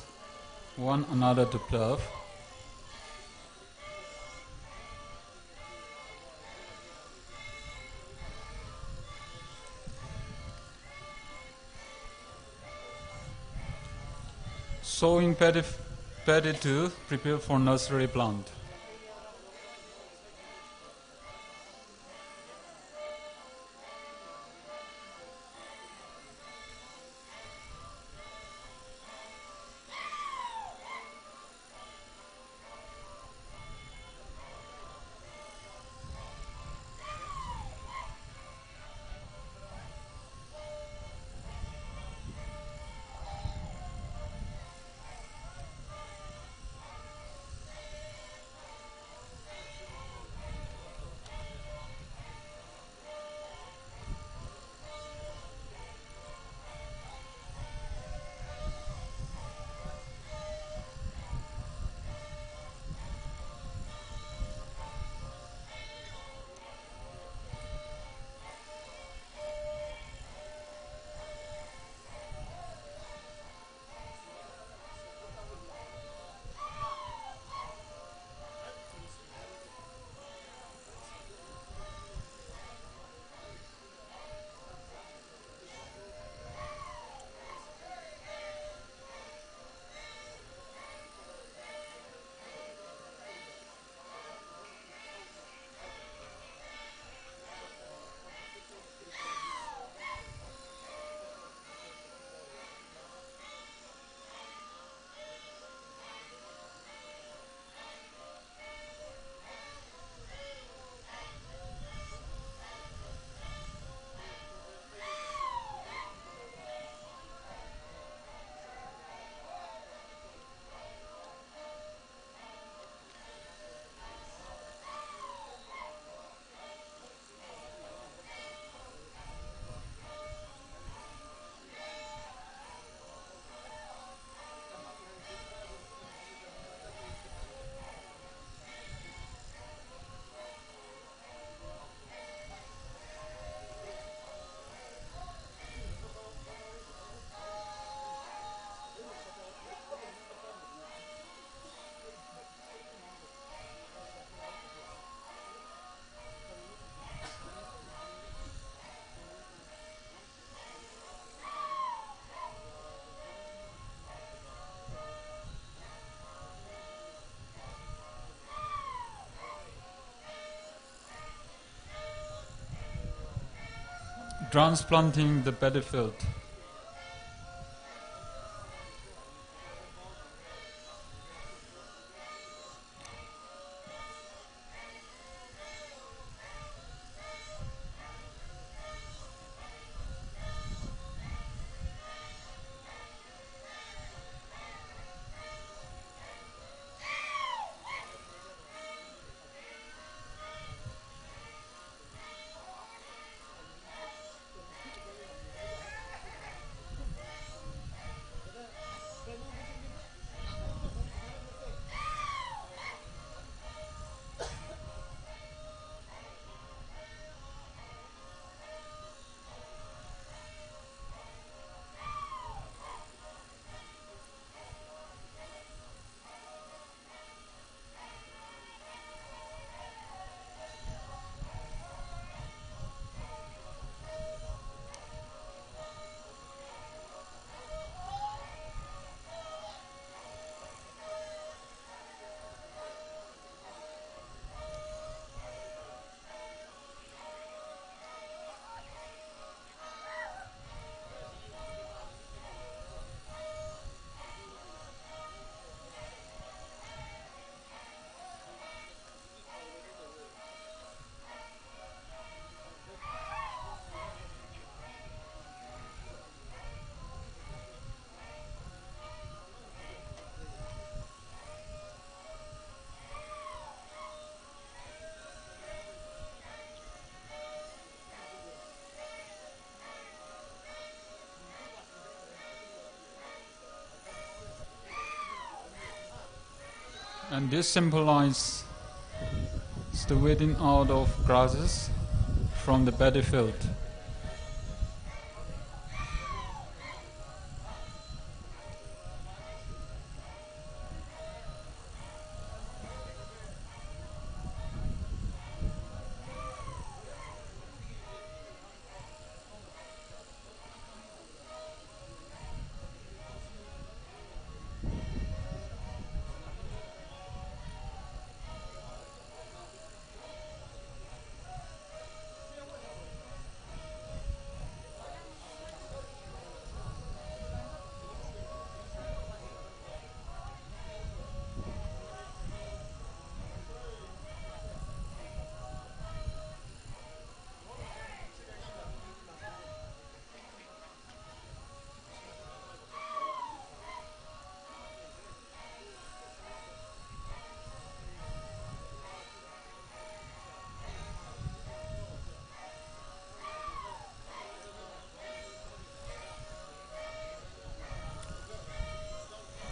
one another to plough. Sowing paddy, paddy to prepare for nursery plant. Transplanting the paddy field. And this symbolizes the weeding out of grasses from the paddy field.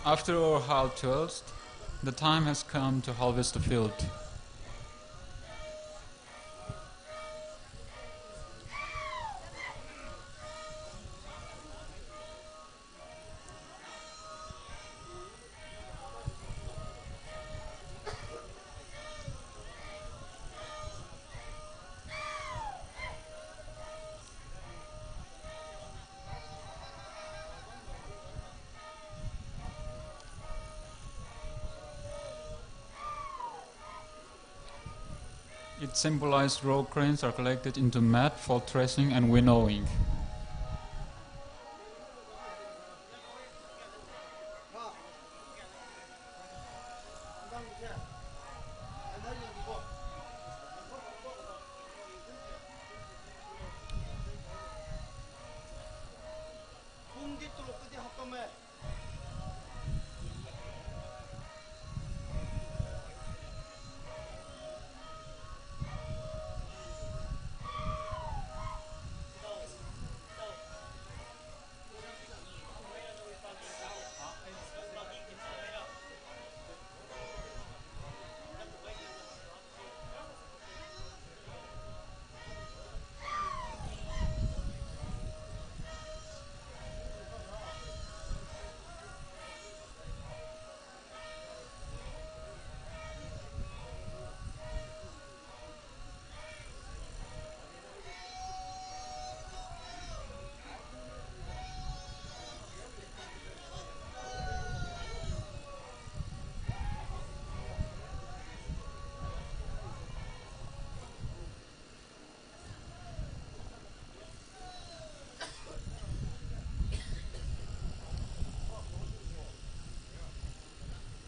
After our hard toils, the time has come to harvest the field. It symbolized raw grains are collected into mat for threshing and winnowing.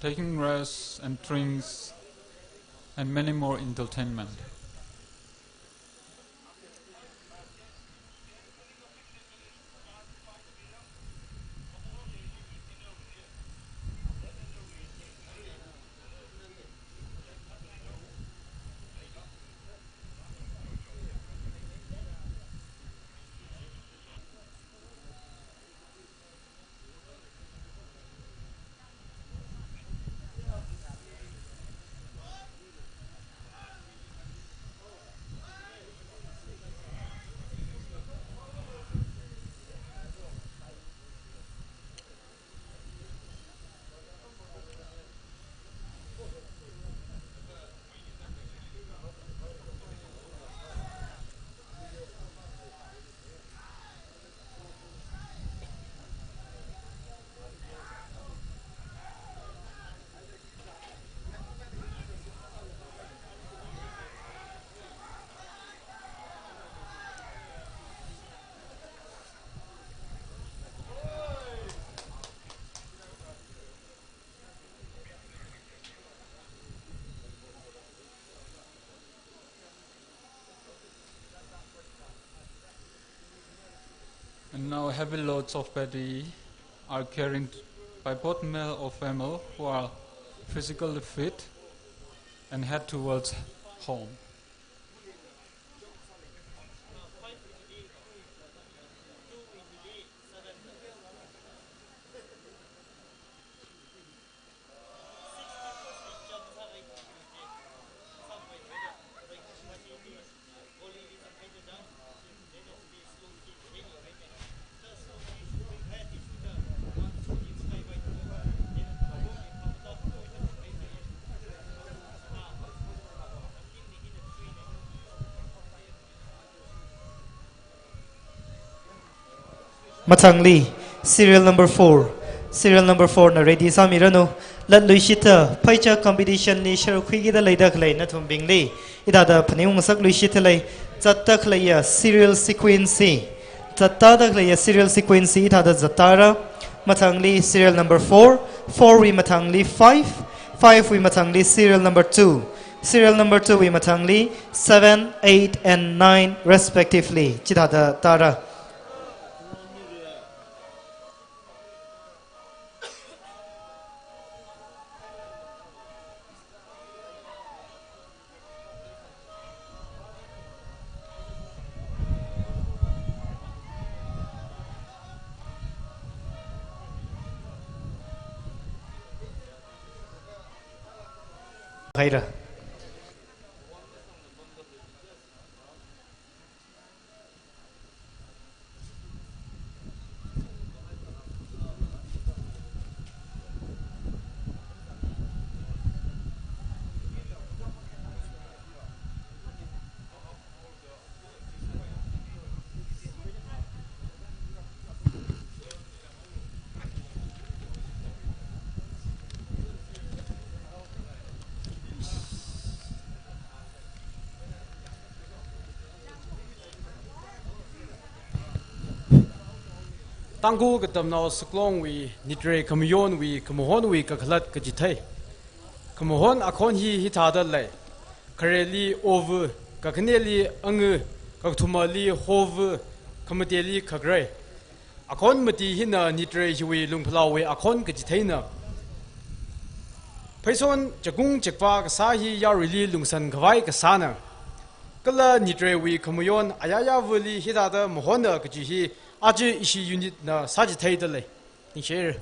Taking rest and drinks and many more entertainment. And now heavy loads of paddy are carried by both male or female who are physically fit and head towards home. Mathangli, serial number four. Serial number four na ready sāmiranu. Latluishita, phaicha competition li sharuk khuikida leida khalei nathumbingli hithāda phaningung ngasakluishita lei. Zatta khaleiya serial sequence. Zattada khaleiya serial sequence hithāda zattara. Mathangli serial number four, four wui mathangli five, five wui mathangli serial number two, serial number two wui mathangli seven, eight and nine respectively. Chithāda tara. Haira. Tangkhul Katamnao Saklongwui Nitrei Khamayonwui Khamahonwui Kakhalat Kachithei. Khamahon akhon hi hithāda lei. Khareli ovu, kakhaneli angu, kakathumali hovu, khamateli khakharei. Akhon mati hina Nitrei hiwui lungphalaowui akhon kachitheina. Pheison chakung chakpa kasā hi yaruili lungsan khavai kasāna. Kala Nitreiwui khamayon ayayavali hithāda mahonna kaji hi aja ishi unit na sāchitheida lei. Ningshira.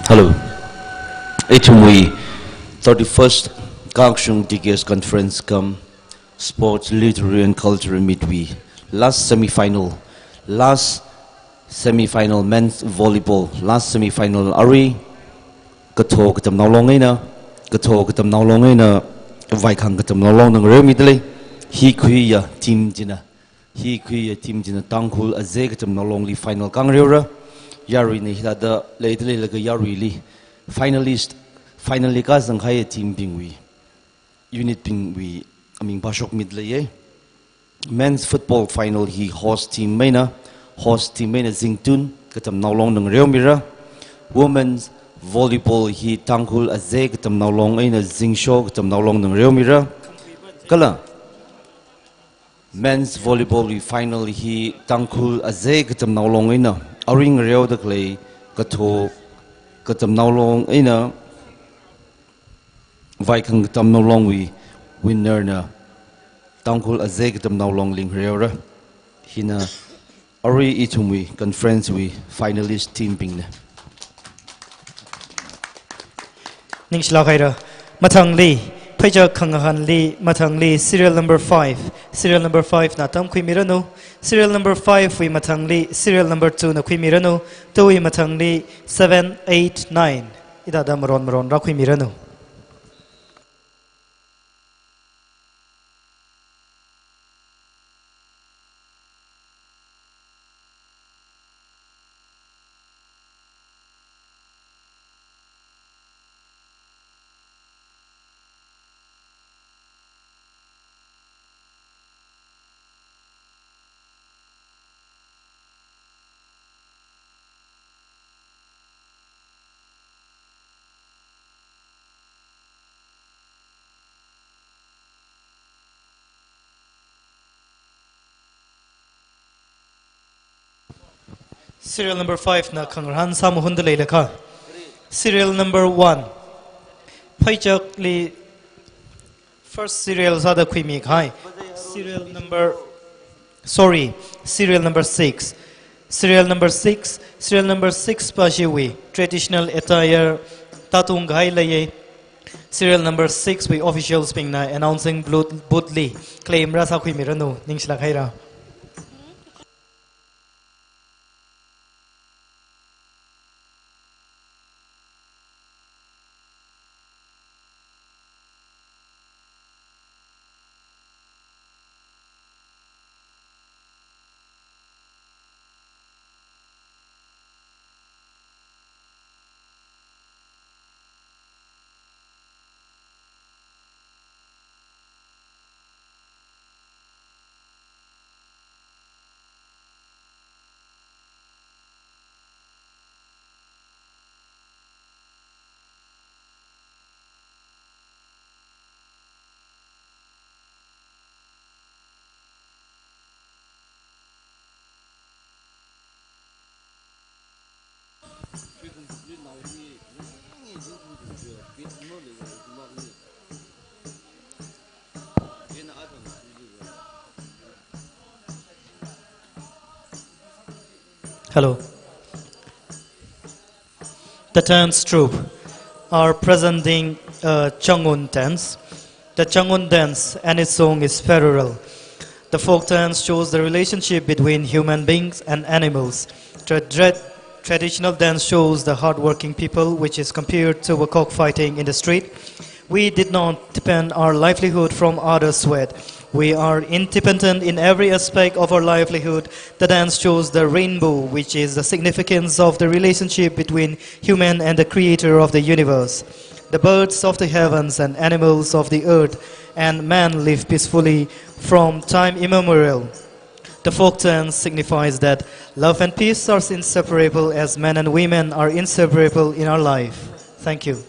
Hello. Ithumwui thirty-first Kakchung T K S Conference cum Sports, Literary and Cultural Meet wui last semi-final, last semi-final men's volleyball, last semi-final arui Katho Katamnao Long eina, Katho Katamnao Long eina Vaikhang Katamnao Long na ngareomidalei. Hi khuiya team china, hi khuiya team china Tangkhul Azei Katamnao Longli final khangareora. Yaruina hithāda leidalei laga yaruili finalist, finally kazang kahai team bingwui, unit bingwui aming pāshokmidaleiye. Men's football final hi host team eina, host team eina Zingtun Katamnao Long na ngareomira. Women's volleyball hi Tangkhul Azei Katamnao Long eina Zingsho Katamnao Long na ngareomira. Kala men's volleyball wui final hi Tangkhul Azei Katamnao Long eina arui ngareoda khalei Katho Katamnao Long eina Vaikhang Katamnao Longwui winner na Tangkhul Azei Katamnao Longli ngareora. Hina arui ithumwui conference wui finalist team bingna. Ningshilāk haira. Mathangli, Pheichak Khangahanli, mathangli serial number five, serial number five na atam khuimiranu. Serial number five wui mathangli serial number two na khuimiranu. Tawui mathangli seven, eight, nine. Hithāda maron maron rākhuimiranu. Serial number five na khangarān sāmahunda leilakha. Serial number one. Pheichakli first serial sāda khuimi kahai. Serial number, sorry, serial number six. Serial number six, serial number six pa chiwui traditional attire tātung kahai leiye. Serial number six wui officials bingna announcing booth, booth li claim rāsākhuimiranu, ningshilāk haira. Hello. The dance troupe are presenting, uh, Changun dance. The Changun dance and its song is Phererel. The folk dance shows the relationship between human beings and animals. The tra-, traditional dance shows the hardworking people, which is compared to a cockfighting in the street. We did not depend our livelihood from other sweat. We are independent in every aspect of our livelihood. The dance shows the rainbow, which is the significance of the relationship between human and the creator of the universe. The birds of the heavens and animals of the earth and man live peacefully from time immemorial. The folk dance signifies that love and peace are inseparable as men and women are inseparable in our life. Thank you.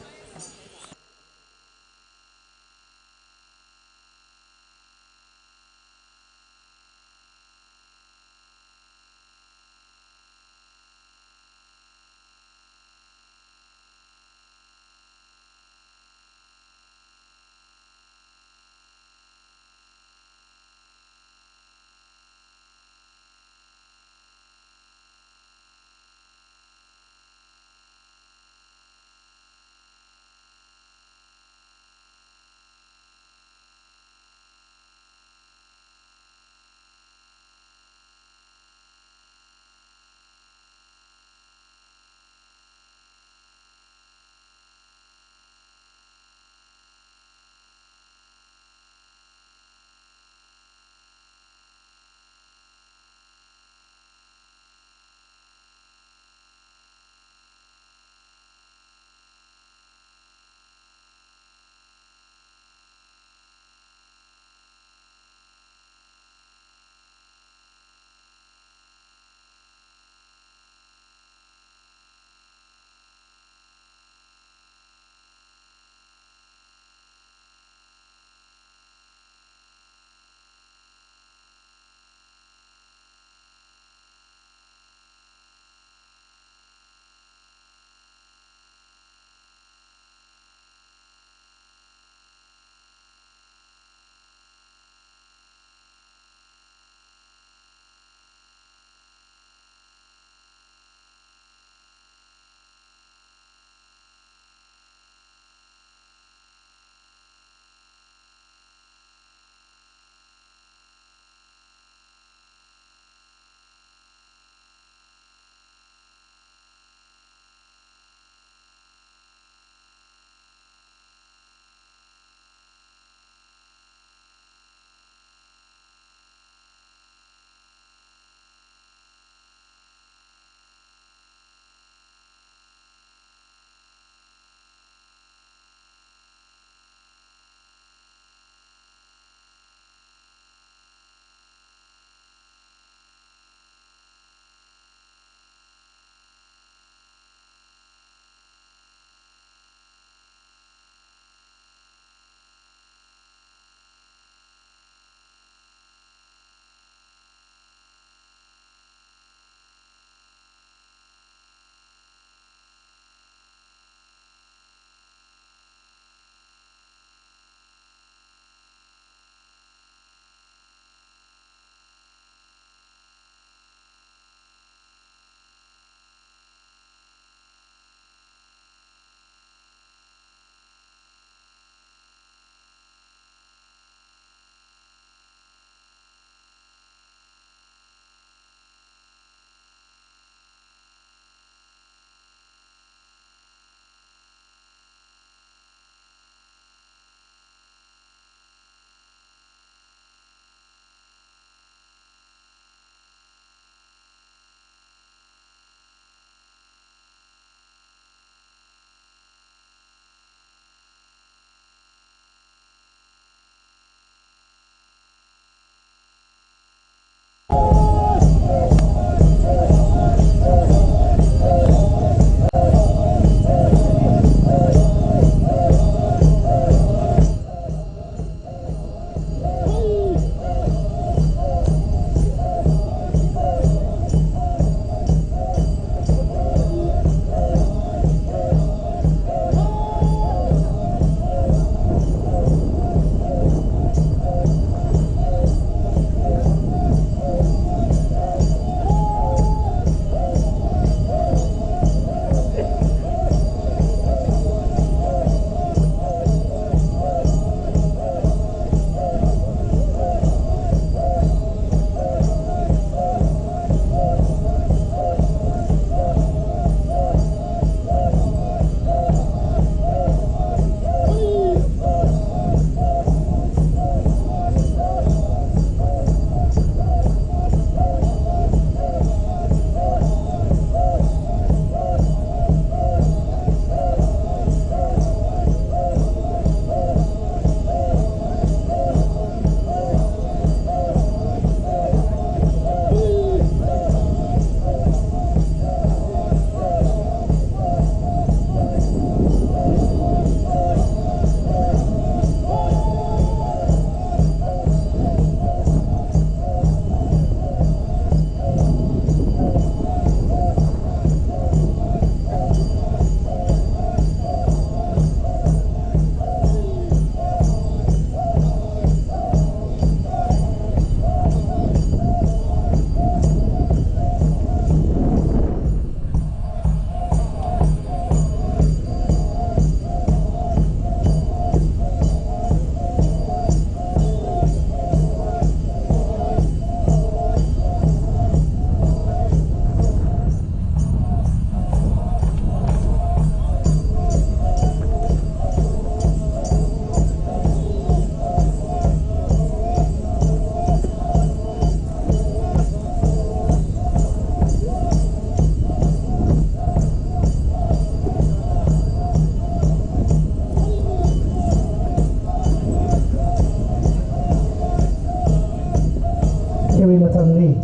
Chiwui mathangli,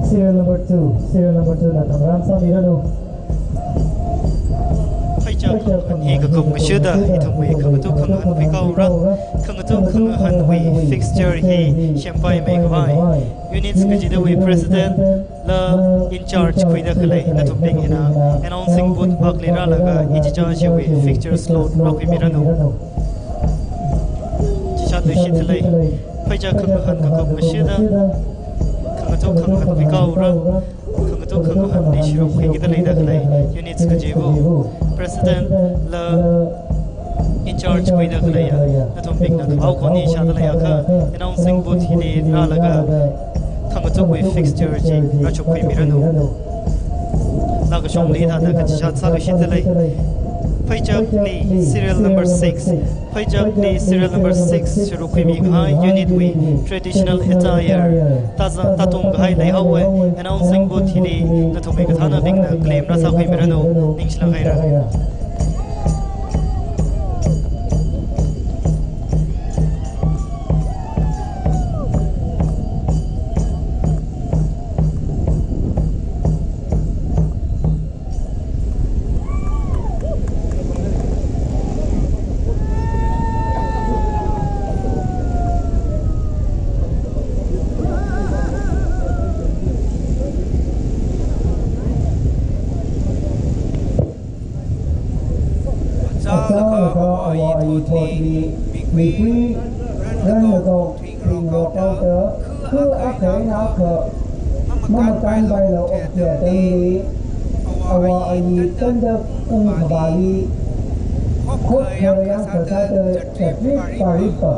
serial number two, serial number two na thangran sāmiranu. Pheichak hi kakum kashida, ithumwui khangatei khangahān pheikhaora, khangatei khangahānwui fixture hi sempaimeikhavai, units kachidawui president la in charge khuida khalei nathumbing hina announcing booth makli rālaga ichichā chiwui fixture slot rākhuimiranu. Chishat luishit lei. Pheichak khangahān kakum kashida, khangatei khangahān pheikhaora, khangatei khangahānli sharuk khuikida leida khalei units kachiva president la in charge khuida khaleiya nathumbingna khaokhoni shāda leiakha, announcing booth hili rālaga khangateiwui fixture chi rāchukhuimiranu. Laa kashongli thāda kachishat sāluishit lei. Pheichakli serial number six. Pheichakli serial number six sharuk khuimikahai unitwui traditional attire tāzā tātungkahai leihaowa. Announcing booth hili nathumwui kathānabingna claim rāsākhuimiranu, ningshilāk haira. Achālakha Āva Ayi thotli, mikhui ranakao thinglo kaoda, khu akha eina akha mamakānpaila okthui atamli, Āva Ayi tanda ungkhavāli, khokkhayang kasāda chatrit paripa.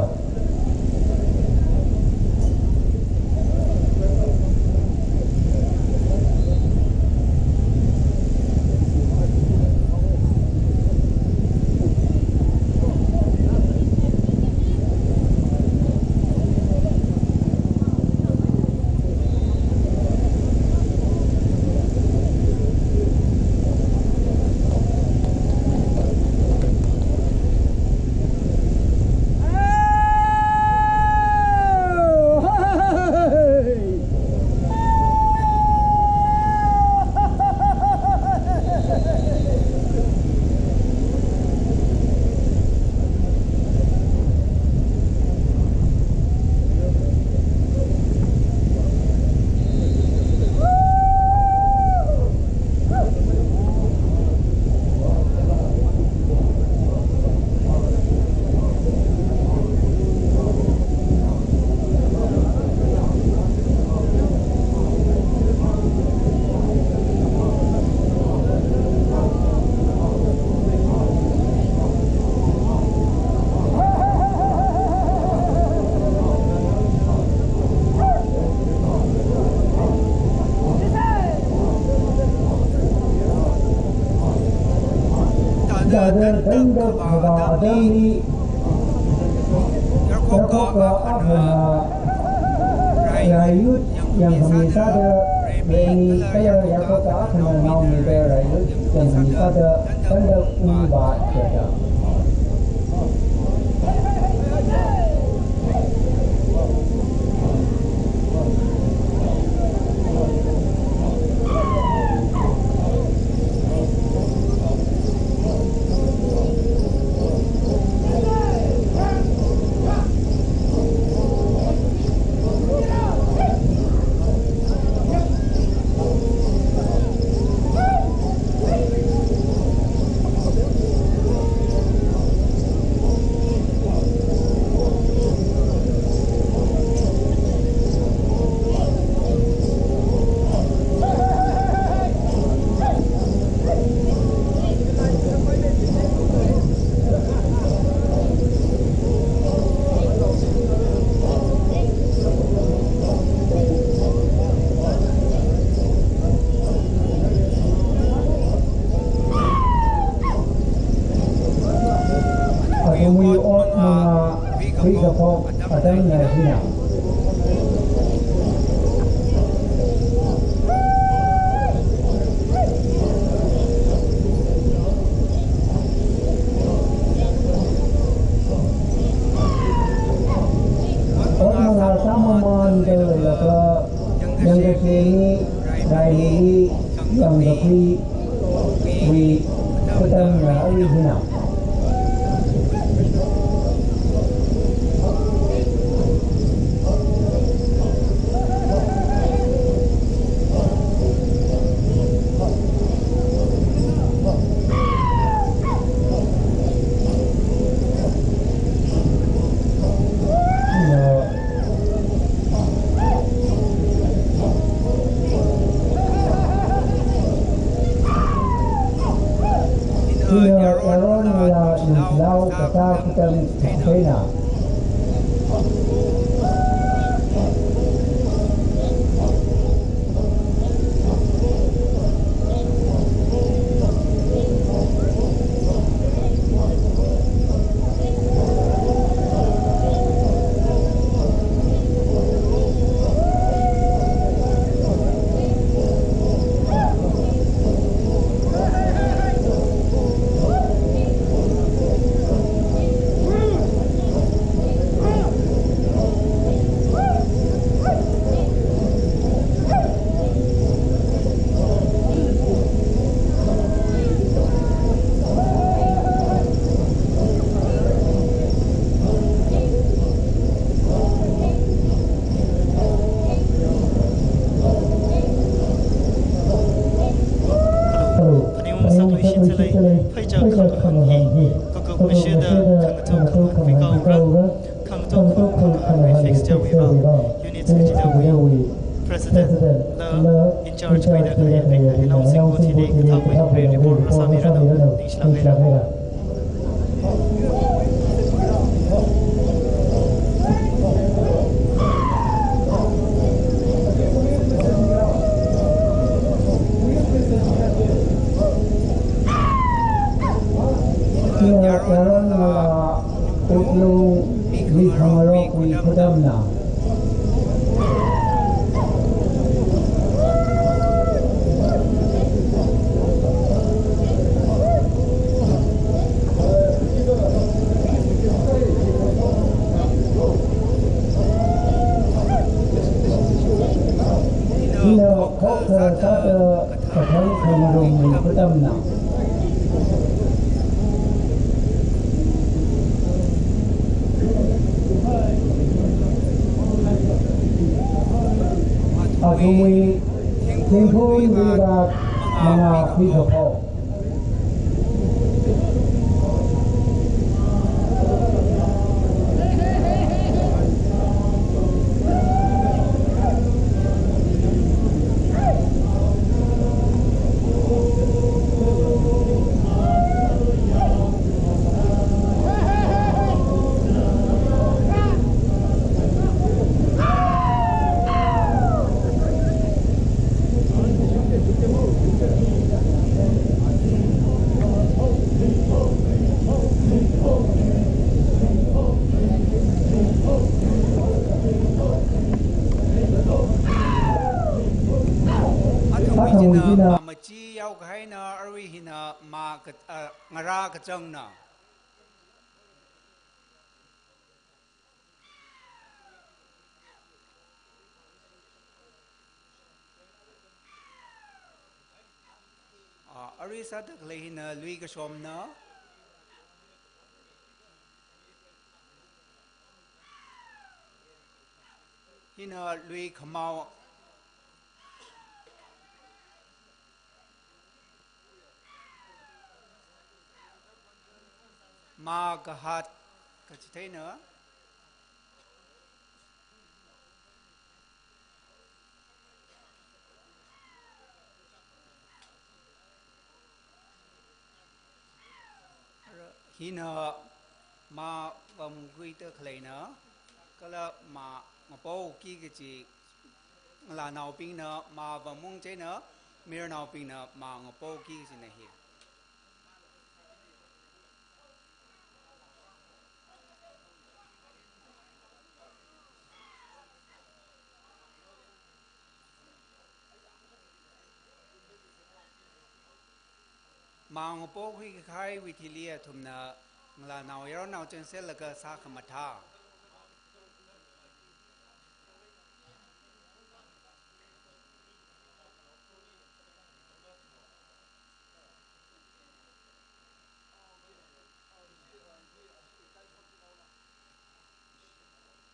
Sāda tangda khavā atamli, yarkhoka akhana raiyut yangkhami sāda reimi kala yarkhoka akhana naomida raiyut yangkhami sāda tangda ungvā chāda. Athumwui ot mangā khuikaphok atamna hina. Ot mangā sāmamānda leilaga, yangkashini raili yangkakhui wui katamna ari hina. Ina Aaron la ninglau kasā katam katheina. Hello. Ani mung sātui shitsalei, pheichak khangahan hi, kakuk masheda khangathok khangahui kaora, khangathok khangahui fixture wui vang, unit secretary wui, president la in charge khuida khalei, Nangsingbu Thili kathāwui report rāsāmiranu, ningshilāk haira. Ina Aaron la uklung mikhangarokwui katamna. Ina khokha sāda kathang khangarumwui katamna. Athumwui thingkhuiwui vak mangā khuikaphok. Hina ma machi yaokahaina, arui hina ma ka-, ah, ngarā kachangna. Ah, arui sāda khalei hina lui kashomna. Hina lui khamao. Ma kahat kachitheina. Hina ma vamkhuida khaleina, kala ma ngapoki kachi ngalānaobingna ma vamung chieina, mayarnaobingna ma ngapoki kachina hi. Ma ngapokhui kahaiwui thili athumna ngalānao yaronao chānsellaga sākhamathā.